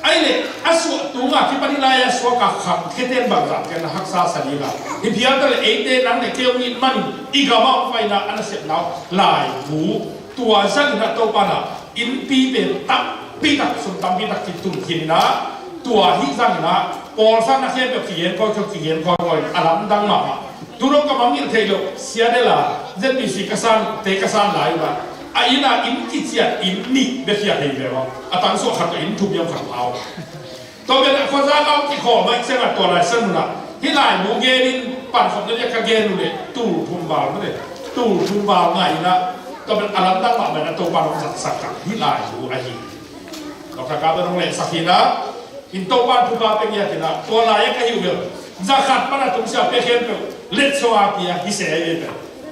Ahih leh a suah tungah kipan i lai a suak a khangkhia ten bangzah ken na haksa sa ding a. Hi phial ta leh eite nang le kei hong it manin i gamah hong paina a nasepna uh laibu. Tua zangin ah Topa in ah innpi pen tampi tak, sum tampi tak kitun khin in ah, tua hi zangin ah pawlsakna khempeuh kigen kawikawi, kigen kawikawi in a lamdang mahmah. Tu dong ka mangngilh theih loh, Sia Del a, Z B C ka san, te ka san lai uh a, a inn ah inn kician inn nih bek hi a, thei ve uh a, a tangsuah khat tawh inn thum hiam khat pha uh. Tua pen a khuazak a hong kikhawl mah i ciangin tua laisan hun ah, hih laibu gen in pankhopna diak ka gen uh leh tul thum val mah leh, tul thum val ngai in ah, tua pen a lamdang mahmah in ah Topa in hong zatsak a, hih laibu ahi. Doctor Kap Tawng in hong lehsak hi in ah, in Topa in thupha pia ngiat in ah, tua lai-ah ka hi uh bel, za khat pan a tungsiah pia khempeuh letsong a pia hi se hi pen.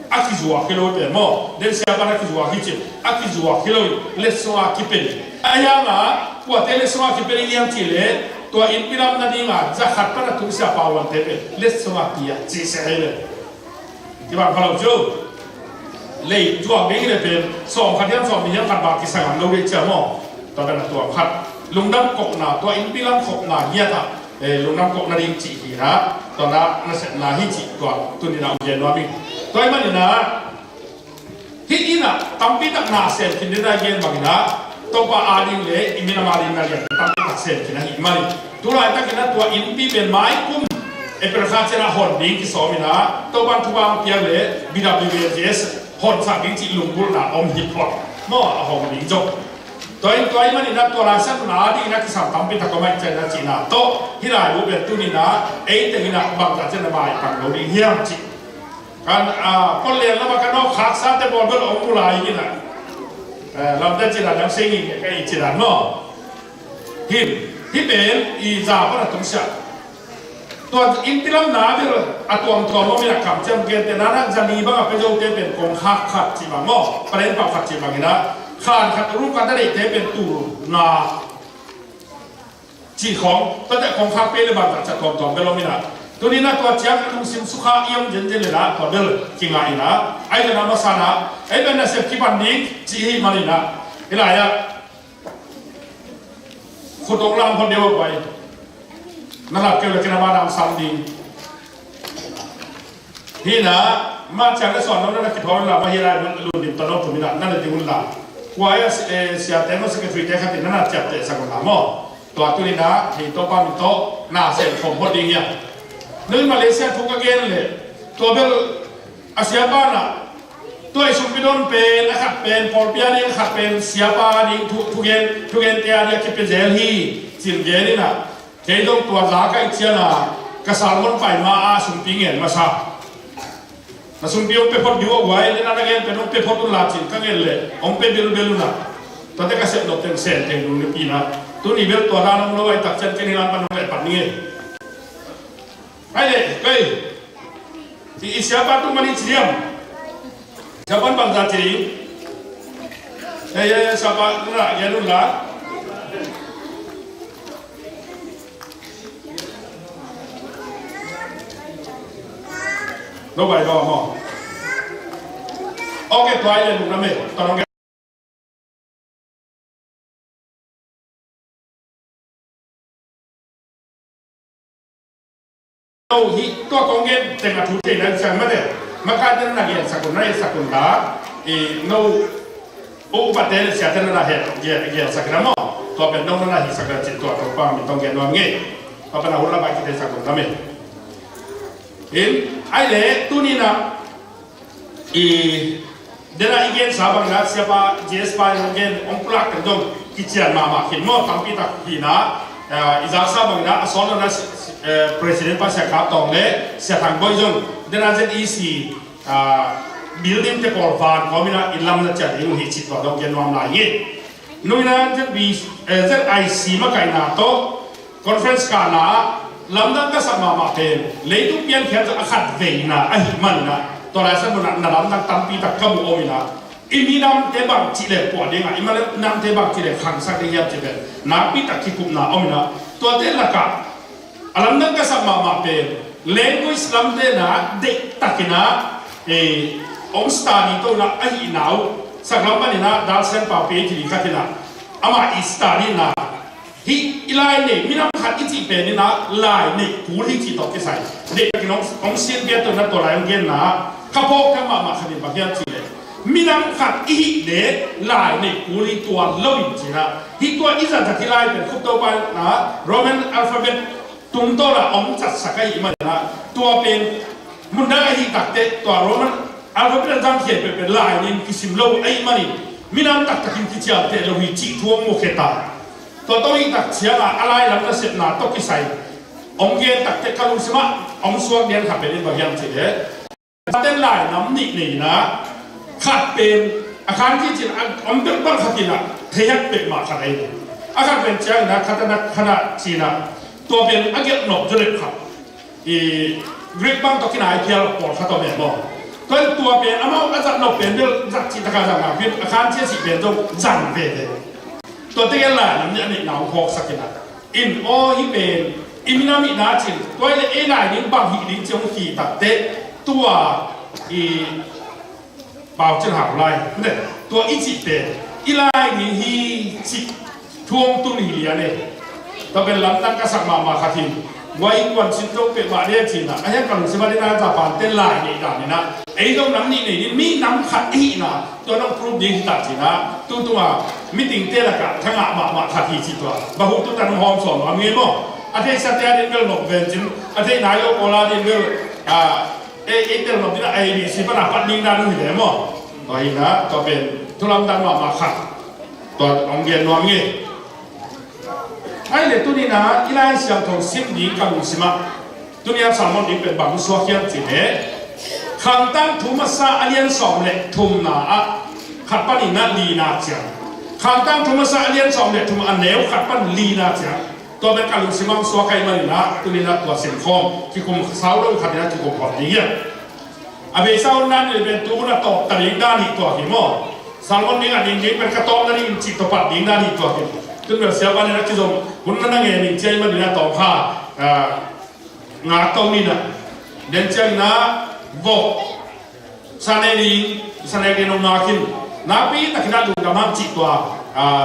A kizuak hi lo pen maw, den sia pan a kizuak hi cin, a kizuak hi lo in, letsong a kipia hi. A hiang a, kuate letsong a kipia hi hiam cih leh, tua innpi lam nading a za khat pan a tungsiah paulante pen letsong a pia ci se hi pen. Kibang pha lo cu. Lei zuak ding hi le pen sawm khat hiam sawm nih hiam khat bak kisa ngam lo dei cia maw? Tua pen a tuam khat. Lungdam kokna, tua innpi lam kokna hiat ah, eh, lungdam kokna ding cih hi na. Tua na nasepna hi cih tua tuni na om gen nuam ing. Tua ahih manin ah hih in ah tampi tak na sem khin ding na gen bangin ah Topa ading le i minam ading na lian tampi tak sem khin ahih manin tu laitakin ah tua innpi pen mai kum April kha ciang ah hon ding kisawm in ah Topa in thupha piak le B W L G S honsak ding cih lunggulhna om hi phot maw, a hong ding zong. Tua in tua ahih manin ah tua lai san na ding in ah kisam tampi tak om ahih ciangin ah cihna tawh hih lai bu pen tuni in ah ei teng in ah bangzah ciang ah mai tang lo ding hiam cih. Kan, ah, Pawlian lam ah kan awk khaksa te bawl bel om mu lai hi na. Eh, lamte cih dan lam seng hi ka i cih dan maw? Hi, hi pen i za pan a tung sia. Tua innpi lam na bel a tuamtuam om in a kamciam gen te na na zali bang a pe zo te pen kong khak khat cih bang maw? Palen pau khat cih bang in a khan khat ru khat a deih te pen tu na. Cih khawng, tuate khawng khak pei le bangzah ciat tuamtuam bel om in a. Tuni in a tua ciang a lungsim sukha i om zenzen le na tua bel kingah in a. Ai le na masa na, ei pen nasep kipan ding cih hi man in a. Hi lai ah khut ong lam phot deuh a guai. Na lak keu le kei na ma dang sam ding. Hi na, ma ciang le suan lo na na kithawi un la, ma hi lai mun lun dim ta lo pum in a, na na ding un la. Kuai a, eh, siate maw secretary te khat in na na ciapteh sak un la maw. Tua tuni in a, hi Topa min tawh, na sem khawm phot ding hi a. Nui Malaysia thu ka gen le, tua bel a siapa na, tua i sumpi don pen, a khat pen, pawlpi a ding a khat pen, siapa a ding, thu, thugen, thugen te a ding a kipia zel hi, cin gen in a. Kei zong tua za ka i cian a, ka salmon pai ma a sumpi ngen masa. Na sumpi hong pe phot ding uh a guai, le na na ngen pen hong pe phot un la cin ka ngen le, hong pe bilbil un a. Tuate ka sep nop teng sen teng dul ni pi na. Tuni bel tua dan hong lo a i tak cian ken hi lam pan hong leh pat ni e. Ai le, kei. I, i siapa tung mani ci diam. Siapa bangza ci. Ya, ya, ya, siapa tu la, ya lu la. Lo bai lo mo. Okay, tua ya lu na me. Tolong. No, hi, tua kong gen teng a thu thei na siang mate. Makaite na gen sak un, na gen sak un ta. I, no, u, upate na siate na na he, gen, gen sak na mo. Tua pen no na na hi sak na cin tua Topa min tawh gen nuam nge. Papa na hula bai kite sak un ta me. In, ai le, tuni na, I, dena i gensa bangin ah, siapa J S pa in hong gen, hong pulak pen zong kician mahmah khin maw, tampi tak hi na, eh, i zaksa bangin ah, a sawn lo na, eh, President pa Sia Kap Tawng le Sia Thang Bawi zong, dena Z E C, ah, building te pawl van kawm in ah, i lam na cian ding uh hi cih tua dong gen nuam lai hi. Nui na Z B, eh, Z I C makaihna tawh, Conference kahna ah lamdang ka sak mahmah pen leitung piankhiat zong a khat veina ahih manin ah, tua lai san munah na lamdang tampi tak ka mu om in ah, i minamte bang cih leh puah ding ah, i minamte bang cih leh khangsak ding hiam cih pen nakpi tak kikupna om in ah, tuate lakah a lamdang ka sak mahmah pen language lamte na deihtakin ah, eh, hong study to in ah ahihna uh, saklam panin ah Dal Sian Pau P H D khat in ah amah i study na Hih i lai neih minam khat i cih pen in ah lai neih kul hi cih tawh kisai. Deihtakin hong, hong sin piak tawh in ah tua lai hong genna ah ka phawk ka mahmah khat in bang hiam cih leh, minam khat i hih leh lai neih kul hi tua lo in cih in ah. Hih tua i zat zat hih lai pen Khup Topa in ah Roman alphabet tungtawn ah hong zatsak ahih manin ah tua pen mun dang ahih takteh tua Roman alphabet a zangkhia peuhpeuh lai neih in kisim lo ahih manin minam taktakin kiciamteh lo hi cih thu hong mukhia ta. Tua tawh i tak ciangah a lai lam nasepna tawh kisai hong gen takteh ka lungsimah hong suak lian khat pen in bang hiam cih leh, Latin lai nam nih nei in ah khat pen a khan kicin a om peuh bang khat in ah thei hak peuhmah khat ahi. A khat pen ciangin ah khat a nak khat a cin ah tua pen a gelh nop zaw leh khat. I Greek bang tawh kinai phial pawlkhat om e maw. Tua in tua pen amau a zat nop pen bel zat cih takah zang a, a khan cia cih pen zong zang veve. Tua tegel lai nam nih a neihna hong phawksak in ah. In aw hih pen i minam hihna cin, tua hi leh ei lai ding bang hih ding ci hong hih takteh, tua i pau cin hau lai. Tua i cih pen i lai ding hi cih thu hong tun hi lian e. Tua pen lamdang ka sak mahmah khat hi. Guai kuan sin to pek mah dia cina a hian ka lungsim a dina Japan te lai nei dan ina ei dong nam nih nei ding mi nam khat i hihna tua nong proof ding hi ta cina tutunga meeting te laka thangah mahmah khat hi ci tua bahu tu tan hawm sawn nuam ngei maw? A theisa te a din bel nop ven cin a thei nai lo pawl a din bel a ei ei tel nop dina a ABC pana pat ding dan hi ve maw? Tua hina tua pen thulam dan mahmah khat tua ong gen nuam ngei. Ai le tunina i Lai Siangtho sim ding ka lungsimah tunia sermon ding pen bang suak hiam cih leh Khangtang thu masa a lian sawm le thumna ah khat panin a lina ciang. Khangtang thu masa a lian sawm le thum a neu khat pan lina ciang. Tua pen ka lungsimah suak kai manina tunina tua sim khawm kikum sau lo khatina kikum khawm ding hiam? A beisa hun dan le pen tu hun a tawp ta ding dan hi tua hi maw? Sermon ding a ding ding pen ka tawp na ding cih tawpat ding dan hi tua hi. Tun bel siapa nena kizom hun na na nge ning ciai manina tawp ha. Ngak tawh mina den ciangina vok sanei ding sanei ding nong ngakin nakpi takina lungdam hang cih tua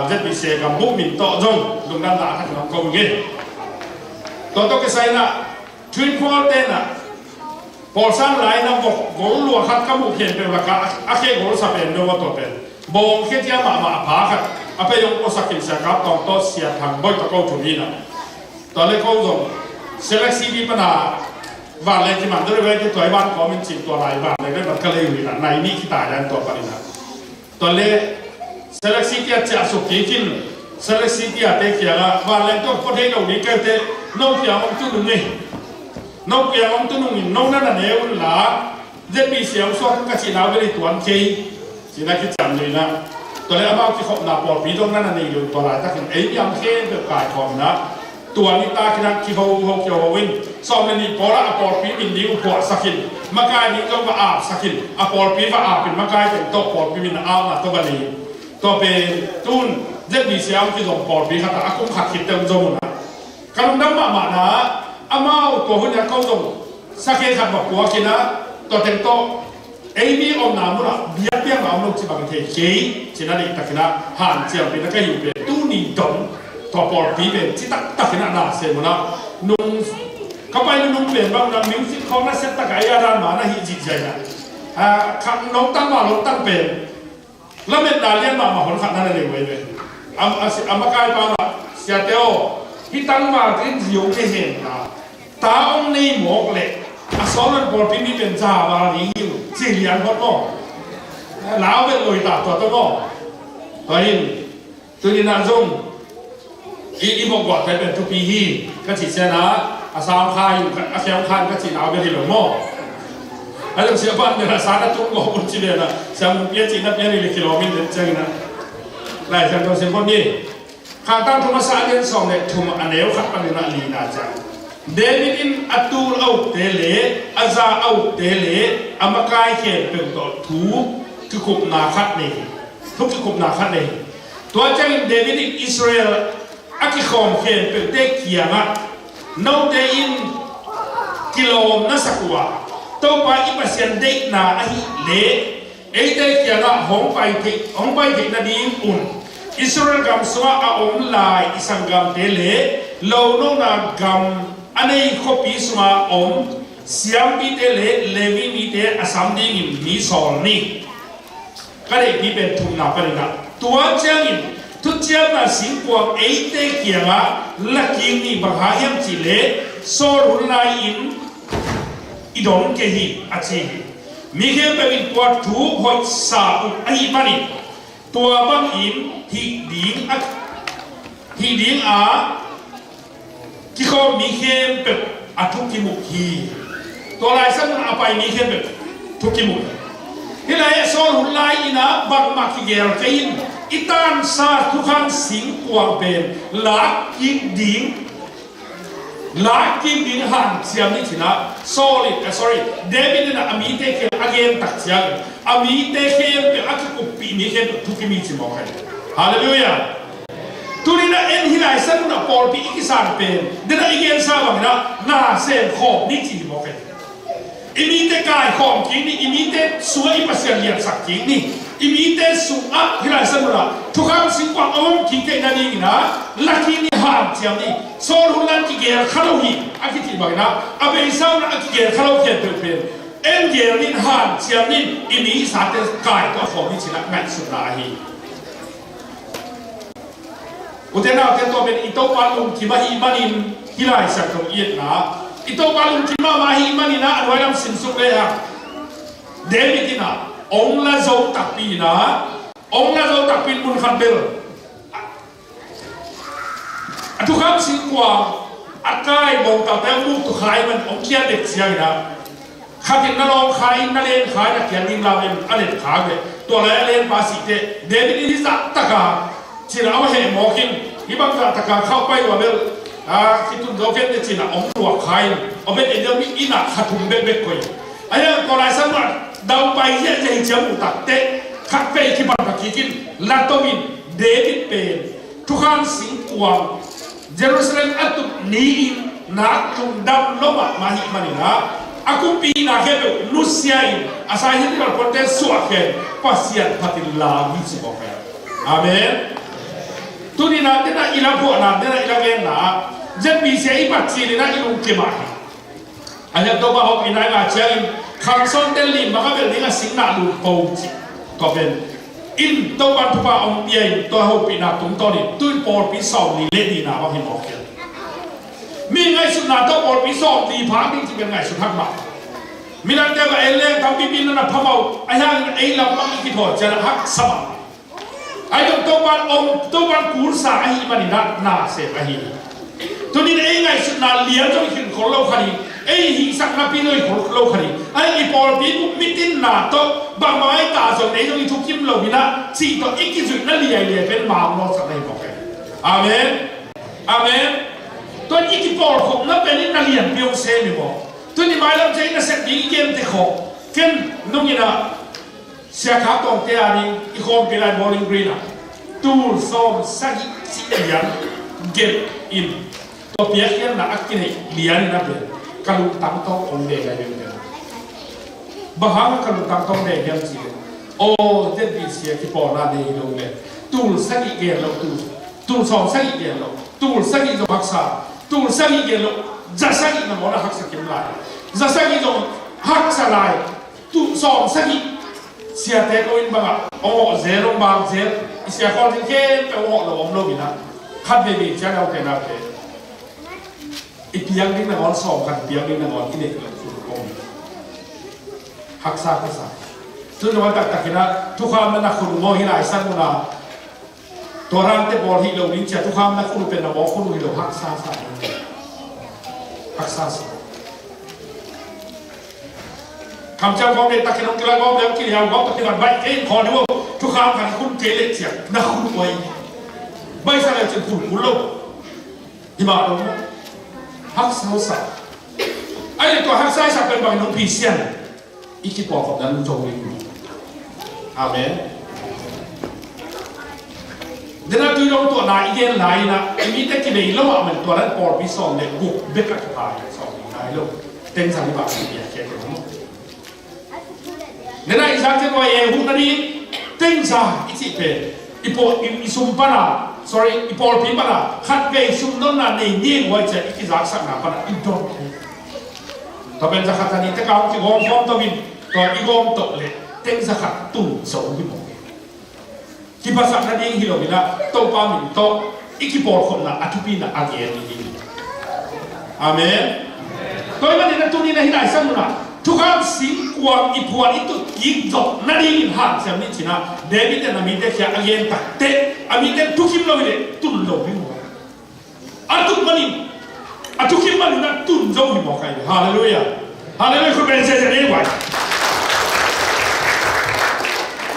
ZBC gam buk min tawh zong lungdam dah a thak nong kong nge. Tua tawh kisaina Twin Pawl tena pawlsan laina vok gol lua khat ka muh khian peuh laka a khe gol sa pen dong a tua pen bawng khe tia mahmah a pha khat a pei hong pawsakin siakap tawng tawh siathang boih tawh ko thum hina. Tua le ko zong Select City pana vanleng kiman deuh le vei te tua i van kawmin cin tua lai vanleng vei ban ka lei huina nai nih kita yan tua panina. Tua le Select City a ciah suk kikin Select City a te kiangah vanleng tua pua thei lo ding kei te no piang om tu nung ei. No piang om tu nungin no na na ne un la ZBC hong suak ka cihna beli tuan kei. Cina kiciam nina tua le amau kikhopna pawlpi dong na na nei lo tua laitakin ei niam khempeuh kaikhawmna tua nitak inah kiho ho kiho ho in sawm le nih pawlah a pawlpi min ding uh puahsakin makai ding zong va apsakin a pawlpi va apin makai teng tawh pawlpi min a apna tawh va nei. Tua pen tun ZBC a hong kizom pawlpi khatah a kum khat khit teng zom unah ka lungdam mahmahna amau tua hun a ko zong sakhe khat va puakinah tua teng tawh ei mi omna munah biakpiakna om lo ci bang thei kei cina neih takinah hanciam pina ka hih pen tuni dong tua pawlpi pen ci taktakinah na se munah nung ka pai nunung pen bang na music khawng na set takah ei a dan ma na hih zihziainah khat nong tang ma lo tang pen lametna lian mahmah hon khat na na nei wei ve. A makaipa mah siate aw hih tang ma tin zio ne henna ta ong nei mawk leh a sawlon pawlpi mi pen za val ding hi uh ci lian phot maw? Lau vet loi ta tua tawh maw? Tua hin tuninah zong i i bawkguah thei pen thupi hi ka cih cianah a sang kha in a khiam khan ka cihna vet hi lo maw? A zong siapa nen a sang a tung gawh un ci lenah siamung pia cihna pia ni le kilawmin den cianginah Lai Siangtho sim phot ni. Khangtang thu masa a lian sawm le thum a neu khat panin a lina ciang David in a tul a ukte le a za a ukte le a makai khempeuh tawh thu kikupna khat nei hi. Thu kikupna khat nei hi. Tua ciangin David in Israel a kikhawm khempeuhte kiangah note in kilawm na sak uh a Topa i Pasian deihna ahih leh eite kiangah hong pai theih hong pai theih nadingun Israel gam sungah a om lai i sanggamte le lonona gam a nei khuapi sunga om siampite le Levi mite a sam dingin mi sawl ni. Ka deihpi pen thumna paninah tua ciangin thuciamna singkuang eite kiangah lakik nih bang ha hiam cihleh Saul hun lai-in i dong kei hi a ci hi. Mi khempeuh in tua thu hoihsa uh ahi panin tua bangin hih ding a hih ding a kikhawm mi khempeuh a thu kimuh hi. Tua lai sang a pai mi khempeuh thu kimuh hi. Hih lai Saul hun lai inah bangmah kigel kei in i tansa thukhang singkuang pen lak kik ding lak kik ding hanciam ni cinah Saul in, eh, sorry, David inah a mite khempeuh a gen tak ciang a mite khempeuh a kikuppih mi khempeuh thu kimi ci mawk hi. Halleluiah. Tuninah en hih lai sang unah pawlpi i kisang pen denah i gensa banginah na sem khawm ni ci hi mawk hi. I mite kaikhawm kik ni i mi sungah i Pasian liansak kik ni. I mite sungah hih lai sanun ah thukham singkuang a om kik theih nadingin ah la kik ni, hanciam ni. Saul hun lai-in kigel kha lo hi a kici bangin ah a beisa un ah a kigel kha lo khempeuh pen en gel ni, hanciam ni, i mi i sate kai tuah khawm ni ci-in ah ngaihsutna ahi. Ute naute, tua pen i Topa lungkim ahih manin hih lai siangtho i etna, i Topa lungkim mahmah ahih manin ah a nuai lam simsuk le hang, David in ah hong la zo takpi in ah, hong la zo takpi in mun khat bel a thukham singkuang a kai bawngtalte a buk tu khai man hong kiat dek ciangin ah, khat in na lawng khai in, na len khai in, a kiat ding lam in a len khai ve. Tua lai a lenpa sih teh David in hih zah taka ci-in ah a heh mawk in, hih bang zah taka khauh pai uh a bel a kitun zo kei teh ci-in ah hong luak khai in, a bet en deuh mi in ah kha thum bekbek koih. A hiang tua lai sanun ah dau pai ziahziah hi ci-a muh tak teh khatvei kipan kha kik in, la to in, David pen thukham singkuang Jerusalem a tut ni-in nak lungdam lo mahmah ahih manin ah a kumpina khempeuh nusia in a sai hi, tua pawl te suahkhia in Pasian phat in lam hi ci mawk hi. Amen. Tuni-in ah dena i la phuahna, dena i la genna ah ZBC i bat cil in ah i lungkim ah hi. A hiang Topa hopihna i ngah ciangin khang sawm tel lim bang a bel ding a singna lum po ci. Tua pen in Topa thupha hong pia in tua hopihna tungtawn in tu-in pawlpi sawmli le nihna bang hi mawk hi. Mi ngaihsutna tawh pawlpi sawmli phak ding ci pen ngaihsut hak mah. Midangte bang en leng tampipi in na phamawh a, a hiang ei lam bang i kithawi ciang a haksa mah. Ahi zong Topa om, Topa kulsa ahih manin ah na sem ahi hi. Tuni-in ei ngaihsutna lian zong i khin khol lo kha ding, ei hihsak napi zong i khin khol lo kha ding. Ahi i pawlpi bup mitinna tawh bangmah i ta zong ei zong i thukim lo hi-in ah cih tawh i kizuihna liailiai pen Mangawsat na hi mawk hi. Amen. Amen. Tua i kipawlkhopna pen in na lianpi hong sem hi mawk. Tuni mailam ciang i nasep ding i genteh khawm. Ken nung in ah Sia Khak Tawngte a ding i khawmpi lai Bowling Green ah tul sawm sagih cih lian gelh in, tua piakkhiatna a kineih lian in a pen ka lungtang tawh hong deng lai ding. Bang hang ka lungtang tawh hong deng hiam cih leh, aw, ZBC a kipawlna nei hi lo leh tul sagih gen lo, tul, tul sawm sagih gen lo, tul sagih zong haksa, tul sagih gen lo, za sagih nangawn a haksa kim lai, za sagih zong haksa lai. Tul sawm sagih siate ko inn bangah hong awh zel, hong bang zel, i sia khawl ding khempeuh hong awh lo om lo in ah, khat veivei ciang a ute naute, i piang ding nangawn sawm khat, i piang ding nangawn i neih loh khun kong haksa ka sa. Tun zong a taktak in ah thukham na na khun uh maw, hih lai san un ah Tua rante bawl hi lo ding ci-a thukham na khun uh pen na bawl khun uh hi lo, haksa sa. Haksa sa. Kamciam gawm le takin hong kila gawm le hong kiliau gawm takin hong baih kei in khawl ding uh. Thukham khat khun kei le ci-a na khun uh ahi. Baih sa le cin khun khun lo. Hi mah lo. Haksa sa. Ai le tua haksa sa pen bangin hong phi sian. I kipawlkhopna lungzo ding. Amen. Dena tui dong tuahna i gen lai-in ah, i mite kibei lo ah man tua dan pawlpi sawm le guk bek a kipai sawm le nai lo. Tengza i bang i bia kia kei lo. Dena i zak cia tua e hu na ding tengza i cih pen i pawl i, i sum pana, sorry, i pawlpi pana khat vei sum donna nei ni huai cia i kizaksakna pana i don. Tua pen za khat za nih tek a hong kigawm khawm to in, tua i gawm tawh le teng za khat tun zo hi mawk hi. Kiphasak nading hi lo in ah, Topa min tawh i kipawlkhopna a thupina a gen hi. Amen. Tua ahih manin ah tuni-in ah hih lai san un ah thukham singkuang i phuan i tut kik zawh nadingin hanciam ni ci-in ah David in a mite kiang a gen tak teh a mite thukim lo hi leh tun lo hi mawk. A tut manin, a thukim manin a tun zo hi mawk hi. Halleluiah. Halleluiah. Khut beng ziahziah ni vai.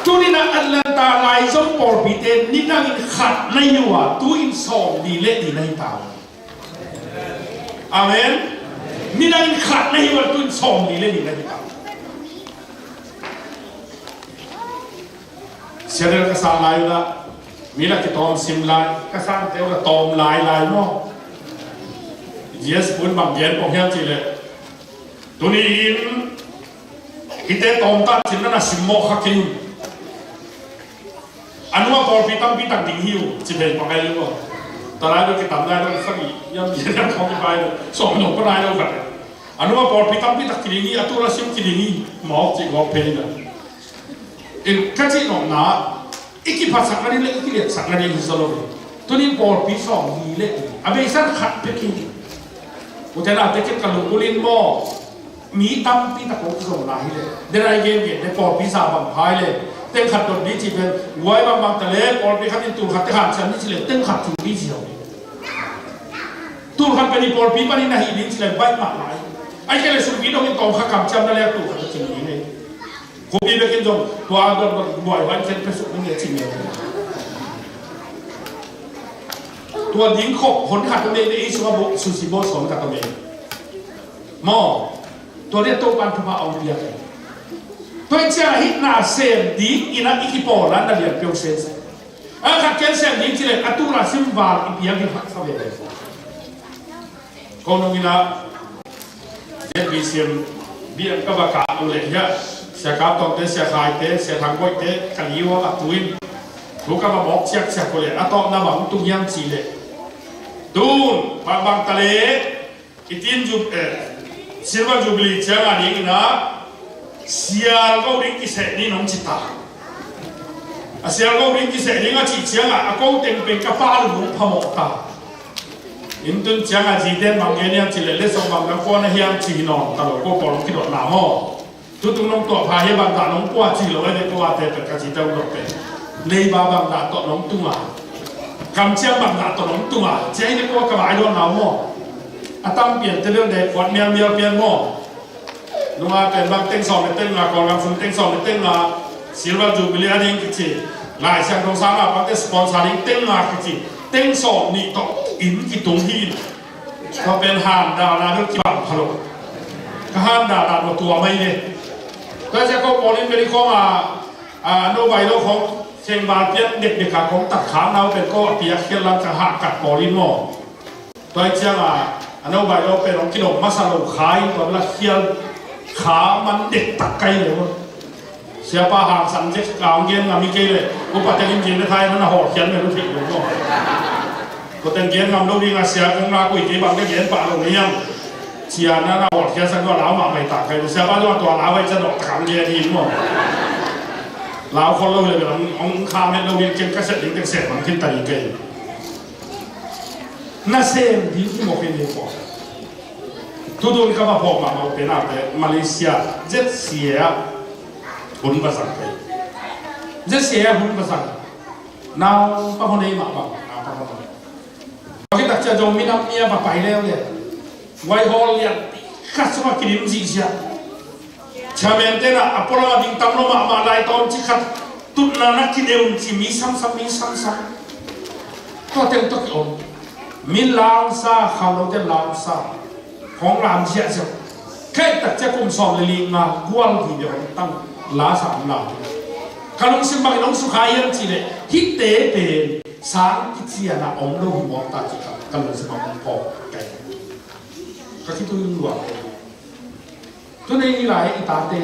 Tuni-in ah Atlanta laizom pawlpite nidangin khat na hi uh a, tu-in sawmli le li na hi ta uh. Amen. Nidangin khat na hi uh a, tu-in sawmli le li na hi ta uh. Siadel ka sang lai uh lah, mi lah kitawm sim lai, ka sangte uh lah tawm lai lai maw. Yes, pun bang gen pong hiam cih leh, tuni-in Hihte tawmtan cin na na simmawh kha kei un. A nunga pawlpi tampi tak ding hi uh ci vei pangai uh a. Talai bek kitam lai bek sagih yam yam khawng kipai bek sawm nong panai lo khat. A nunga pawlpi tampi tak kiding hi, a tul a sim kiding hi. Mawk cih gawp phei na. In ka cih nopna i kiphatsak nading le i kiliatsak nading hi zaw lo hi. Tunin pawlpi sawm hi le a beisan khat pek hi. Ute naute, kei ka lungulin maw, mi tampi tak kong zong lai hi le, denai gen gen te pawlpi sa bang phai le, teng khat dot di ci pen guai bangbang ta le pawlpi khat in tul khat te khan ciam ni ci le teng khat ci ni ci lo hi. Tul khat pen i pawlpi panin na hi ding ci le baih mah lai. Ai kei le sumpi dongin tawm kha kam ciam na le tul khat te ci ni hi. Khuapi bekin zong tua dot dot buai ban ken pe suk ni ci ni. Tua ding khop hon khat mei mei ei sunga bo susi bo son khat mei. Maw, tua dia Topan thupha a ong piak. Tua ciang a hih na sem ding ina i kipawl a na lian peuh sese. A khat ken sem ding ci le a tul a sim val i piak i haksa veve. Ko nung ina Z B C M biang ka va kah uh leh hiah Sia Kap Tawngte, Sia Khaite, Sia Thang Boihte ka liu a va tuin thu ka va mawk ciakciak uh leh a tawpna bang tung hiam cih leh tun bangbang ta leh i tin ju eh Silver Jubilee ciang a ding ina sial go ding kiseh ni nong ci ta. A sial go ding kiseh ding a cih ciangah a ko teng pen ka pa lungphamawh ta. Inn tun ciangah zite bang gen hiam cih leh letsong bang dang kuan a hiam cih hi nawn ta lo, ko pawl kidotna maw? Tutung nong tuah pha hi bangdah nong pua cih lo, ene ko ate pet ka cite ung dok pen. Neiba bangdah tawh nong tunga, kamciam bangdah tawh nong tunga, cia ine ko ka vai dawn nau maw? A tam pian te bel de kuat mialmial pian maw? Nunga pen bang teng sawm le teng nga, Kawlgam sung teng sawm le teng nga, Silver Jubilee a ding kici, Lai Siangtho sang a pangte sponsor ding teng nga kici, teng sawm nih tawh inn kitung hi. Tua pen handalna bel kibang pha lo. Ka handalna tua tua mai le. Tua sia ko pawlin beli khawng a, a no bai lo khawng sengval pian dekdek a khawng tat khang nau pen ko a piak khial lam ka hah kat pawlin maw? Tua hi ciangah a no bai lo pen hong kidong masa lo kha in tua bela khial kha man dektak kai le maw? Siapa hangsan zek ka hong gen ngam hi kei le upa teng in gen le thai na na hawlkhial me lu thei lo maw? Ko teng gen ngam lo ding a sia kong na koi kei bang te gen pah lo ni yang. Cia na na hawlkhial sang tua lau mah mai tak kai le siapa tua tua lau ai cia dok tak hong gen hi maw? Lau khol lo le bela hong kha met lo ding ken ka set ding tek set bang kin ta ding kei. Nasem ding hi mawk in hi pawh. Tudun ka va phawk mahmah uh penate Malaysia Z C A ah hun va zang kei. Z C A ah hun va zang. Nau pa hon ei mah bang nau pa hon. Pakitak cia zong minam nia va pai leu le. Whitehall lian khat sungah kidim zihziah. Chairman te na a pualam a ding tam lo mahmah lai tawm ci khat tutna na kineun ci mi samsam mi samsam. Tua teng tawh ki om. Mi lausa khang lo te lausa. Khawng lam ziahziah. Kei tak cia kum sawm le li nga gual hi bia hong tang lasa om lau. Ka lungsim bangin hong sukha iam ci le hihte pen sang kician a om lo hi mawk ta ci kha ka lungsim a hong pawk kai. Ka khitui luang. Tunei ni lai i tate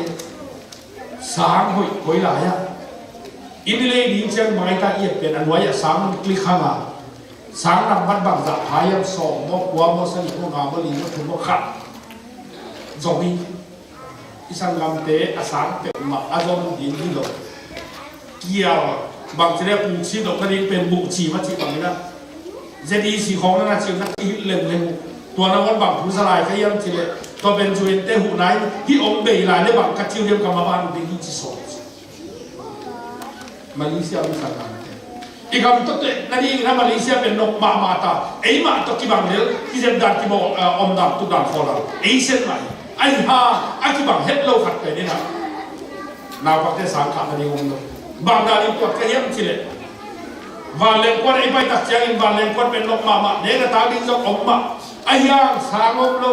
sang hoih koi lai ah i ni lei ding ciang mai ta i et pen a nuai ah sang klik hang a sang nang mat bang zah phai am sawm maw kua maw sani maw nga maw li maw thum maw khat zong i i sanggamte a sang pek mah a zong ding hi lo. Kial bangci le pungci dok na ding pen buhci ma ci bangin a Z E C khawng na na ci na kihilh lengleng uh. Tua na wan bang thu za lai ka hiam ci le tua pen zu ente huh nai hih ong bei lai le bang ka ci uh hiam ka ma ban uh ding hi ci sawm ci. Malaysia mi sang nang te i gam tawh teh na ding na Malaysia pen nok mahmah ta. Eimah tawh kibang lel kizep dan kibawl omdan tukdan khawlal ei sen mah hi. Ahi ha a kibang het lo khat pen ina naupakte sang khah na ding om lo. Bang dan in tuat ka hiam ci leh vanleng kuan ei pai tak ciangin vanleng kuan pen nok mahmah deng a tak ding zong om mah. Ahi hang sang om lo.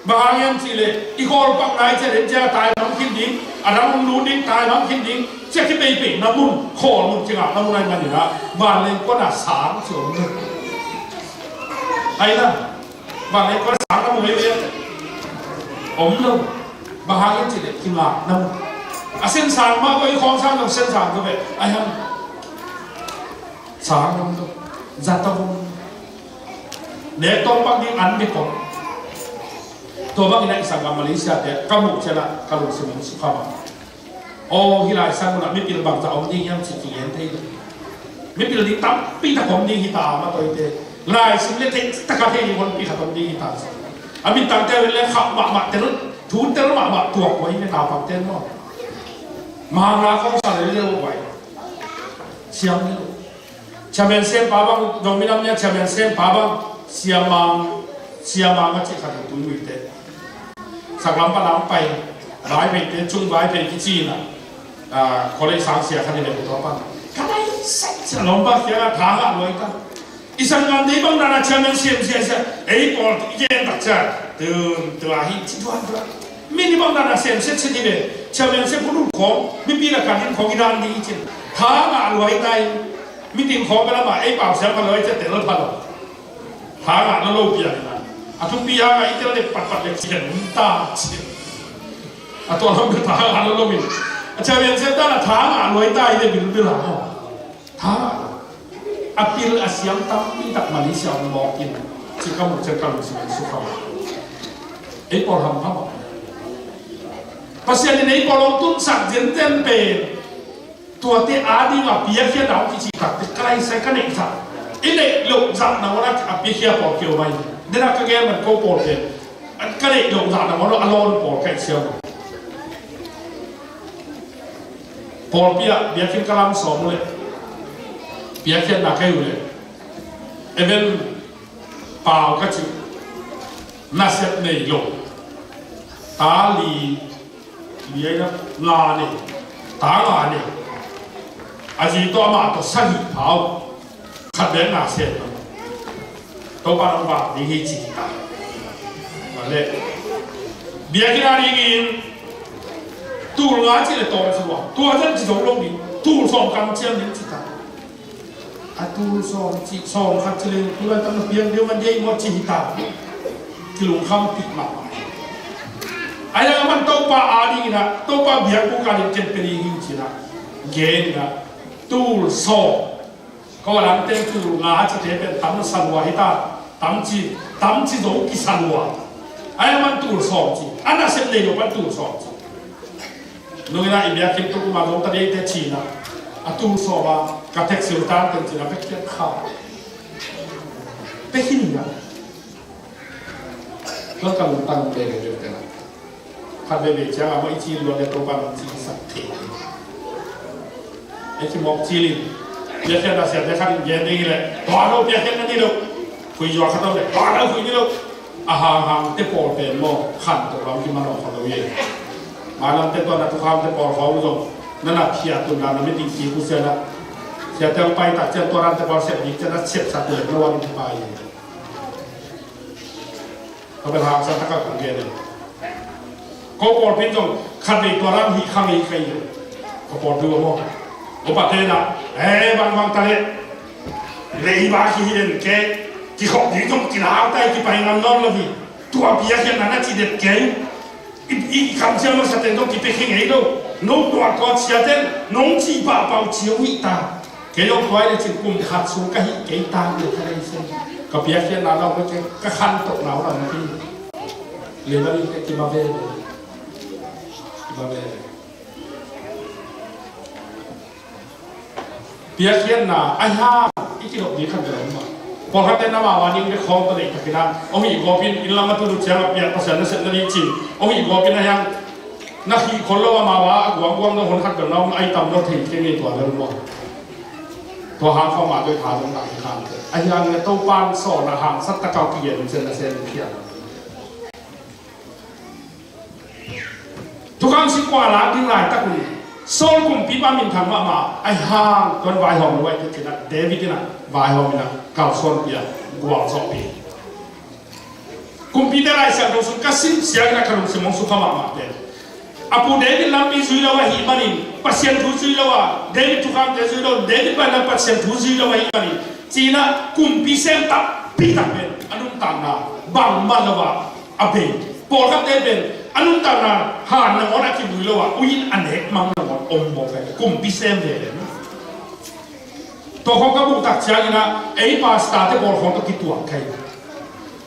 Bang hang hiam ci leh i khawl pak nai ciat en ciat a tai mang khin ding a dang om lut ding tai mang khin ding ciat kipeipei na mun khawl mun kingak na mun ai manin ah vanleng kuan a sang ci om lo. Ahi na Bang e kua sang ka mu hei ve om lo. Bang hang hiam cih leh kingakna mun. A sinsang mah koi khawng sang zong sinsang zo ve. Ai ham. Sang zong zo. Zat a vung. Nek tawng pak ding an bek om. Tua bangin a i sanggam Malaysia te ka muh ciangin ka lungsim hong sukha mah. Aw, hih lai sang munah mipil bangzah om ding hiam ci kigen thei lo. Mipil ding tampi tak om ding hi ta, a mah tawite. Lai sim le thei taka thei ding honpi khat om ding hi ta. A mintangte le khap mahmah tel, thu tel mahmah tuak uh hi ve naupangte maw. Mangla khawng sa le le uh vai. Siam le uh. Chairman sempa bang, dong minam nia chairman sempa bang, siamang, siamang a cih khat hi tui uite. Saklam palam pai, vai peite, cung vai pei kici na. Ah, khualei sang sia khat hi le tua pan. Ka dai sai sia lawm ba kia tha ngah luai ta. I sanggam dei bang dana chairman siam sia sia, ei pawl i gen tak cia. Tum, tua hi, ci tuan tua. Mi ni bang dana siam sia ci ni le, chairman sia punu khawng, mipi la kan hin khawng i dan di i cin. Tha ngah luai ta i. Meeting khawng ka lamah ei pau siam pha lo, ei cia tel pha lo. Tha ngah lo lo pian ina. A thupi hang a i tel le patpat le cian ta cin. A tua lam ka tha ngah lo lo min. A cia pian siam ta na tha ngah luai ta i le bilbil a maw. Tha ngah lo. A pil a siam tampi tak Malaysia hong mawk in. Ci ka muh ciang ka lungsim hong sukha. Ei pawl hampha maw. Pasian in ei pawl hong tunsak zenzen pen. Tuate ading a piakhia nau kici takte ka lai sai ka neih zah. I neih loh zah nau a piakhia pawl kio mai. Dena ka gen man ko pawl pen. Ka neih loh zah nau a lawn pawl ka i siam. Pawlpi ah biakinn ka lam sawm uh leh. Piakhia na ka hi uh leh. Even pau ka ci. Nasep nei lo. Ta li Liaina nga nei, ta nga nei. A zi tawh amah tawh sagih pha uh. Khat bek na sem lo. Topa nong vak ding hi ci ta. Male. Biakinn a dingin tul nga ci le tawm ci ua. Tua zan ci zo lo ding. Tul sawm kam ciam ding ci ta. A tul sawm ci, sawm khat ci leng, tu laitak na piang deuh man dei maw ci hi ta. Kilungkham pih mahmah. A yang a man Topa a ding ina, Topa biakbuk a ding ken pe ding hi ci na. Gen ina, tul sawm. Ko a lam teng tul nga ci te pen tam na sa lua hi ta. Tam ci, tam ci zo kisa lua. A yang a man tul sawm ci. A nasep nei lo pan tul sawm ci. Nungin a i biakinn tuk ma zong ta dei te cina. A tul sawm a ka tek sil tan ten cina pek kiat kha. Pek hi ni a. Tuan ka lungtang ve ve ve te na. Khat ve ve ciang a ma i ci luat le Topa nong ci sak thei. Ei ci mawk ci lin. Biakinn a siat le khat in gen ding hi le. Tua lo biakinn a ni lo. Khui zua khat om le. Tua lo khui ni lo. A hanghang te pawl pen maw, khan tawh lam kiman awk kha lo hi. Mailam te tua na thukham te pawl khawng zong, na na phiat tun dan na meeting kik uh sia na. Sia te hong pai tak cian tua dan te pawl sep dik cian na sep sa tua na wan pai hi. Ka bel hangsan taka kong gen hi. Ko pawlpi in zong khat vei tua lam hih kha ngei kei lo. Ko pawlpi uh a maw. Upa te na, eh, bangbang ta leh. Leiba kihi den kei. Kikhop ding zong kinau ta hi kipai ngam nawn lo hi. Tua biakinn na na ci den kei. I, i, i kamciam masa ten zong kipia khe ngei lo. No tua tua cia ten, nong ci pahpah uh cia uh hi ta. Kei zong tua hi le cin kum khat sung ka hih kei ta hi le ka lei sen. Ka biakinn na lau ka khen, ka khan tok nau lau na hi. Leiba ni te kiba ve ve. Kiba ve ve. Piakkhiatna a hiang i kidop ding khat bel om mah. Pawlkhatte na mawh a ding bek khawng tawh deihtakin a om hi gawpin, inn lam a tun uh ciang a piak Pasian na sepna ding cin om hi gawpin a hiang na khih khol lo a mawh a guangguang na hon khat bel na om a i tam lo thei kei ngei tua bel om mah. Tua hang khawng mah tawh i tha zong tak hi khang te a hiang le Topan sawlna hangsak tak a kigen cian na sem phiat. Thukham singkung a lak ding laitak un Saul kumpipa minthang mahmah a hang tuan vaihawm lo a i kicin ah David in ah vaihawm in ah kalsuanpi a gualzawhpi. Kumpite Lai Siangtho sung ka sim siang in ah ka lungsim hong sukha mahmah pen a pu David lampi zui lo ahih manin Pasian thu zui lo a David thukhamte zui lo David bai lam Pasian thu zui lo ahih manin ci-in ah kumpi sem takpi tak pen a nuntakna bangmah lo a a bei. Pawlkhatte pen A nuntakna han nangawn a kivui lo a, ui in a nek mang nangawn om bawk hi. Kumpi sem veve. Tua khawng ka buk tak ciangin ah ei pastor-te pawl khawng tawh kituak kei.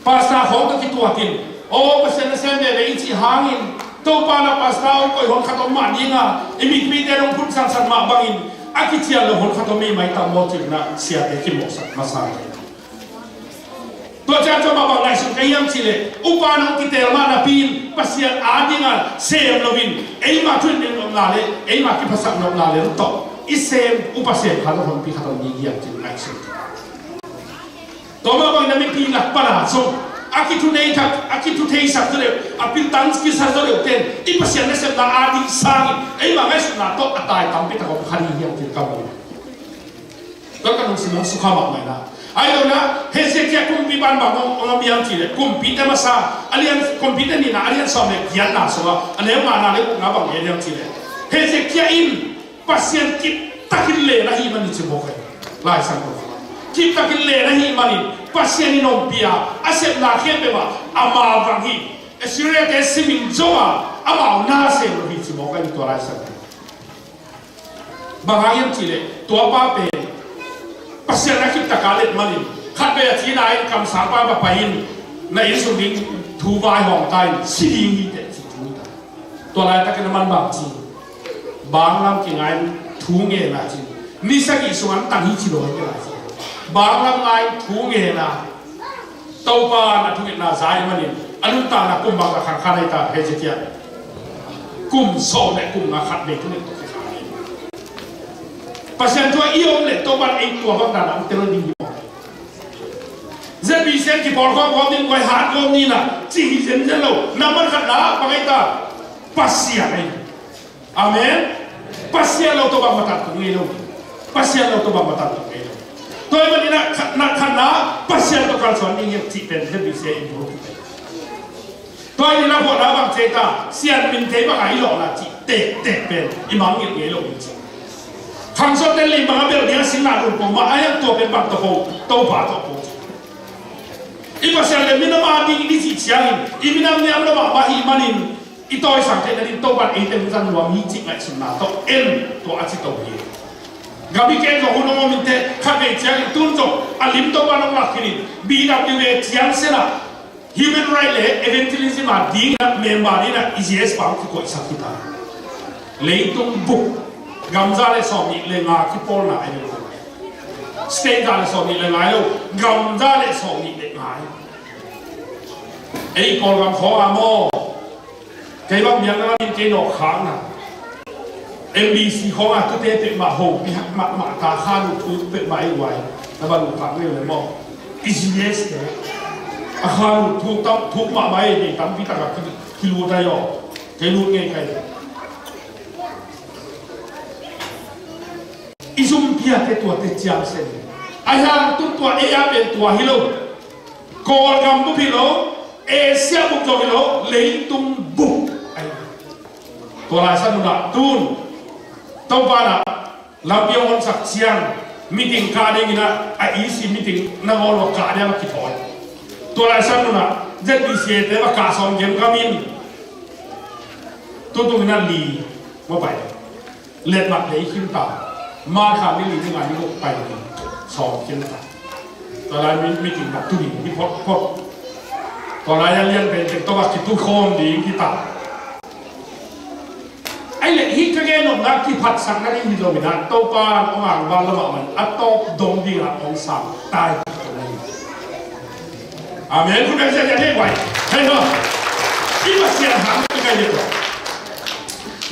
Pastor khawng tawh kituak in, aw, Pasian nasem veve i cih hangin, Topa na pastor hong koih honkhat om mah ding a, i mipite dong phun sansan mah bangin a kician lo honkhat om mah hi tam maw, ci-in ah siate kimawhsak masa hi. Tua ciang cih mah bang ngaihsun ka hiam cih leh, upa nong kiteel mah napi in Pasian ading a sem loin, eima thu-in nopna le eima kiphasak nopna le tawh i sem upa sem khat tawh honpi khat om ding hiam cih ngaihsun. Tua mah bangin a mipi lak pan a zong a kithuneithak, a kithutheisak zaw deuh, a piltang kisa zaw deuh ten i Pasian nasepna ading sangin eima ngaihsutna tawh a tai tampi tak om kha ding hiam cih ka mu. Tua ka lungsim hong sukha mahmah hi na. Ahi lo na, Hezekiah kumpi bangbang hong om hiam cih leh, Kumpite masa a lian, Kumpite nihna a lian sawm le giatna sungah a neu ngana le gukna bang gen hiam cih leh, Hezekiah in Pasian kiptakin len ahih manin ci mawk hi. Lai Siangtho kiptakin len ahih manin Pasian in ompih a, a sepna khempeuh ah ama vang hi. Assyria-te simin zong a amau na sem lo hi ci mawk hi tua Lai Siangtho. Bang hang hiam cih leh, tua pa pen Pasian a kiptak a let manin, khatvei a cina in kamsangpa va pai in, na inn sung ding thu vaihawm ta in, si ding hi teh ci thu hi ta. Tua laitakin a man bang ci, banglam kinga in thu ngen a ci, ni sagih sung an tang hi ci lo hi lai ci. Banglam nga in thu ngen a, Topa na thungetna za ahih manin a nuntakna kum bang a khangkhan ahi ta, Hezekiah. Kum sawm le kum nga khat vei thunget tawh kikhan hi. Pasian thu ah i om leh Topa in ei tua bang dan a hong tel ding hi mawk. ZBC kipawlkhawm khawm ding, guai hat khawm ni na cih hi zenzen lo. Nambat khatna bang ahi ta? Pasian ahi. Amen. Pasian lo tawh bangmah tantung ngei lo. Pasian lo tawh bangmah tantung ngei lo. Tua ahih manin ah khatna, khatna Pasian tawh kalsuan ding hi cih pen ZBC in thu. Tua ahih manin ah phuahna bang ci ta, Sian min thei bang a i lawhna cih tektek pen i mangngilh ngei lo ding ci. Khangsuante lim bang a belh ding a sinna lum pong mah a hiang tua pen bang tawh ko, Topa tawh ko ci. I Pasian le minam a ding i cih ciangin i minam niam lo mahmah ahih manin i tawisang theih nading Topa in eite hong zang nuam hi cih ngaihsutna tawh en tua a ci to hi. Gam i keng zong hun hong om in teh, khatvei ciangin tun zong a lim Topa in hong lak khin in, BWA ciang sen ah human right le evangelism a ding in ah member in ah i G S pa hong kikoihsak hi ta. Leitung bup, gam za le sawmnih le nga kipawlna ahi lo. State za le sawmnih le nga ahi lo, gam za le sawmnih le nga ahi. Ei Kawlgam khawng a maw, kei bang biakna lamin kei nawhkhakna, MBC khawng a tute peuhmah ho pihak mahmah ta, kha lut thuk peuhmah ei guai, na va lut khak ngei uh le maw? I G S te a kha lut thuk tam, thuk mahmah ei, nei tampi tak a ki, kilut ahi aw. Kei lut ngei kai. I zumpiate tuate ciang sen. Ahi hang tun tua ei a pen tua hi lo. Kawlgam bup hi lo, Asia bup zong hi lo, leitung bup ahi. Tua lai san hun ah tun Topa in ah lampi hong honsak ciang, meeting kah ding in ah, a E C meeting nangawn lo kah ding a kithawi. Tua lai san hun ah Z B C A te va kah sawm kiam kam in, tutung in ah li maw pai. Letmat lei khin ta. March kha ni li ni nga ni guk pai ni sawm khin ta. Tua lai mi, meeting na tu ding hi phot phot. Tua lai a lian pen tek tawh a kitu khawm ding hi ta. Ai le hi ka gen nopna kiphatsakna ding hi lo mi na Topa hong angval lo mah man a tawp dong ding a hong sang tai. Amen. Khut beng ziahziah thei guai. Hei lo. I Pasian hang ka kai le tua.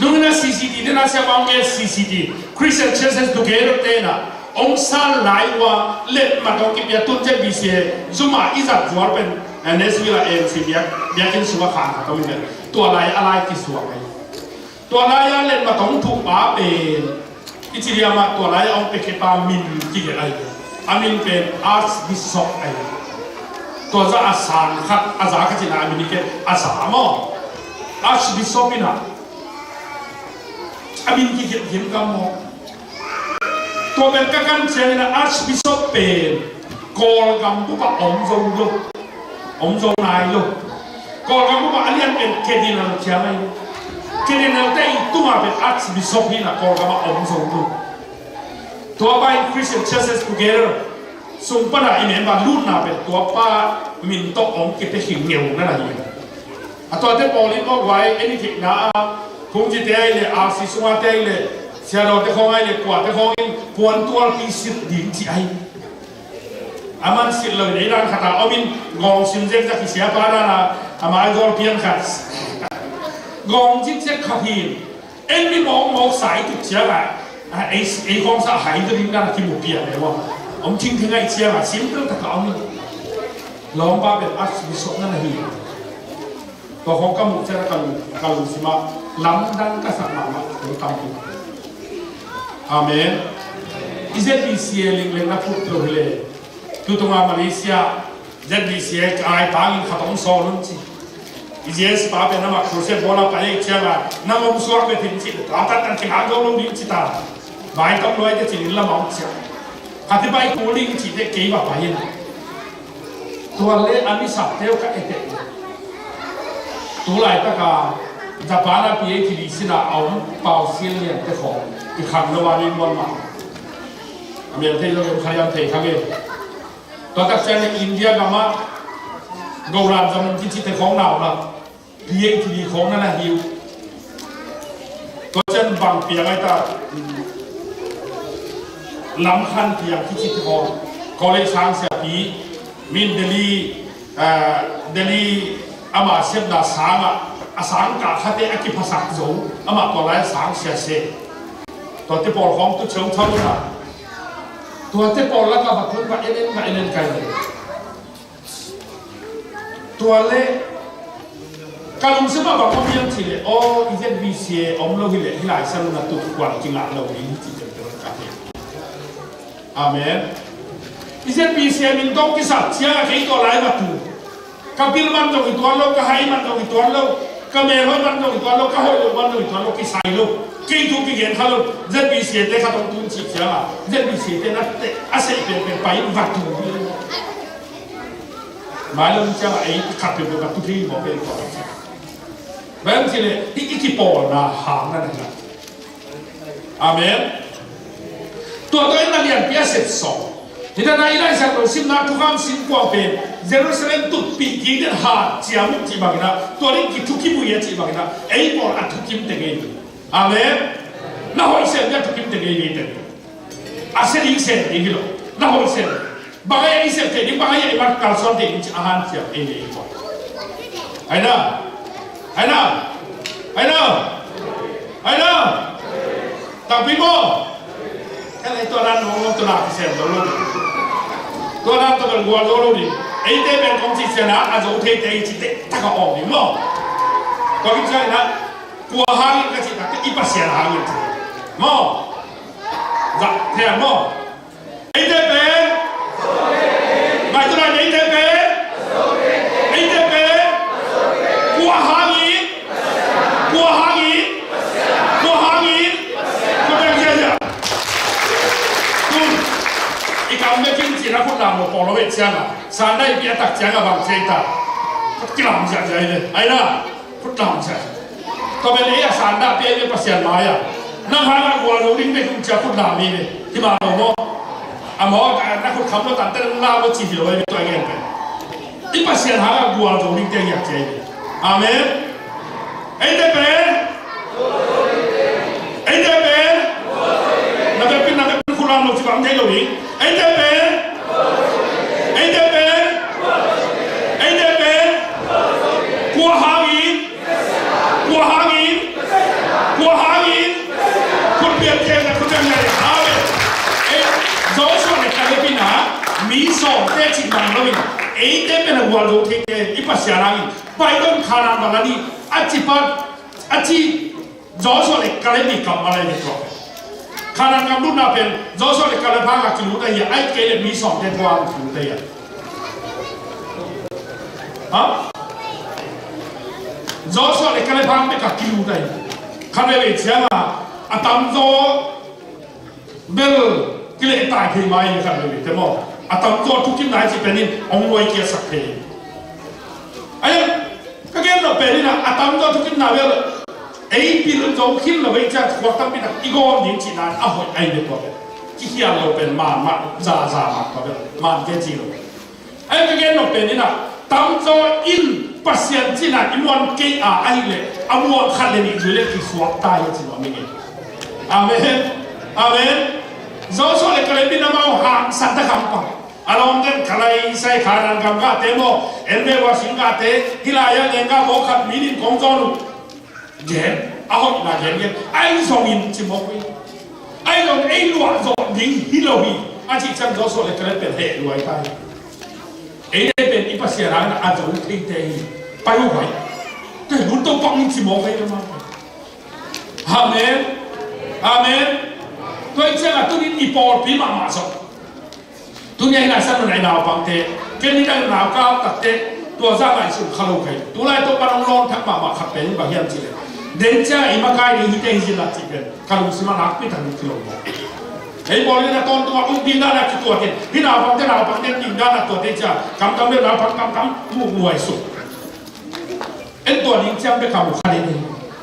Nung in a C C T, den a siapa hong gen C C T, Christian Churches Together te in a hong san lai ua, letmat hong kipia tun Z B C A, zum a i zat zual pen, eh, Nashville a M C biak, biakinn sung a khan khat om in. Tua lai a lai kisuak ahi. Tua lai-a letmat hong thukpa pen i ci diam ah, tua lai-a hong piakhia pa min kigelh ahi. A min pen Archbishop ahi. Tua za a sang khat, a za khat cihna a min i gelh a za maw? Archbishop in a, a min kigelh hiam ka maw? Tua pen ka kan ciangin a Archbishop pen Kawlgam bup ah om zo lo, om zo nai lo. Kawlgam bup ah a lian pen Cardinal ciang ahi. Cardinal te i tungah pen Archbishop hi na Kawlgam ah om zo tu. Tua pa in Christian Churches Together sung pana i member lutna pen tua pa min tawh om kipia hi ngeu na na hi. A tuate pawl in mawk vai en i theihna a, Phungcite ai le, R C sungate ai le, Siadawte khawng ai le, kuate khawng in puan tualpi sit ding ci ai. A man sit lo in ei dan khat a om in, gawng sim zek zak hi sia pa dan a, a mai gawl pian khat. Gawng zikzek khat hi. En mi mawkmawk sa i tuk ciang a, a, ei, ei khawng sa hai ding dan a kimu pian ei wa. Om thingthing ai ciang a, simple tak a om in. Lawmpa pen Archbishop na na hi. Tua khawng ka muh ciang a ka lung, ka lungsim ah lamdang ka sak mahmah kong tampi. Amen. I Z B C A lingleng na phut lo hi le. Tutunga Malaysia Z B C A ka ai pangin khat hong sawl un ci. I Z S pa pen amah crusade bawl a pai ei ciang a, nang hong suak ve phin ci. Tua tak kan kingak zo lo ding ci ta. Vai tam luai te ci nin lam a hong ciang. Khat hi pai kul ding ci te kei va pai in. Tua le a misakte uh ka eteh. Tu laitaka Japan a P H D sina a om Pau Sian Lian te khawng i khang lo a ni muan mah. A mial thei lo, em, kha lian thei kha nge. Tua tak ciang India gam ah Goran Zamun kici te khawng nau la. P H D khawng na na hi uh. Tua ciang bang piang ai ta, Lam Khan Piang kici te khawng, college sang siapi, min Delhi, ah, Delhi ama sepna sang ah, a sang kah khate a kiphasak zo, amah tua lai sang sia se. Tuate pawl khawng tu cheu chau na. Tuate pawl lak ah va kun va en en va en en kai. Tua le ka lungsim ah bang om hiam cih leh, aw, i Z B C A om lo hi leh hih lai sang na tuk kuan kingah lo ding hi cih ciang ka thei. Amen. I Z B C A min tawh kisat ciang a kei tua lai va tu. Ka pil man zong i tuan lo, ka hai man zong i tuan lo, ka melhoih man zong i tuan lo, ka hoih loh man zong i tuan lo, kisai lo. Kei thu kigen kha lo, Z B C A te khat hong tun cih ciang a, Z B C A te na te a seih penpen pai in va tu. Mai lo ciang a ei khat peuhpeuh ka tu thei mawk ei kua. Bang ci le i, i kipawlna hang na na hi. Amen. Tua tua in na lianpi a sep sawm. Hi na na i Lai Siangtho simna Thukham simkuang pen Jerusalem tutpih kik den ha ciam uh cih bangin a, tua ding kithukim uh hi a cih bangin a, ei pawl a thukim teng ei. Amen. Na hoih sem ding a thukim teng ei ni teng. A sia ding sem ding hi lo. Na hoih sem. Bang a i sem thei ding, bang a i mat kalsuan thei ding ci a hanciam ei nei kua. Ai na. Ai na. Ai na. Ai na. Takpi maw. Kan ei tua dan nong nong tua na kisem lo lo. Tua dan tua kan gual lo lo ding. Eite pen kong ci sia na a zo thei thei ci te tak a om ding maw. Tua kician na. Kua hangin ka cih takte i Pasian hangin ci. Maw. Zah thei maw. Eite pen. Ngai tu nai eite pen. Eite pen. Kua hangin. Kua hangin. Kua hangin. Kua pen kia kia. Tun. I kam bekin cina kut lam lo polo wet ciang a. Sanna i pia tak ciang a bang cia i ta. Kilam cia cia i le. Ai na. Khut lam sia. Tua pen ei a sanna pia i Pasian mai a. Nang hang a gual zo ding bek hong cia khut lam i ve. Hi ma lo maw. A maw a na khut kham lo tan te nang la maw ci hi lo ei tua ngen pen. I Pasian hang a gual zo ding te ngiak cia i ve. Amen. Ei te pen. Ei te pen. Na bek pin na bek pin khut lam lo ci bang thei lo ding. Ei te pen. Ei te pen. Ei te pen. Kua hangin. Kua hangin. Kua hangin. Khut pian khen na khut pian ngai. Amen. Ei, Joshua le Caleb in a, mi sawmte cih bang lo in. Ei te pen a gual zo thei te, i Pasian hangin. Pai don Kanaan val a ni, a ci pat, a ci Joshua le Caleb nih kammal ahi ve tua. Kanaan gam lutna pen Joshua le Caleb hangah kilut ahi a, ahih kei leh mi sawmte tua hangah kilut ahi a. Ha? Joshua le Caleb hang bekah kilut ahi. Khat veivei ciangah a tamzaw bel kilehtai thei mai hi khat veivei te maw. A tamzaw thukimna i cih pen in hong luai kiasak thei. Ahi a, Ka gen nop pen in ah, a tamzaw thukitna bel ei pil zo khin lo, ei ciang khuak tampi tak i gawm ding cihna a hoih ahi ve tua bel. Kikhial lo pen man mah, za za mah tua bel, man kei ci lo. Ahi ka gen nop pen in ah, tamzaw in Pasian cihna i muan kei a ahih leh, a muan khat le nih zui leh kisuak ta hi ci nuam ing ei. Amen. Amen. Joshua le Caleb in amau hangsan ta kham pah. A lawmte in Kalai, Sai, Kanaan gam gahte maw, en ve ua sing gahte, hih lai-ah leenggah bawk khat mi nih in kong zawn uh. Gen, a hoihna gen gen, ahi zongin ci mawk hi. Ahi zongin ei luah zawh ding hi lo hi, a cih ciang Joshua le Caleb pen heh lua hi ta hi. Eite pen i Pasian hangin a zo theite hi. Pai uh pai. Tua hi, hun Topa in ci mawk hi, tua mah. Amen. Amen. Tua hi ciangah tuni-in i pawlpi mahmah zong, tuni-a hih lai-ah i naupangte, ken nidang nau kau takteh, tua zah ngaihsun kha lo ka hi. Tulai Topa'n hong lawn thak mahmah khat pen bang hiam cih leh, den ciangah i makai ding hihte hi zenla cih pen ka lungsim ah nakpi takin kilawm mawk. Ei pawl in a tawntungah um ding dan a kituat in, hih naupangte, naupangte ding dan a tuat hi ciang, kamkam le naupang kamkam mu nuai suk. En tua ding ciang bek a mu kha ding hi.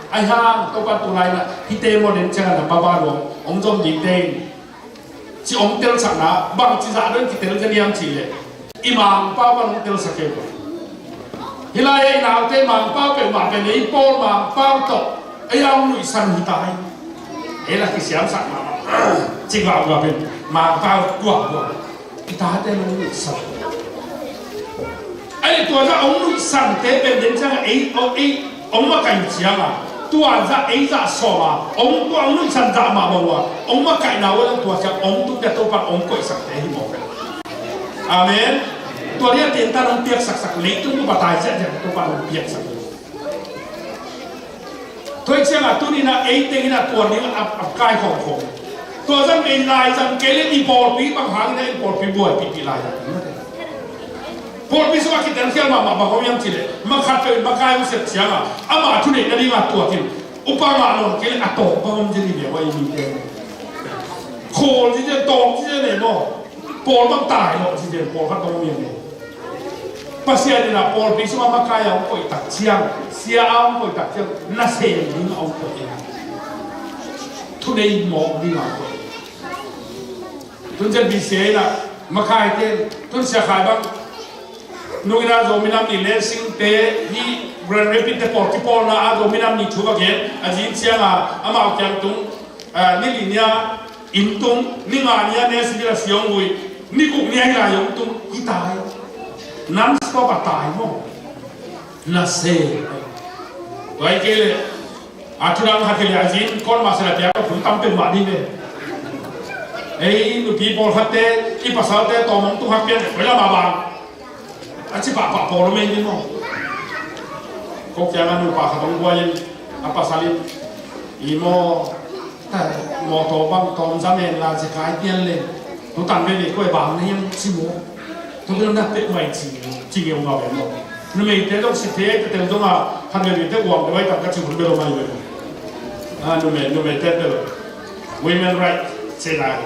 Ahi hang Topa'n tulai-in hihte maw den ciangah na baba luang hong zom dingte in, ci hong telsakna, bangci zah dong kitel ka hiam cih leh, i Mangpau pan hong telsak hi. Hih lai-ah i naute Mangpau peuhmah pen ei pawl Mangpau tawh ei a hong nuihsan hi ta hi. Ei la kisiamsak mahmah, ci gawp gawp pen Mangpau guak guak. I tate hong nuihsan. Ahi tua zah hong nuihsante pen den ciangah ei, ei hong makaih ciangah, tua zah ei zah sawm a, hong, tua hong nuihsan zah mah bang uh a, hong makaihna uh a, tua ciang hong tung dia Topa'n hong koihsakte hi mawk hi. Amen. Tua dia tentan hong piaksaksak, leitung bup a tai ziahziah Topa'n hong piaksak. Tua hi ciangah tuni-in ah ei teng in ah tua ding a, a kaikhawm khawm. Tua zah ei laizang kei leh i pawlpi bang hangin ah i pawlpi buaipihpih laizang. Pawlpi sungah kitelkhial mahmah bang om hiam cih leh, mah khat peuh in makai hong sep ciangah, amah thuneihna dingah tuat in, upa ngah nawn kei leh a tawp bang om zen hi ve, a i mite. Khawl ci zen, tawp ci zen hi maw. Pawl bang tai lawh ci zen, pawlkhat bang om hiam hi. Pasian in ah pawlpi sungah makai a hong koih tak ciang, sia a hong koih tak ciang, nasem ding a hong koih hi. Thunei mawk ding a hong koih hi. Tun ciang B C A in ah makaite, tun Sia Khai bang, nung in ah Zomi Nam Ni Lensingte, hih Grand Rapids te pawl kipawlna ah Zomi Nam Ni thu va gen, a zing ciangah amau kiang tung, ah, ni li ni-a inn tung, ni nga ni-a Nashville ah siang vui, ni guk ni-a hih lai hong tung, hih tai. Non-stop a tai maw. Nasem. Tua hi kei leh, a thu dang khat kei leh a zin, kon mah sela piak a phun tam peuhmah ding ve. Ei nupi pawlkhatte, i pasalte tawm hong tung hak pian, koi lam a bang. A ci pahpah pawl om ei ding maw. Ko kiangah nupa khat hong buai in, a pasal in, i maw, mawtaw bang tawm za men la, ci kai pian le, tu tan ve ve koi bang na hiam ci maw. Tu bel na pek mai ci, ci ngeu ngau em maw. Numeite zong si te, te tel zong a, khan ve ve te uang de wai tam ka ci hun bel om ai ve. A, numei, numeite bel. Women right, ci lai.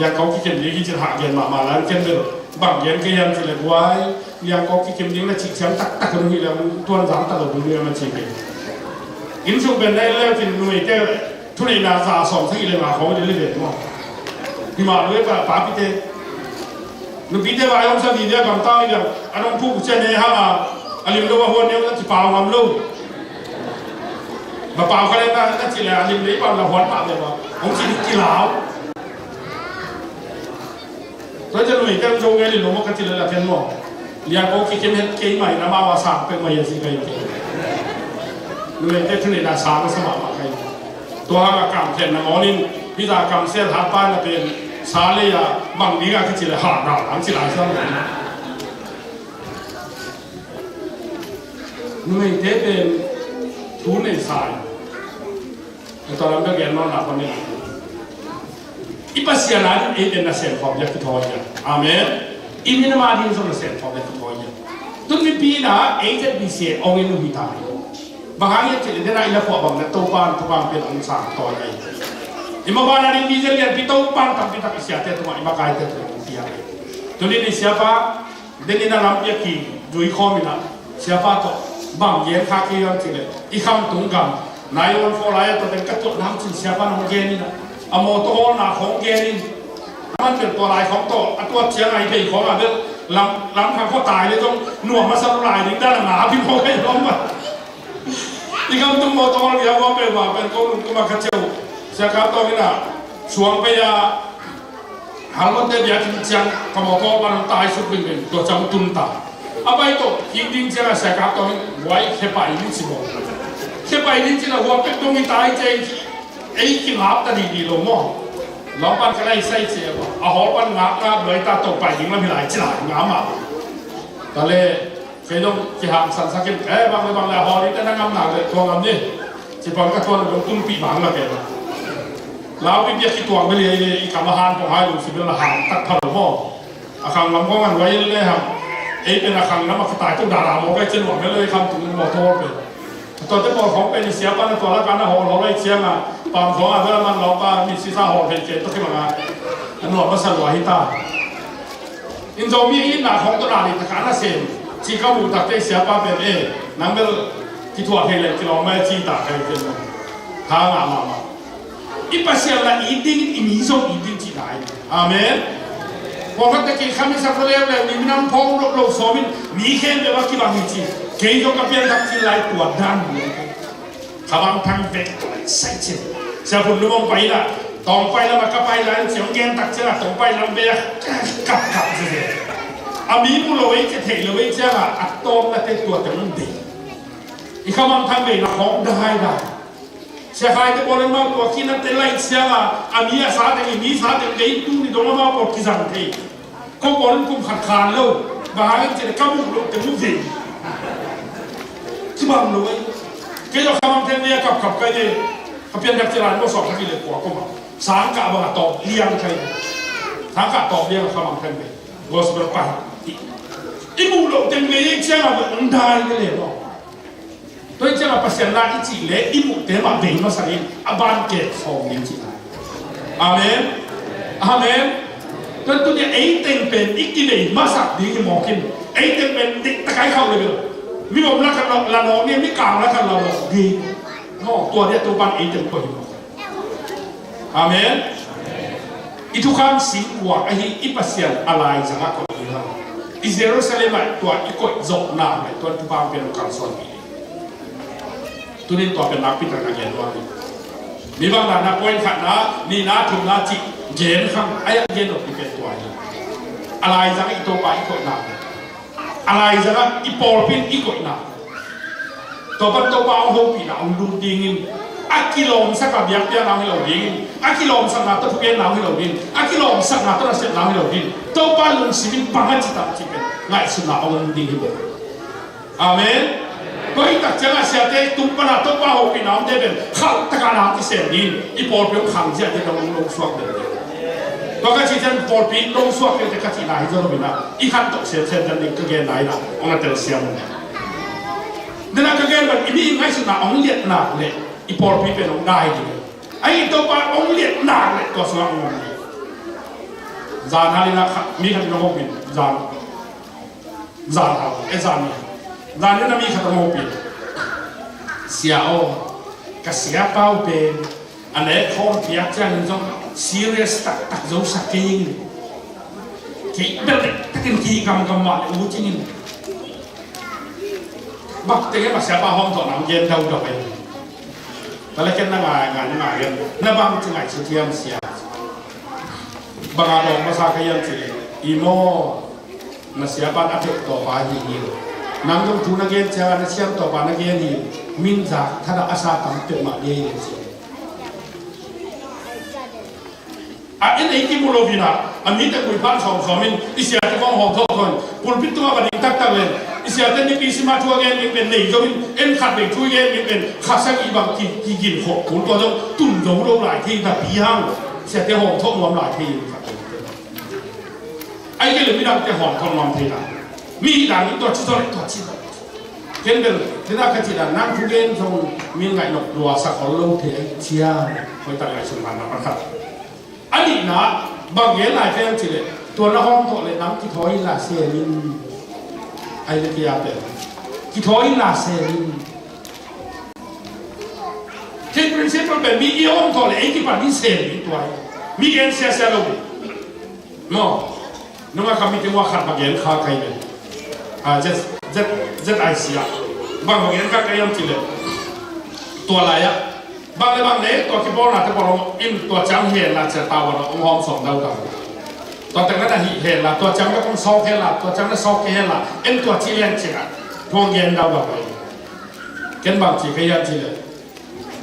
Liangko kikem ding hi cin hah gen mahmah lai ken bel. Bang gen kei hiam cih leh guai, liangko kikem ding na cih ciang taktak ka dong hi leh tuan zang ta lo ding hi a ma ci kei. Inn sung pen na en leu cin numeite thuneihna za sawm sagih le nga khawng ding le ve maw. Hi mah lua pa, papite. Nupite vai om sa ding dia gamtang hi leh a nong phuk cian he hang a, a lim lo a huan neu na ci pau ngam lo. Ba pau ka le na, na ci leh a lim le i pau la huan pah ve maw. Hong ci ding kilau. Tua ciang numeite zong ngen in lo maw ka ci leh la ken maw. Liangko kikem het kei mai na maw a sang pek mai a ci ka hi kei. Numeite thuneihna sang a sa mahmah ka hi. Tua hang a kamkhen nangawn in hih za kamsel hat pa na pen sa lei a bang ding a ka ci leh hat na ang ci lai sa. Numeite pen thu nei sa hi. Tua lam ka gen nawn na kong nei. I Pasian a ding ei pen nasem khawm ding a kithawi hi a. Amen. I minam a ding zong nasem khawm ding a kithawi hi a. Tun mipi in ah ei Z B C A ong in uh hi ta hi. Bang hang hiam cih leh den a i la phuah bang na Topa in thupha pen ong sang tawi hi. I maban a ding vision lianpi Topa in tampi tak i siate tungah i makaite tungah ong pia hi. Tuni in i siapa den in a lampi a kizui khawm in ah siapa tawh Bang gen kha kei hiam cih leh i Khamtung gam nai on khaw lai a tua teng ka tuat nam cin siapa nong gen in a, a mawtaw hawlna khawng gen in. A man bel tua lai khawng tawh a tuat ciang a i bei khawng a bel lam lam khang khaw tai le zong nuam masa lo lai ding dan a ngap hi mawk a i lawm a. I Khamtung mawtaw hawl bia khawng bel va pen ko lungtum a ka ceu. Sia Kap Tawng in a suang pei a Halmonte biakinn ciang ka mawtaw pan hong tai suk ringring tua ciang tun ta. A pai tawh kik ding ciang a Sia Kap Tawng in buai khe pai ni ci maw. Khe pai ni ci na hua pek dong i tai ciang ei kingap ta dih dih lo maw. Lau pan ka lai sai ci a hawl pan ngap ngap luai ta tawh pai ding lam hi lai ci lai ngap mah. Ta le Kei dong kihangsan sakin, eh, bang le bang le a hawl in tena ngam nak le tua ngam ni. Ci pang ka tuan dong tumpi bang la kei. Lau pi bia kituang beli ei le i kam a han pong hai lungsim bel la han tak pha lo maw. A khang lam kong an wai le ham. Ei pen a khang lam a kitai tu dara maw kai chen wang le ei kham tung maw tawh pen. Tua te pawl khawng pen i siapa na tua la kan a hawl hawl ei ciang a pam khawng a bel man lau pa mi sisa hawl pen kei tua kei bang a. A nuam masa lua hi ta. In Zomi in na khawng tawh na ni taka na sem ci ka mu takte siapa pen e nang bel kithuah thei le kilawm mai ci ta kai pen lo. Tha ngah mahmah. I Pasian la it ding in i mi zong it ding ci nai. Amen. Pawlkhat te kei kham i sak leuleu ni minam phawng lo lo sawm in mi khen bel a kibang hi ci. Kei zong ka pian tak ci lai tua dan. Kha bang thang vek sai cin. Sia Phun Lum hong pai la, tawng pai lam a ka pai la, in ciang gen tak cin a tawng pai lam vek a kap kap cin. A mi mu lo ei, ci thei lo ei ciang a, a tawng na te tua teng dei. I kha bang thang vek la hong dai dai. Sia Khai te pawl in mau tua kin a te lai ciang a, a mi a sa teng, i mi sa teng dei tu ni dong a mau pawl kizang thei. Ko pawl in kum khat khan lo, bang hang in cin ka mu lo te mu ve. Ci bang lo ei. Kei lo khamang ten nia kap kap kai de. Ka pian dak cilan ko sok ka ki le kua ko ma. Sang ka bang a tawp liang kai. Sang ka tawp liang khamang ten de. Gospel pai. I mu lo ten ve ei ciang a bang dai ne le no. Tua hi ciang a Pasian la i cih leh i muhte mah vei masa in a ban kek sawm ding cih lai. Amen. Amen. Tua tuni a ei teng pen i kivei masak ding hi mawk in ei teng pen dik takai khauh le bel mi bawm la khat la nawk ni mi kang la khat la nawk ding. Maw tua dia tua ban ei teng tua hi mawk. Amen. I thukham singkuang ahi i Pasian a laizang a koih hi hang. I Jerusalem ah tua i koih zawhna le tua thupha pen kalsuan hi. Tunin tua pen nakpi tak na gen nuam hi. Mi bang na na point khatna nihna thumna cih gen khang a yak gen nop i pen tua hi. A laizang i Topa i koihna. A laizang ah i pawlpi in i koihna. Topa Topa hong hopihna hong lut dingin a kilawmsak a biakpiakna hong hi lo dingin a kilawmsakna tawh thugenna hong hi lo dingin a kilawmsakna tawh nasepna hong hi lo dingin Topa lungsim in bang a ci tak ci pen ngaihsutna hong om ding hi bawk. Amen. Tua hi tak ciangah siate tung pana Topa hopihna omte pen khauh takah na kisem dingin i pawlpi hong khang ziahte na hong longsuak ding. Tua ka cih ciang pawlpi longsuak dingte ka cihna hi zo lo inah i khan tawh semsem ciang ding ka genna inah hong a telsiam. Denah ka gen bang i mi ngaihsutna hong liatnak le i pawlpi pen hong dai ding. Ahi Topa hong liatnak le tua sungah hong om ding. Zan hal inah mi khat in hong hopin zan Zan hau, e zan ni. Zan ni na mi khat a mawpi. Sia aw, ka sia pau pen a nek khawm piak ciangin zong serious taktak zo sak kei ing. Kei bel takin ki gamgam mah le u cingin. Bak tenge ma sia pa hawm tawh nang gen daudau ai. Tale ken na ngai ngai na ngai gen na bang ci ngai su thiam sia. Banga dawng masa ka hiam cih leh i maw na siapan a pek tawpa hi hi. Nang dong thu na gen cianga na siam tawpa na gen hi. Min zak thada a sa tam pek mah dia hi ci. A in ei kimu lo vina a mite kuiphan sawmsawm in i siate kong hawm thawh thawn pulpit tungah va ding taktak len i siate nipi sima thu a gen ding pen nei zo in en khat vei thu i gen ding pen kha sagih bang ki, kigin khawh kul tua zong tun zo lo lai thei na pi hang siate hawm thawh nuam lai thei in khat vei. Ai kei le midangte hawm thawh nuam thei lai. Mi dan in tua ci zaw le tua ci zaw. Ken bel tena ka ci dan nang thu gen zong min ngaih nok lua sa khol lo thei ai cia. Hoih tak ngaih sun man na pakhat. A nihna bang gen lai thei ang ci le tua na hawm thawh le nang kithawi la sian in. Ai le kia pen. Kithawi in na sem in. Hih principle pen mi i om tawh le ei kipan i sem in tua hi. Mi gen siasia lo. Maw, nunga ka meeting ua khat va gen kha kai le. Ah, Z, Z, Z I C ah. Bang va gen kha kai hiam cih le. Tua lai ah. Bang le bang le, tua kipawlna te pawl in tua ciang hen la cia tau a hong hawm sawm dau dau. Tua teng na hih hen la, tua ciang na kong sawk hen la, tua ciang na sawk kei hen la, en tua ci lian ciang ah. Tua gen dau dau. Ken bang ci kei hiam cih le.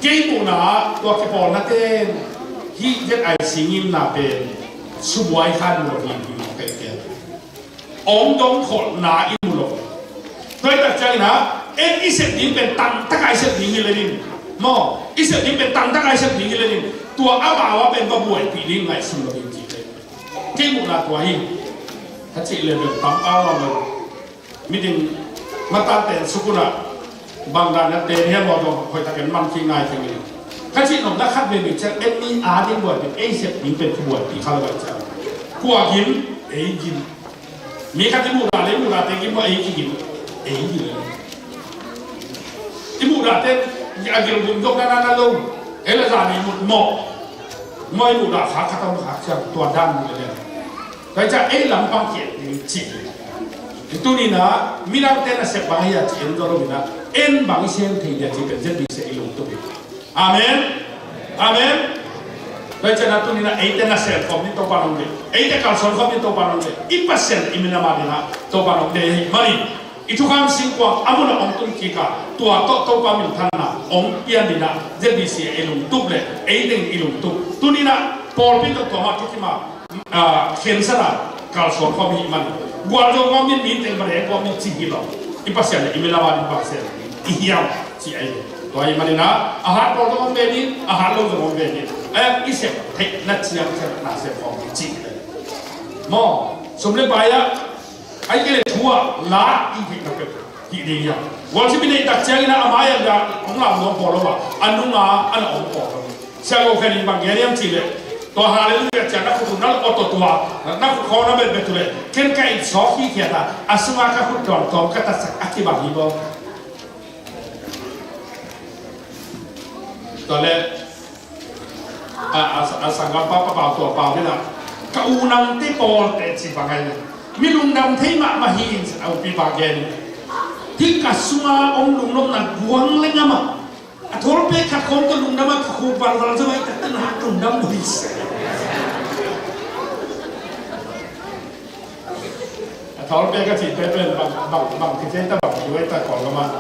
Kei muhna ah tua kipawlna te hih Z I C ngimna pen subuai khan lo hi hi kei kei. Om dong kholhna i mu lo. Tua hi tak ciangin ah, en i sep ding pen tangtaka i sep ding hi le ding. Maw, i sep ding pen tangtaka i sep ding hi le ding. Tua amau a pen va buaipih ding ngaihsun lo ding cih le. Kei muhna tua hi. Ka cih le pen tam pau lo lo. Miding matante sukun ah bang dan a te hian lo dong hoih takin man ki ngai keng in. Ka cih nopna khat ve mi ciang en mi a ding buaipih, ei sep ding pen ki buaipih kha lo bai ciang. Kua gim, ei gim. Mi khat i muhdah le, i muhdah te gim maw, ei kigim, ei gim. I muhdah te a gil gum dok na na na lo. Ei la za ni mut maw. Maw i muhdah kha khat a om kha ciang tua dan ni le le. Tua ciang ei lampang kiat ni ci. Tuni na midang te na sep bang hi a ci en zo lo mi na. En bang i sem thei dia ci pen Z B C i lungtup hi. Amen. Amen. Tua ciang a tuni na eite na sem khawm ni Topa nong de. Eite kalsuan khawm ni Topa nong de. I Pasian i min a ma ding a Topa nong de hi mani. I thukham singkuang a mun a ong tung kik a tua tawh Topa minthanna ong pian ding a Z B C a i lungtup le ei ding i lungtup. Tuni na pawlpi tawh tua mah thukim a ah, khensat a kalsuan khawm hi man. Gualzo khawm in mi teng bang khawm in ci hi lo. I Pasian le i min a ma ding Pasian i hiam ci ai. Tua hi manin a, a hat pawl zong om ve ni, a hat lo zong om ve ni. Ai, i sep theihna ciang ciang na sep khawm hi ci hi. Maw, sum le pai a, ai ke le thu a la i theihna peuh. Hih ding hiam. Worship i neih tak ciangin a, a mai-ah dah hong lam nuam pawl lo a, a nunga a na om pawl lo. Siangtho khat in bang gen hiam cih leh, tua Hallelujah ciang na khut uh na awt awt uh a, na khut khawng na betbet uh leh, ken ka it sawk hi khiat a, a sunga ka khut dawn tawm ka tatsak a kibang hi baw. Tua leh, a, a, a sanggampa pa pau tua pau hi na, ka u nangte pawlte ci bang ai na. Mi lungdam thei mahmah hi in a upi pa gen. Hih ka sunga om lungnopna guang leng amah. A thawlpek khat khawng tawh lungdam a ka khuk valval zo ai tak tana lungdam lo hi se. A thawlpek ka cihte pen bang, bang, bang kithei ta bang kiwei ta Kawlgam ah.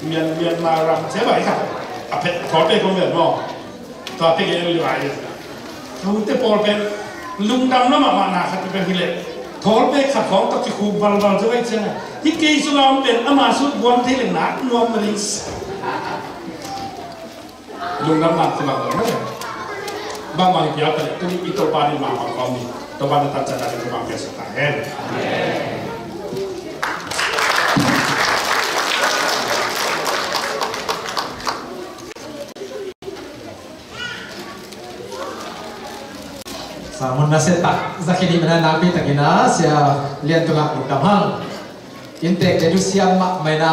Myan-, Myanmar ram cia bai khat. A phe-, a thawlpek kong ven maw. Tua pek en liu ai. Thawlpek pawl pen lungdam lam ah mahna khat pen hi leh. Thawlpek khat khawng tawh kikhuk valval cia bai cia. Hi kei sung a om pen ama sut buang thei leh nak nuam ma ding. Lungdam nak cia bang lo na. Bang bang i piak pen tuni i Topa ni mah bang khawm ni. Topa na tan cia na ni Topa piak sa ta hen. Sermon nasia tak za khin ahih manin a nakpi takin a Sia Lian tungah lungdam hang. Innteekte nusia mahmah in a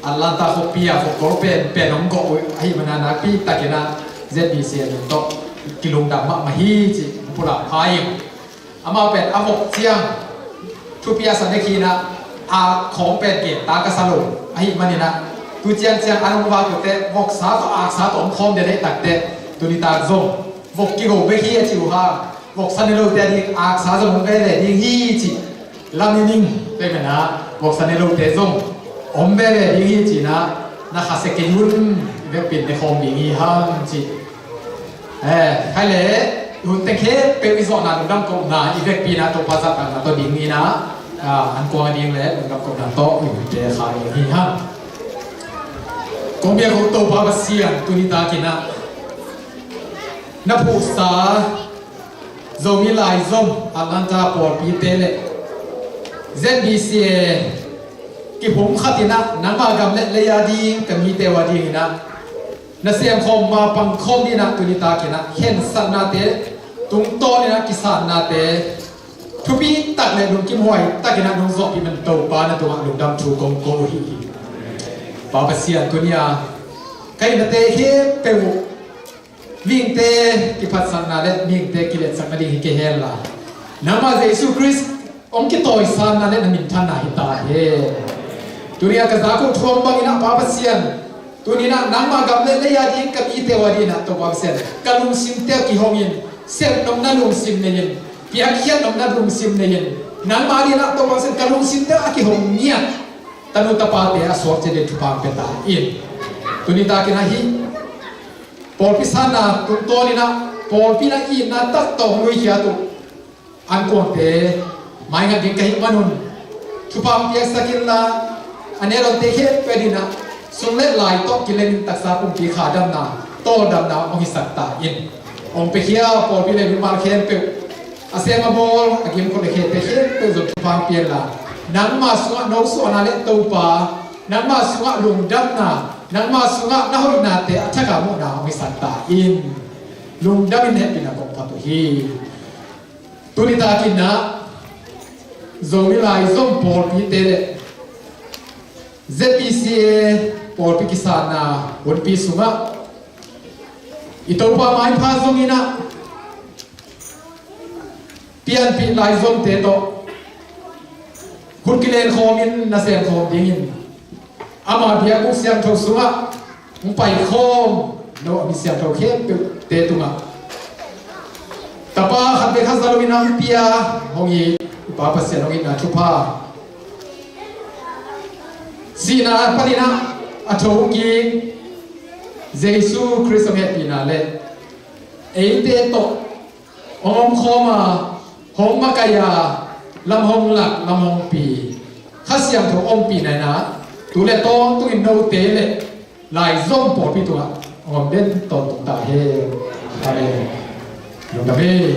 Atlanta khuapi ah football pen pen hong gawh uh ahih manin a nakpi takin a Z B C a min tawh kilungdam mahmah hi cih hong pulak pha ing. Amau pen a vok ciang thupi a sa dek hi in a, a khawng pen gen ta ka sa lo ahih manin a, tu ciangciang an hong vak uh teh voksa tawh aksa tawh hong khawm den ahih tak teh tuni tak zong vok kigo bek hi a ci uh hang, voksa ne lote a ding aksa zong hong ve ve ding hi ci. Lam i ning peuhmah in a voksa ne lote zong om veve ding hi ci-in a, na khasia kei un, i vekpi in ne khawm ding hi hang ci. Eh, khai le, i hun teng khempeuh i zawhna lungdam kohna, i vekpi in a Topa zahtakna tawh ding in a, ah, an kuang a ding le lungdam kohna tawh i hunte kha ding hi hang. Kong biak uh Topa Pasian tuni takin a na phuhsa Zomi Laizom Atlanta pawlpite le Z B C A kipumkhat in a nangmah gam le lei a ding ka mite uh a ding in a na siangkhawm ma pangkhawm ding in a tuni takin a khensatnate tungtawn in a kisatnate thupi tak le lungkimhuai takin a nong zawhpih man Topa na tungah lungdam thu kong ko uh hi. Pa Pasian, tuni-a ka itnate khempeuh uh mihingte kiphatsakna le mihingte kiletsakna ding hi kei hen la, nangma Jesu Khrist hong kitawisanna le na minthanna hi ta hen. Tuni-a ka zak uh thu hong bangin ah, Pa Pasian, tuni-in ah nangma gam le lei a ding ka mite uh a dingin ah, Topa Pasian, ka lungsimte a kihongin, sep nopna lungsim nei-in, piakkhiat nopna lungsim nei-in, nangma a dingin ah, Topa Pasian, ka lungsimte a kihong ngiat tanu tapate a suak ciangin thupha pia ta in. Tuni takin ah hih pawlpi sanna tungtawnin ah pawlpi in ah itna tak tawh hong nuikhiat uh ankuangte maingat ding ka hih manun, thupha piaksak inla, a nelonte khempeuh adingin ah sum le lai tawh kilemin taksa pumpi kha damna, tawldamna hong hisak ta in. Hong piakhia pawlpi le mimal khempeuh, a sem a bawl, a gimkhot le khete khempeuh zong thupha pia inla, nangma sungah nosuahna le Topa, nangma sungah lungdamna, nangma sungah na hoihnate a thak a muhna hong hisak ta in. Lungdamin hehpihna kong phat uh hi. Tuni takin ah Zomi Laizom pawlpite le Z B C A pawlpi kisatna hunpi sungah i Topa maipha zongin ah pianpih Laizomte tawh khut kilenkhawmin nasem khawm dingin ama biakbuk siangtho sungah hong paikhawm lo a mi siangtho khempeuhte tungah Tapa khat bek khat za loin hong pia hong hi i Pa Pasian hong itna thupha, sihna panin ah a thokik Jesu Khrist hong hehpihna le eite tawh hong omkhawm a, hong makaih a, lam hong lak, lam hong pi, Kha Siangtho ompihna in ah tu le tawntungin note le Laizom pawlpi tungah hong om den tawntung ta hen. Amen. Lungdam hi.